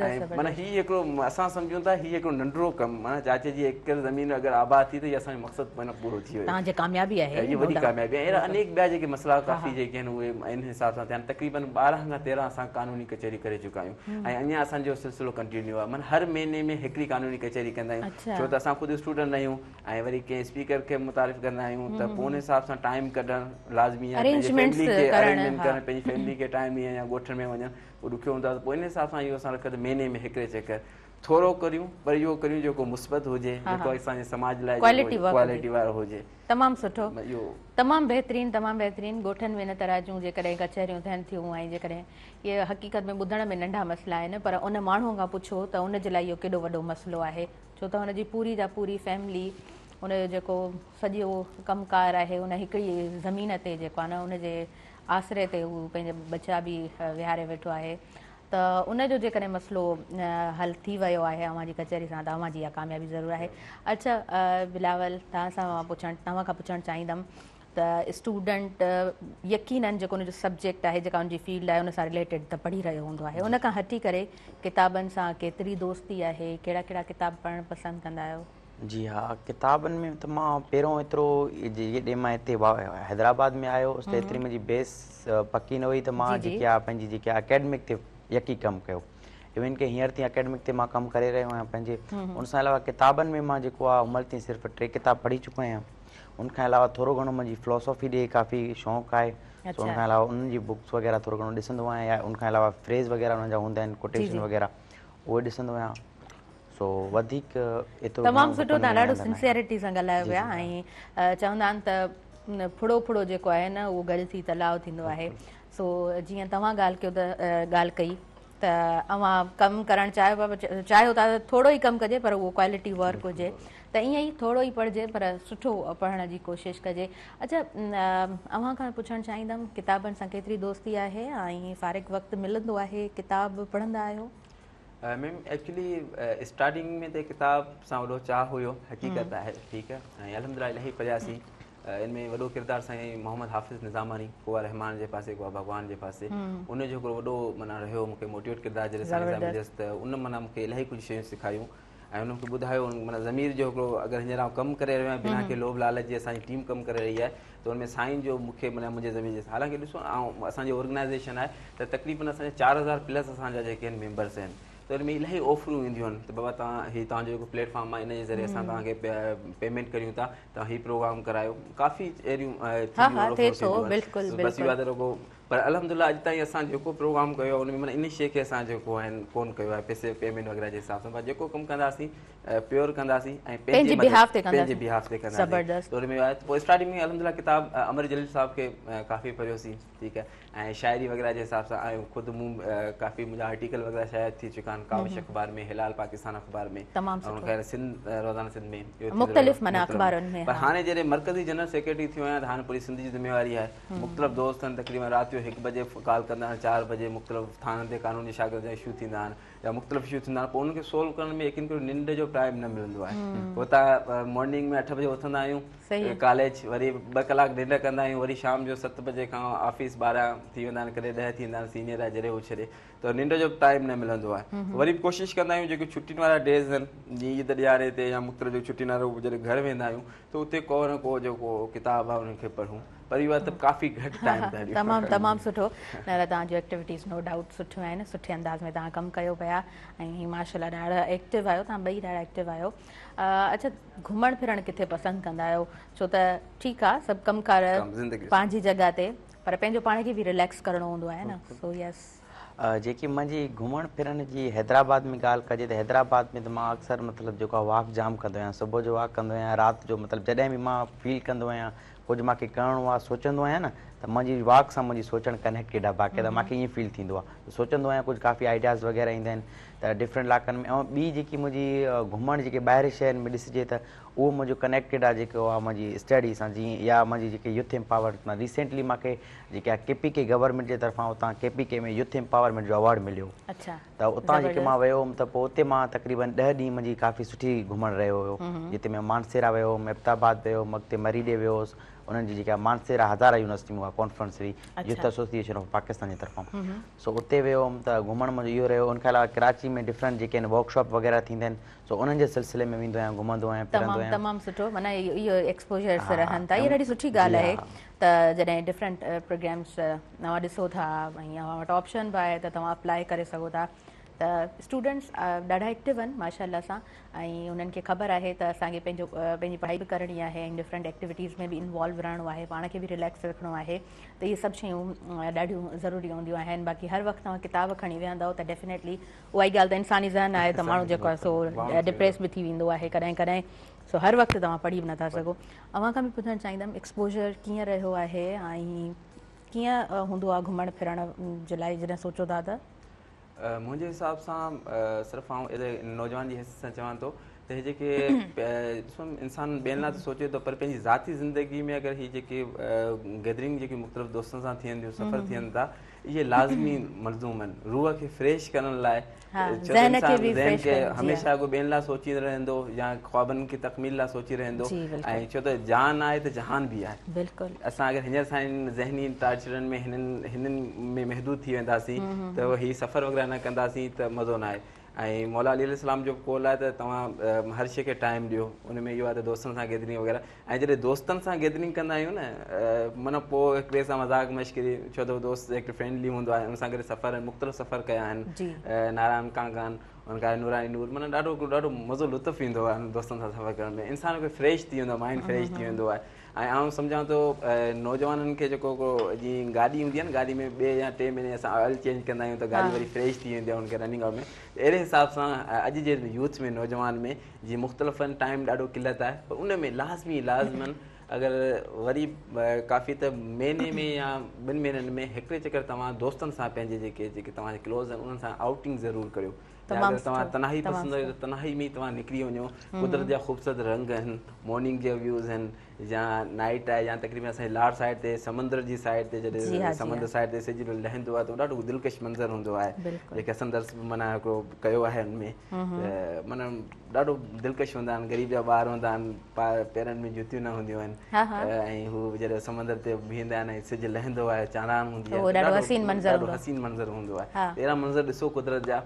۽ معنيٰ هي هڪڙو اسان سمجهون ٿا هي هڪڙو ننڍڙو ڪم معنيٰ چاچي جي ايڪڙ زمين اگر آباد ٿي ته هي اسان جو مقصد معنيٰ پورو ٿي ويو توهان جي ڪاميابي آهي هي وڏي ڪاميابي آهي اهڙا انيڪ ٻيا جيڪي مسئلا ڪافي جيڪي آهن اهي ان حساب سان ٿيا آهن تقريبن 12 کان 13 اسان قانوني ڪچهري ڪري چڪا آهيون ۽ اڃا اسان جو سلسلو ڪنٽينيو آهي معنيٰ هر مهيني ۾ هڪڙي قانوني ڪچهري ڪندا آهيون ڇو ته اسان خود اسٽوڊنٽ آهيون ۽ وري ڪنهن اسپيڪر کي متعارف ڪندا آهيون ته پوء ان حساب سان ٽائيم ڪڍڻ لازمي آهي پنهنجي فيملي کي ارينجمينٽ ڪرڻ پنهنجي فيملي کي ٽائيم ڏيڻ يا ڳوٺن ۾ وڃڻ اهو ڏکيو هوندو آهي ته پوء ان حساب سان اهو اسان رکيو ته مهيني ۾ هڪڙي چڪر ٿورو ڪريون پر اهو ڪريون جيڪو مثبت هجي جيڪو اسان جي سماج لاء ڪوالٽي وارو هجي. تمام سٺو تمام بهترين تمام بهترين ڳوٺن ۾ ان طرح جون جيڪڏهن ڪچهريون ٿين ٿيون ۽ جيڪڏهن اهي حقيقت ۾ ٻڌڻ ۾ ننڍا مسئلا آهن پر ان ماڻهو کان پڇو ته ان جي لاء اهو ڪيڏو وڏو مسئلو آهي ڇو ته هن جي پوري جا پوري فيملي ان جو جيڪو سڄو ڪم ڪار آهي ان هڪڙي زمين تي جيڪو آهي نه ان جي آسري تي هو پنهنجا ٻچا به ويهاري ويٺو آهي ته ان جو جيڪڏهن مسئلو حل ٿي ويو آهي اوهان جي ڪچهري سان ته اوهان جي اها ڪاميابي ضرور آهي. اڇا بلاول توهان سان مان پڇڻ توهان کان پڇڻ چاهيندم ته اسٽوڊنٽ يقينن جيڪو ان جو سبجيڪٽ آهي جيڪا ان جي فيلڊ آهي ان سان رليٽيڊ ته پڙهي رهيو هوندو آهي ان کان هٽي ڪري ڪتابن سان ڪيتري دوستي آهي ڪهڙا ڪهڙا ڪتاب پڙهڻ پسند ڪندا آهيو؟ جي ها ڪتابن ۾ ته مان پهريون ايترو جڏهن مان هتي حيدرآباد ۾ آيو هوس ته ايتري منهنجي بيس پڪي نه هئي ته مان جيڪي آ پنهنجي جيڪي اڪيڊمڪ تي يڪي ڪم ڪيو ايون ڪي هينئر تائين اڪيڊمڪ تي مان ڪم ڪري رهيو آهيان پنهنجي ان سان علاوه ڪتابن ۾ مان جيڪو آ هن مهل تائين صرف 3 ڪتاب پڙهي چڪو آهيان ان کان علاوه ٿورو گهڻو منهنجي فلاسافي ڏي ڪافي شوق آهي سو ان کان علاوه انهن جي بڪس وغيره ٿورو گهڻو ڏسندو آهيان يا ان کان علاوه فريز وغيره انهن جا هوندا آهن ڪوٽيشن وغيره اهي ڏسندو آهيان سو وڌيڪ ايترو تمام سٺو توهان ڏاڍو سنسيئرٽي سان ڳالهايو پيا ۽ چوندا آهن ته ڦڙو ڦڙو جيڪو آهي نه اهو گڏ ٿي تلاء ٿيندو آهي سو جيئن توهان ڳالهه ڪيو ته ڳالهه ڪئي ته اوهان ڪم ڪرڻ چاهيو چاهيو ٿا ته ٿورو ئي ڪم ڪجي پر اهو ڪوالٽي ورڪ هجي ته ائين ئي ٿورو ئي پڙهجي پر سٺو پڙهڻ جي ڪوشش ڪجي اڇا اوهان کان پڇڻ چاهيندم ڪتابن سان ڪيتري دوستي آهي ۽ فارغ وقت ملندو آهي ڪتاب پڙهندا آهيو؟ ميم ايڪچولي اسٽارٽنگ ۾ ته ڪتاب سان وڏو چاهه هيو حقيقت آهي ٺيڪ آهي ۽ الحمدلله الاهي پڙهياسين ان ۾ وڏو ڪردار سائين محمد حافظ نظاماڻي ڪو رحمان جي پاسي ڪو ڀڳوان جي پاسي ان جو هڪڙو وڏو معنيٰ رهيو مونکي موٽيويٽ ڪردار جڏهن سائين سان مليس ته ان معنيٰ مونکي الاهي ڪجهه شيون سيکاريون ۽ ان مونکي ٻڌايو معنيٰ ضمير جو هڪڙو اگر هينئر آئون ڪم ڪري رهيو آهيان بنا ڪنهن لوڀ لالچ جي اسان جي ٽيم ڪم ڪري رهي آهي ته ان ۾ سائين جو مونکي معنيٰ منهنجي ضمير جي حالانڪه ڏسو آئون اسان جي آرگنائزيشن آهي ته تقريبن اسان جا 4000 پلس اسان جا جيڪي آهن ميمبرس آهن ته ان ۾ الاهي آفرون اينديون آهن ته بابا توهان هي توهان جو جيڪو پليٽ فارم آهي ان جي ذريعي اسان توهان کي پيمينٽ ڪريون ٿا توهان هي پروگرام ڪرايو ڪافي اهڙيون ٿينديون بس اهو آهي ته رڳو پر الحمدلله اڄ تائين اسان جيڪو پروگرام ڪيو آهي ان ۾ معنيٰ ان شيء کي اسان جيڪو آهن ڪون ڪيو آهي پئسي پيمينٽ وغيره جي حساب سان پر جيڪو ڪم ڪنداسين پيور ڪنداسين ۽ پنهنجي بيهاف تي پنهنجي بيهاف تي ڪنداسين زبردست ته ان ۾ آهي پوء اسٽارٽنگ ۾ الحمدلله ڪتاب امر جليل صاحب کي ڪافي پڙهيوسين ٺيڪ آهي ۽ شاعري وغيره جي حساب سان ۽ خود مون ڪافي منهنجا آرٽيڪل وغيره شايع ٿي چڪا آهن ڪاوش اخبار ۾ هلال پاڪستان اخبار ۾ تمام سٺو خير سنڌ روزانه سنڌ ۾ مختلف معنيٰ اخبارن ۾ پر هاڻي جڏهن مرڪزي جنرل سيڪريٽري ٿيو آهيان ته هاڻي پوري سنڌ جي ذميواري آهي مختلف دوست آهن تقريبن رات جو 1 بجي ڪال ڪندا آهن 4 بجي مختلف ٿاڻن تي قانون جي شاگرد جا اشو ٿيندا آهن يا مختلف اشو ٿيندا آهن پوء انهن کي سولو ڪرڻ ۾ يقين ڪريو ننڊ جو ٽائيم نه ملندو آهي پوء تان مارننگ ۾ 8 بجي اٿندا آهيون ڪاليج وري 2 ڪلاڪ ننڊ ڪندا آهيون وري شام جو 7 بجي کان آفيس 12 ٿي ويندا آهن ڪڏهن 10 ٿي ويندا آهن سينيئر آهي جڏهن هو ڇڏي ته ننڊ جو ٽائيم نه ملندو آهي وري به ڪوشش ڪندا آهيون جيڪي ڇٽين وارا ڊيز آهن جيئن عيد ڏياري تي يا مختلف جيڪي ڇٽين وارا جڏهن گهر ويندا آهيون ته اتي ڪو نه ڪو جيڪو ڪتاب آهي انهن کي پڙهون پر اهو آهي ته ڪافي گهٽ ٽائيم ٿا ڏيون. تمام تمام سٺو نه توهان جون ايڪٽيوٽيز نو ڊائوٽ سٺيون آهن سٺي انداز ۾ توهان ڪم ڪيو پيا ۽ ماشاءالله ڏاڍا ايڪٽو آهيو توهان ٻئي ڏاڍا ايڪٽو آهيو اڇا گهمڻ ڦرڻ ڪٿي پسند ڪندا آهيو ڇو ته ٺيڪ آهي سڀ ڪم ڪار پنهنجي جڳهه تي پر پنهنجو پاڻ کي به رليڪس ڪرڻو هوندو آهي نه سو يس. جيڪي منهنجي گهمڻ ڦرڻ جي حيدرآباد ۾ ڳالهه ڪجي ته حيدرآباد ۾ ته مان اڪثر مطلب جيڪو آهي واڪ جام ڪندو آهيان صبح جو واڪ ڪندو آهيان رات جو مطلب جڏهن به مان فيل ڪندو آهيان. ڪجهه مان کي ڪرڻو آهي سوچندو آهيان نه ته منهنجي واڪ سان منهنجي سوچڻ ڪنيڪٽيڊ آهي باقاعده مان کي ائين فيل ٿيندو آهي سوچندو آهيان ڪجهه ڪافي آئيڊياز وغيره ايندا آهن ته ڊفرنٽ علائقن ۾ ۽ ٻي جيڪي منهنجي گهمڻ جيڪي ٻاهر شهرن ۾ ڏسجي ته اهو منهنجو ڪنيڪٽيڊ آهي جيڪو آهي منهنجي اسٽڊي سان جيئن يا منهنجي جيڪي يوٿ امپاورمينٽ مان ريسينٽلي مان کي جيڪي آهي ڪي پي ڪي گورنمينٽ جي طرفان اتان ڪي پي ڪي ۾ يوٿ امپاورمينٽ جو اوارڊ مليو ته اتان جيڪي مان ويو هوم ته پوء اتي مان تقريبن ڏهه ڏينهن منهنجي ڪافي سٺي گهمڻ رهيو هيو جتي مان مانسيرا ويو هوم ايبٽ آباد ويو هوم اڳتي مري ڏي ويو هوس انهن جي جيڪا مانسيرا هزاره يونيورسٽي ۾ اها ڪانفرنس هئي يوٿ ايسوسيئيشن آف پاڪستان جي طرفان سو اتي ويو هوم ته گهمڻ منهنجو اهو رهيو ان کان علاوه ڪراچي ۾ ڊفرنٽ جيڪي آهن ورڪشاپ وغيره ٿيندا آهن سو انهن جي سلسلي ۾ ويندو آهيان گهمندو آهيان ڦرندو آهيان. تمام سٺو معنيٰ اهو ايڪسپوجرس رهن ٿا اها ڏاڍي سٺي ڳالهه آهي ته جڏهن ڊفرنٽ پروگرامس اوهان ڏسو ٿا ۽ اوهان وٽ آپشن به آهي ته توهان اپلائي ڪري سگهو ٿا ته اسٽوڊنٽس ڏاڍا ايڪٽو آهن ماشاء الله سان ۽ انهن کي خبر آهي ته اسان کي پنهنجو پنهنجي پڙهائي به ڪرڻي آهي ۽ ڊفرنٽ ايڪٽيوٽيز ۾ به انوالو رهڻو آهي پاڻ کي به رليڪس رکڻو آهي ته اهي سڀ شيون ڏاڍيون ضروري هونديون آهن باقي هر وقت توهان ڪتاب کڻي ويهندؤ ته ڊيفينيٽلي اها ئي ڳالهه ته انساني ذهن آهي ته ماڻهو جيڪو آهي سو ڊپريس به ٿي ويندو آهي ڪڏهن ڪڏهن سو هر وقت توهان پڙهي به نٿا سگهو اوهان کان به پڇڻ چاهيندم ايڪسپوجر ڪيئن رهيو آهي ۽ ڪيئن هوندو آهي گهمڻ ڦرڻ جي لاء جڏهن سوچو ٿا ته؟ منهنجي حساب سان صرف آئون ايز اي نوجوان جي حيثيت سان چوان ٿو ته هي جيڪي ڏسو انسان ٻين لاء ته سوچي ٿو پر پنهنجي ذاتي زندگي ۾ اگر هي جيڪي گيدرنگ جيڪي مختلف دوستن سان ٿين ٿيون سفر ٿين ٿا اهي لازمي ملزوم آهن روح کي فريش ڪرڻ لاء ڇو ته انسان ذهن کي هميشه ڪو ٻين لاء سوچيندو رهندو يا خوابن کي تڪميل لاء سوچي رهندو ۽ ڇو ته جان آهي ته جهان به آهي اسان اگر هينئر سان هن ذهني ٽارچرن ۾ هنن هنن ۾ محدود ٿي وينداسين ته هي سفر وغيره نه ڪنداسين ته مزو نه آهي ۽ مولا علي عليه السلام جو قول آهي ته توهان هر شيء کي ٽائيم ڏيو ان ۾ اهو آهي ته دوستن سان گيدرنگ وغيره ۽ جڏهن دوستن سان گيدرنگ ڪندا آهيون نه معنيٰ پوء هڪ ٻئي سان مذاق مشڪري ڇو ته دوست هڪ فرينڊلي هوندو آهي ان سان گڏ سفر مختلف سفر ڪيا آهن ناران ڪانگان ان کان نوراني نور معنيٰ ڏاڍو ڏاڍو مزو لطف ايندو آهي دوستن سان سفر ڪرڻ ۾ انسان کي فريش ٿي ويندو آهي مائنڊ فريش ٿي ويندو آهي ۽ آئون سمجهان ٿو نوجوانن کي جيڪو جيئن گاڏي هوندي آهي نه گاڏي ۾ ٻئي يا ٽي مهيني اسان آئل چينج ڪندا آهيون ته گاڏي وري فريش ٿي ويندي آهي ان کي رننگ آئوٽ ۾ اهڙي حساب سان اڄ جي يوٿ ۾ نوجوان ۾ جيئن مختلف ٽائيم ڏاڍو قلت آهي پر ان ۾ لازمي لازمن اگر وري ڪافي ته مهيني ۾ يا ٻن مهينن ۾ هڪڙي چڪر توهان دوستن سان پنهنجي جيڪي جيڪي توهان جا ڪلوز آهن انهن سان آئوٽنگ ضرور ڪريو يا اگر توهان تنهائي پسند آهيو ته تنهائي ۾ توهان نڪري وڃو قدرت جا خوبصورت رنگ آهن مارننگ جا ويوز آهن يا نائٽ آهي يا تقريبن اسان جي لاڙ سائيڊ تي سمندر جي سائيڊ تي جڏهن سمندر سائيڊ تي سج لهندو آهي ته ڏاڍو دلڪش منظر هوندو آهي جيڪي اسان درس به معنيٰ هڪڙو ڪيو آهي ان ۾ ته معنيٰ ڏاڍو دلڪش هوندا آهن غريب جا ٻار هوندا آهن پيرن ۾ جوتيون نه هونديون آهن ۽ هو جڏهن سمندر تي بيهندا آهن ۽ سج لهندو آهي چانڊاڻ هوندي آهي ڏاڍو حسين منظر ڏاڍو حسين منظر هوندو آهي اهڙا منظر ڏسو قدرت جا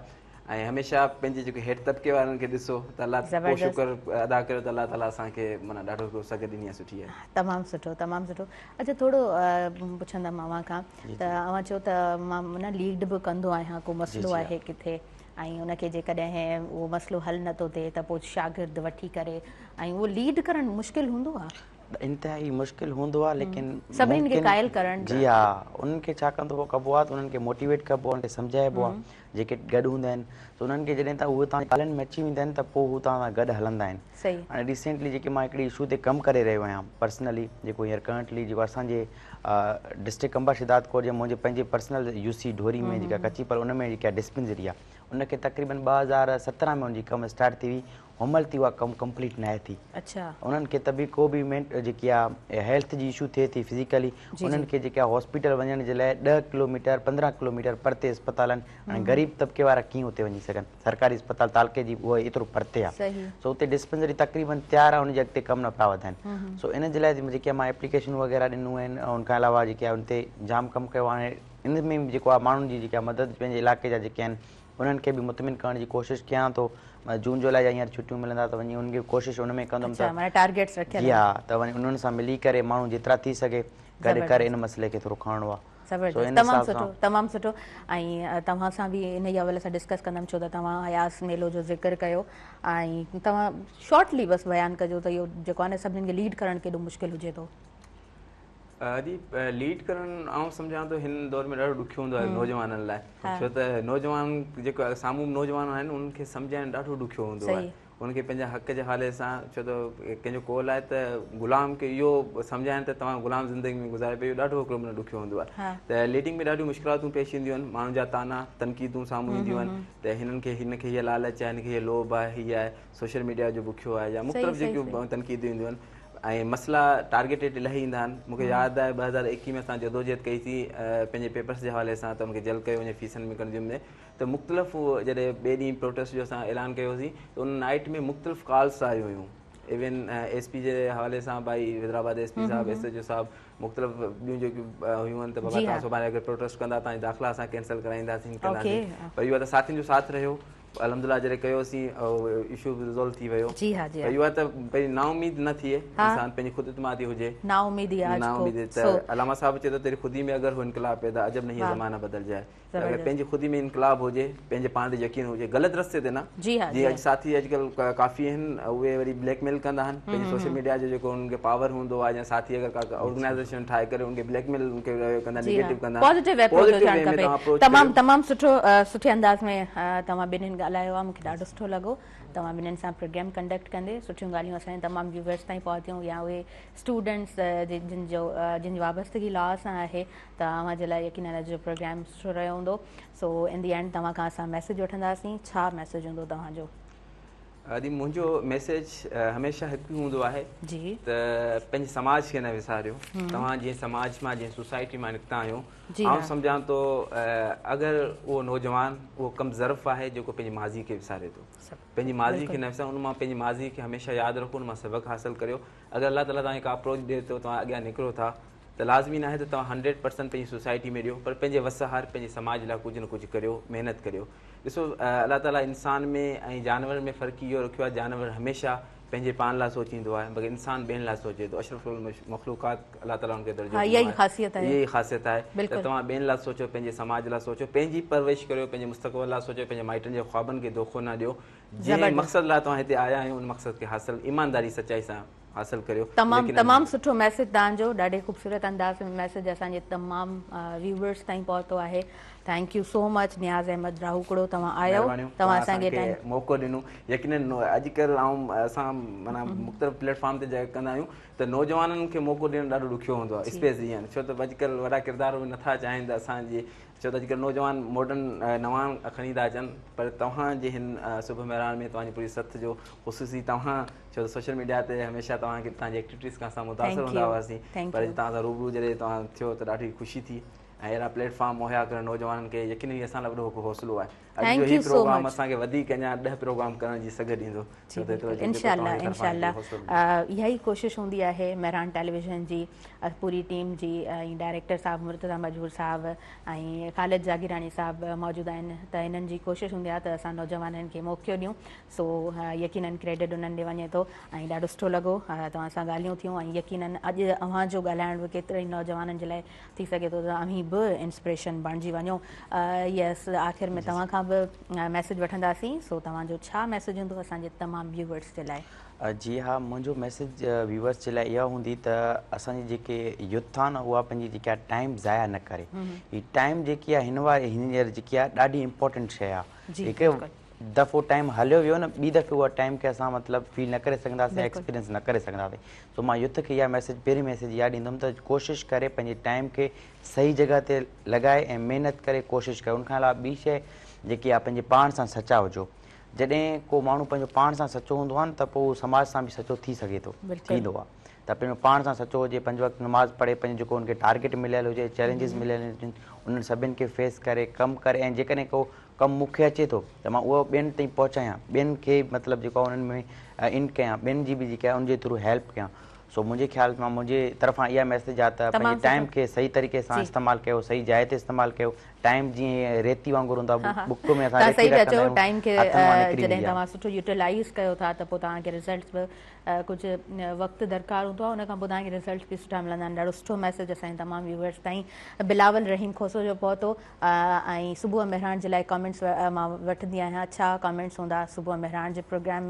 ۽ هميشه پنهنجي جيڪو هيٺ طبقي وارن کي ڏسو ته الله پوء شڪر ادا ڪريو ته الله تعالي اسان کي معنيٰ ڏاڍو هڪڙو سگهه ڏني آهي سٺي آهي. تمام سٺو تمام سٺو اڇا ٿورو پڇندم اوهان کان ته اوهان چيو ته مان معنيٰ ليڊ به ڪندو آهيان ڪو مسئلو آهي ڪٿي ۽ ان کي جيڪڏهن اهو مسئلو حل نٿو ٿئي ته پوء شاگرد وٺي ڪري ۽ اهو ليڊ ڪرڻ مشڪل هوندو آهي. انتهائي مشڪل هوندو آهي ليڪن سڀني کي قائل ڪرڻ جي ها انهن کي ڇا ڪندو ڪبو آهي ته انهن کي موٽيويٽ ڪبو آهي انهن کي سمجهائبو آهي جيڪي گڏ هوندا آهن ته انهن کي جڏهن ته اهي توهان جي ڳالهين ۾ اچي ويندا آهن ته پوء هو توهان سان گڏ هلندا آهن هاڻي ريسينٽلي جيڪي مان هڪڙي اشو تي ڪم ڪري رهيو آهيان پرسنلي جيڪو هينئر ڪرنٽلي جيڪو اسان جي ڊسٽرڪٽ قمبر شهدادڪوٽ جي منهنجي پنهنجي پرسنل يو سي ڍوري ۾ جيڪا ڪچي پر ان ۾ جيڪا ڊسپينسري آهي ان کي تقريبن 2017 ۾ ان جي ڪم اسٽارٽ ٿي هئي هن مهل تائين اها ڪم ڪمپليٽ ناهي ٿي. انهن کي ته به ڪو به مينٽ جيڪي آ هيلٿ جي اشو ٿئي ٿي فزيڪلي انهن کي جيڪي آ هاسپيٽل وڃڻ جي لاء 10 ڪلوميٽر 15 ڪلوميٽر پرتي اسپتال آهن هاڻي غريب طبقي وارا ڪيئن اتي وڃي سگهن سرڪاري اسپتال تعلقي جي اها ايترو پرتي آ سو اتي ڊسپينسري تقريبن تيار آ ان جي اڳتي ڪم نه پيا وڌائن سو ان جي لاء جيڪي مان ايپليڪيشن وغيره ڏنو آهن ان کان علاوه جيڪي آ ان تي جام ڪم ڪيو آ هاڻي ان ۾ به جيڪو آ ماڻهن جي جيڪا مدد پنهنجي علائقي جا جيڪي آهن انهن کي به مطمئن ڪرڻ جي ڪوشش ڪيان ٿو جون جولاء جا هينئر ڇٽيون ملندا ته وڃي انهن کي ڪوشش ان ۾ ڪندم ته معنيٰ ٽارگيٽس رکيل جي ها ته وڃي انهن سان ملي ڪري ماڻهو جيترا ٿي سگهي گڏ ڪري ان مسئلي کي ٿورو کڻڻو آهي زبردست تمام سٺو تمام سٺو ۽ توهان سان به ان ئي حوالي سان ڊسڪس ڪندم ڇو ته توهان اياز ميلو جو ذڪر ڪيو ۽ توهان شارٽلي بس بيان ڪجو ته اهو جيڪو آهي نه سڀني کي ليڊ ڪرڻ ڪيڏو مشڪل هجي ٿو. جي ليڊ ڪرڻ آئون سمجهان ٿو هن دور ۾ ڏاڍو ڏکيو هوندو آهي نوجوانن لاء ڇو ته نوجوان جيڪو سامهون نوجوان آهن انهن کي سمجهائڻ ڏاڍو ڏکيو هوندو آهي. ان کي پنهنجا حق جي حوالي سان ڇو ته ڪنهن جو قول آهي ته غلام کي اهو سمجهائڻ ته توهان غلام زندگي ۾ گذاري پيو اهو ڏاڍو هڪڙو معنيٰ ڏکيو هوندو آهي ته ليڊنگ ۾ ڏاڍيون مشڪلاتون پيش اينديون آهن ماڻهن جا طعنا تنقيدون سامهون اينديون آهن ته هنن کي هن کي هيء لالچ آهي هن کي هيء لوڀ آهي هيء آهي سوشل ميڊيا جو بکيو آهي يا مختلف جيڪيون تنقيدون اينديون آهن ۽ مسئلا ٽارگيٽيڊ الاهي ايندا آهن مون کي ياد آهي 2021 ۾ اسان جدوجهد ڪئي سي پنهنجي پيپرس جي حوالي سان ته ان کي جلد ڪيو وڃي فيسن ۾ ڪرڻ ۾ ته مختلف جڏهن ٻئي ڏينهن پروٽيسٽ جو اسان اعلان ڪيوسين ته ان نائٽ ۾ مختلف ڪالس آيون هيون ايون ايس پي جي حوالي سان ڀائي حيدرآباد ايس پي صاحب ايس ايچ او صاحب مختلف ٻيون جيڪيون هيون ته بابا توهان سڀاڻي اگر پروٽيسٽ ڪندا توهان جي داخلا اسان ڪينسل ڪرائينداسين ڪنداسين پر اهو ته ساٿين جو ساٿ رهيو الحمدلله جڏهن ڪيوسين اشو به ريزالو ٿي ويو جي ها جي ها اهو ته پنهنجي نا اميد نه ٿئي انسان پنهنجي خود اعتمادي هجي نا اميدي آج نا اميدي ته علامه صاحب چئي ٿو تيري خودي ۾ اگر هو انقلاب پيدا عجب نهين زمانه بدل جائي اگر پنهنجي خودي ۾ انقلاب هجي پنهنجي پاڻ تي يقين هجي غلط رستي تي نه جي ها جي اڄ ساٿي اڄڪلهه ڪافي آهن اهي وري بليڪ ميل ڪندا آهن پنهنجي سوشل ميڊيا جو جيڪو انهن کي پاور هوندو آهي يا ساٿي اگر ڪا آرگنائيزيشن ٺاهي ڪري ان کي بليڪ ميل ان کي ڪندا نيگيٽو ڪندا پازيٽو اپروچ هجڻ کپي تمام تمام سٺو سٺي انداز ۾ توهان ٻنهين ڳالهايو آهي مون کي ڏاڍو سٺو لڳو توهان ٻنهين سان پروگرام ڪنڊڪٽ ڪندي سٺيون ڳالهيون اسان جي تمام ويوئرس تائين پهتيون يا اهي اسٽوڊنٽس جن جو جن جي وابستگي لا سان آهي ته اوهان جي لاء يقينن اڄ جو پروگرام سٺو رهيو هوندو سو ان the and توهان کان اسان ميسيج وٺنداسين ڇا ميسيج هوندو توهان جو؟ ادي منهنجو ميسيج هميشه هڪ ئي هوندو آهي جي ته پنهنجي سماج کي نه وساريو توهان جنهن سماج مان جنهن سوسائٽي مان نڪتا آهيو آئون سمجهان ٿو اگر اهو نوجوان اهو ڪم ظرف آهي جيڪو پنهنجي ماضي کي وساري ٿو پنهنجي ماضي کي نه وساريو ان مان پنهنجي ماضي کي هميشه ياد رکو ان مان سبق حاصل ڪريو اگر الله تعالي توهان کي ڪا اپروچ ڏئي ٿو توهان اڳيان نڪرو ٿا ته لازمي ناهي ته توهان هنڊريڊ پرسنٽ پنهنجي سوسائٽي ۾ ڏيو پر پنهنجي وس آهر پنهنجي سماج لاء ڪجهه نه ڪجهه ڪريو محنت ڪريو ڏسو الله تعالي انسان ۾ ۽ جانورن ۾ فرق اهو رکيو آهي جانور هميشه پنهنجي پاڻ لاء سوچيندو آهي مگر انسان ٻين لاء سوچي ٿو اشرف المخلوقات الله تعالي ان کي درجو ڏنو آهي اها ئي خاصيت آهي ته توهان ٻين لاء سوچو پنهنجي سماج لاء سوچو پنهنجي پرورش ڪريو پنهنجي مستقبل لاء سوچو پنهنجي مائٽن جي خوابن کي دوکو نه ڏيو جنهن مقصد لاء توهان هتي آيا آهيو ان مقصد کي حاصل ايمانداري سچائي سان حاصل ڪريو. تمام تمام سٺو ميسيج توهان جو ڏاڍي خوبصورت انداز ۾ ميسيج اسان جي تمام ويورز تائين پهتو آهي thank you so much Niaz Ahmed Rahokro توهان آيو توهان اسان کي ٽائيم موقعو ڏنو يقينن اڄڪلهه آئون اسان معنيٰ مختلف پليٽ فارم تي جيڪا ڪندا آهيون ته نوجوانن کي موقعو ڏيڻ ڏاڍو ڏکيو هوندو آهي اسپيس ڏيڻ ڇو ته اڄڪلهه وڏا ڪردار به نٿا چاهين ته اسان جي ڇو ته اڄڪلهه نوجوان ماڊرن نوان کڻي ٿا اچن پر توهان جي هن صبح مهراڻ ۾ توهان جي پوري سٿ جو خصوصي توهان ڇو ته سوشل ميڊيا تي هميشه توهان کي توهان جي ايڪٽيوٽيز کان اسان متاثر هوندا هئاسين پر اڄ توهان سان روبرو جڏهن توهان ٿيو ته ڏاڍي خوشي ٿي ۽ اهڙا پليٽ فارم مهيا ڪرڻ نوجوانن کي يقينن هي اسان لاء وڏو هڪ حوصلو آهي اڄ جو هي پروگرام اسان کي وڌيڪ اڃا 10 پروگرام ڪرڻ جي سگهه ڏيندو ڇو ته ايترو انشاء الله انشاء الله اها ئي ڪوشش هوندي آهي مهراڻ ٽيليويزن جي پوري ٽيم جي ۽ ڊائريڪٽر صاحب مرتضيٰ مجهور صاحب ۽ خالد جاگيراڻي صاحب موجود آهن ته انهن جي ڪوشش هوندي آهي ته اسان نوجوانن کي موقعو ڏيون سو يقينن ڪريڊٽ انهن ڏي وڃي ٿو ۽ ڏاڍو سٺو لڳو توهان سان ڳالهيون ٿيون ۽ يقينن اڄ اوهان جو ڳالهائڻ به ڪيترن ئي نوجوانن جي لاء ٿي سگهي ٿو ته اوهين به انسپريشن بڻجي وڃو يس آخر ۾ توهان کان به ميسيج وٺنداسين سو توهان جو ڇا ميسيج هوندو اسان جي تمام ويوورس جي لاء. جي ها منهنجو ميسيج ويوورس جي لاء اها هوندي ته اسان جي جيڪي يوٿ آ نه اها پنهنجي جيڪي آ ٽائيم ضايع نه ڪري هي ٽائيم جيڪي آ هن واري هينئر جيڪي آ ڏاڍي امپورٽنٽ شي آ هڪ دفعو ٽائيم هليو ويو نه ٻي دفعي اها ٽائيم کي اسان مطلب فيل نه ڪري سگهنداسين ايڪسپيرينس نه ڪري سگهنداسين سو مان يوٿ کي اها ميسيج پهرين ميسيج اها ڏيندم ته ڪوشش ڪري پنهنجي ٽائيم کي صحيح جڳهه تي لڳائي ۽ محنت ڪري ڪوشش ڪري ان کان علاوه ٻي شي جيڪي آهي پنهنجي پاڻ سان سچا هجو جڏهن ڪو ماڻهو پنهنجو پاڻ سان سچو هوندو آهي نه ته پوء اهو سماج سان به سچو ٿي سگهي ٿو ٿيندو آهي ته پنهنجو پاڻ سان سچو هجي پنج وقت نماز پڙهي پنهنجو جيڪو ان کي ٽارگيٽ مليل هجي چئلينجز مليل هجن انهن سڀن کي فيس ڪري ڪم ڪري ۽ جيڪڏهن ڪو ڪم مون کي اچي ٿو ته مان اهو ٻين تائين پهچايان ٻين کي مطلب جيڪو آهي انهن ۾ ان ڪيان ٻين جي به جيڪا آهي ان جي ٿرو هيلپ ڪيان سو منهنجي خيال مان منهنجي طرفان اها ميسيج آهي ته پنهنجي ٽائيم کي صحيح طريقي سان استعمال ڪيو صحيح جاء تي استعمال ڪيو ٽائيم جيئن ريتي وانگر هوندو آهي ٻڪ ۾ اسان ريتي رکندا آهيون ٽائيم کي جڏهن توهان سٺو يوٽيلائز ڪيو ٿا ته پوء توهان کي رزلٽس به ڪجهه وقت درڪار هوندو آهي ان کان پوء توهان کي رزلٽس به سٺا ملندا آهن ڏاڍو سٺو ميسيج اسان جي تمام ويوئرس تائين بلاول رحيم کوسو جو پهتو ۽ صبح مهراڻ جي لاء ڪامينٽس مان وٺندي آهيان ڇا ڪامينٽس هوندا صبح مهراڻ جي پروگرام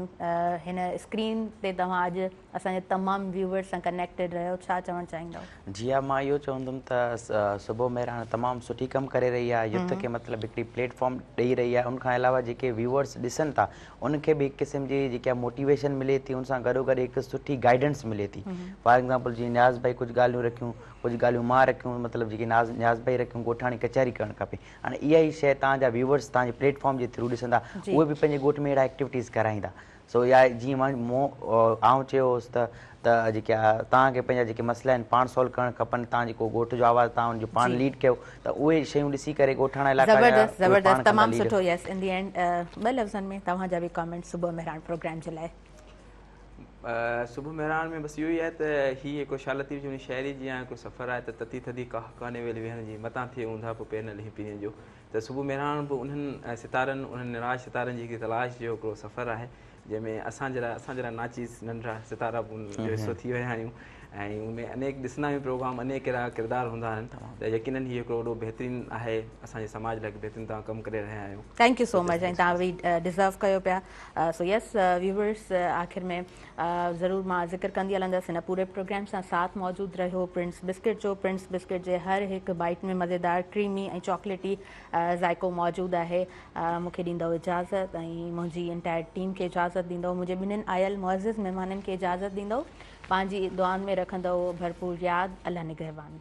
هن اسڪرين تي توهان اڄ اسان جي تمام ويوئرس سان ڪنيڪٽيڊ رهيو ڇا چوڻ چاهيندؤ؟ جي ها مان اهو چوندم ته صبح مهراڻ تمام سٺي ڪم ڪري رهي آهي. رهي آهي يوٿ کي مطلب هڪڙي پليٽ فارم ڏئي رهي آهي ان کان علاوه جيڪي ويوئرس ڏسن ٿا ان کي به هڪ قسم جي جيڪي آهي موٽيويشن ملي ٿي ان سان گڏو گڏ هڪ سٺي گائيڊنس ملي ٿي فار ايگزامپل جيئن نياز ڀائي ڪجهه ڳالهيون رکيون ڪجهه ڳالهيون مان رکيون مطلب جيڪي ناز نياز ڀائي رکيون ڳوٺاڻي ڪچهري ڪرڻ کپي هاڻي اها ئي شيء توهان جا ويوئرس توهان جي پليٽ فارم جي ٿرو ڏسندا اهي به پنهنجي ڳوٺ ۾ اهڙا ايڪٽيوٽيز ڪرائيندا سو يا جيئن مان مون آئون چيو هوس ته ته جيڪي توهان کي پنهنجا جيڪي مسئلا آهن پاڻ سالو ڪرڻ کپن توهان جيڪو ڳوٺ جو آواز توهان ان جو پاڻ ليڊ ڪيو ته اهي شيون ڏسي ڪري ڳوٺاڻا علائقا جا زبردست اهي پاڻ زبردست ڪندا تمام ليڊ. سٺو يس ان the and ٻه لفظن ۾ توهان جا به ڪامينٽ صبح مهراڻ پروگرام جي لاء. صبح مهراڻ ۾ بس اهو ئي آهي ته هي هڪ شاهه لطيف جي ان شاعري جيان هڪ سفر آهي ته تتي ٿڌي ڪاهه ڪانهي ويل ويهڻ جي متان ٿئي اونداهه پوء پير نه لهين پرينء جو ته صبح مهراڻ به انهن ستارن انهن نراش ستارن جي هڪڙي تلاش جو هڪڙو سفر آهي جنهن ۾ اسان جهڙا اسان جهڙا ناچيز ننڍڙا ستارا به ان جو حصو ٿي ويا آهيون ۽ ان ۾ انيڪ ڏسندا آهيون پروگرام انيڪ اهڙا ڪردار هوندا آهن ته يقينن هي هڪڙو وڏو بهترين آهي اسان جي سماج لاء هڪ بهترين توهان ڪم ڪري رهيا آهيو. Thank you سو مچ ۽ توهان به ڊزرو ڪيو پيا سو يس ويورس آخر ۾ ضرور مان ذڪر ڪندي هلندس هن پوري پروگرام سان ساٿ موجود رهيو پرنس بسڪٽ جو پرنس بسڪٽ جي هر هڪ بائيٽ ۾ مزيدار ڪريمي ۽ چاڪليٽي ذائقو موجود آهي مون کي ڏيندؤ اجازت ۽ منهنجي انٽائر ٽيم کي اجازت ڏيندؤ منهنجي ٻنهين آيل معزز مهمانن کي اجازت ڏيندؤ پنهنجي دعائن ۾ رکندؤ ڀرپور ياد الله نگهبان.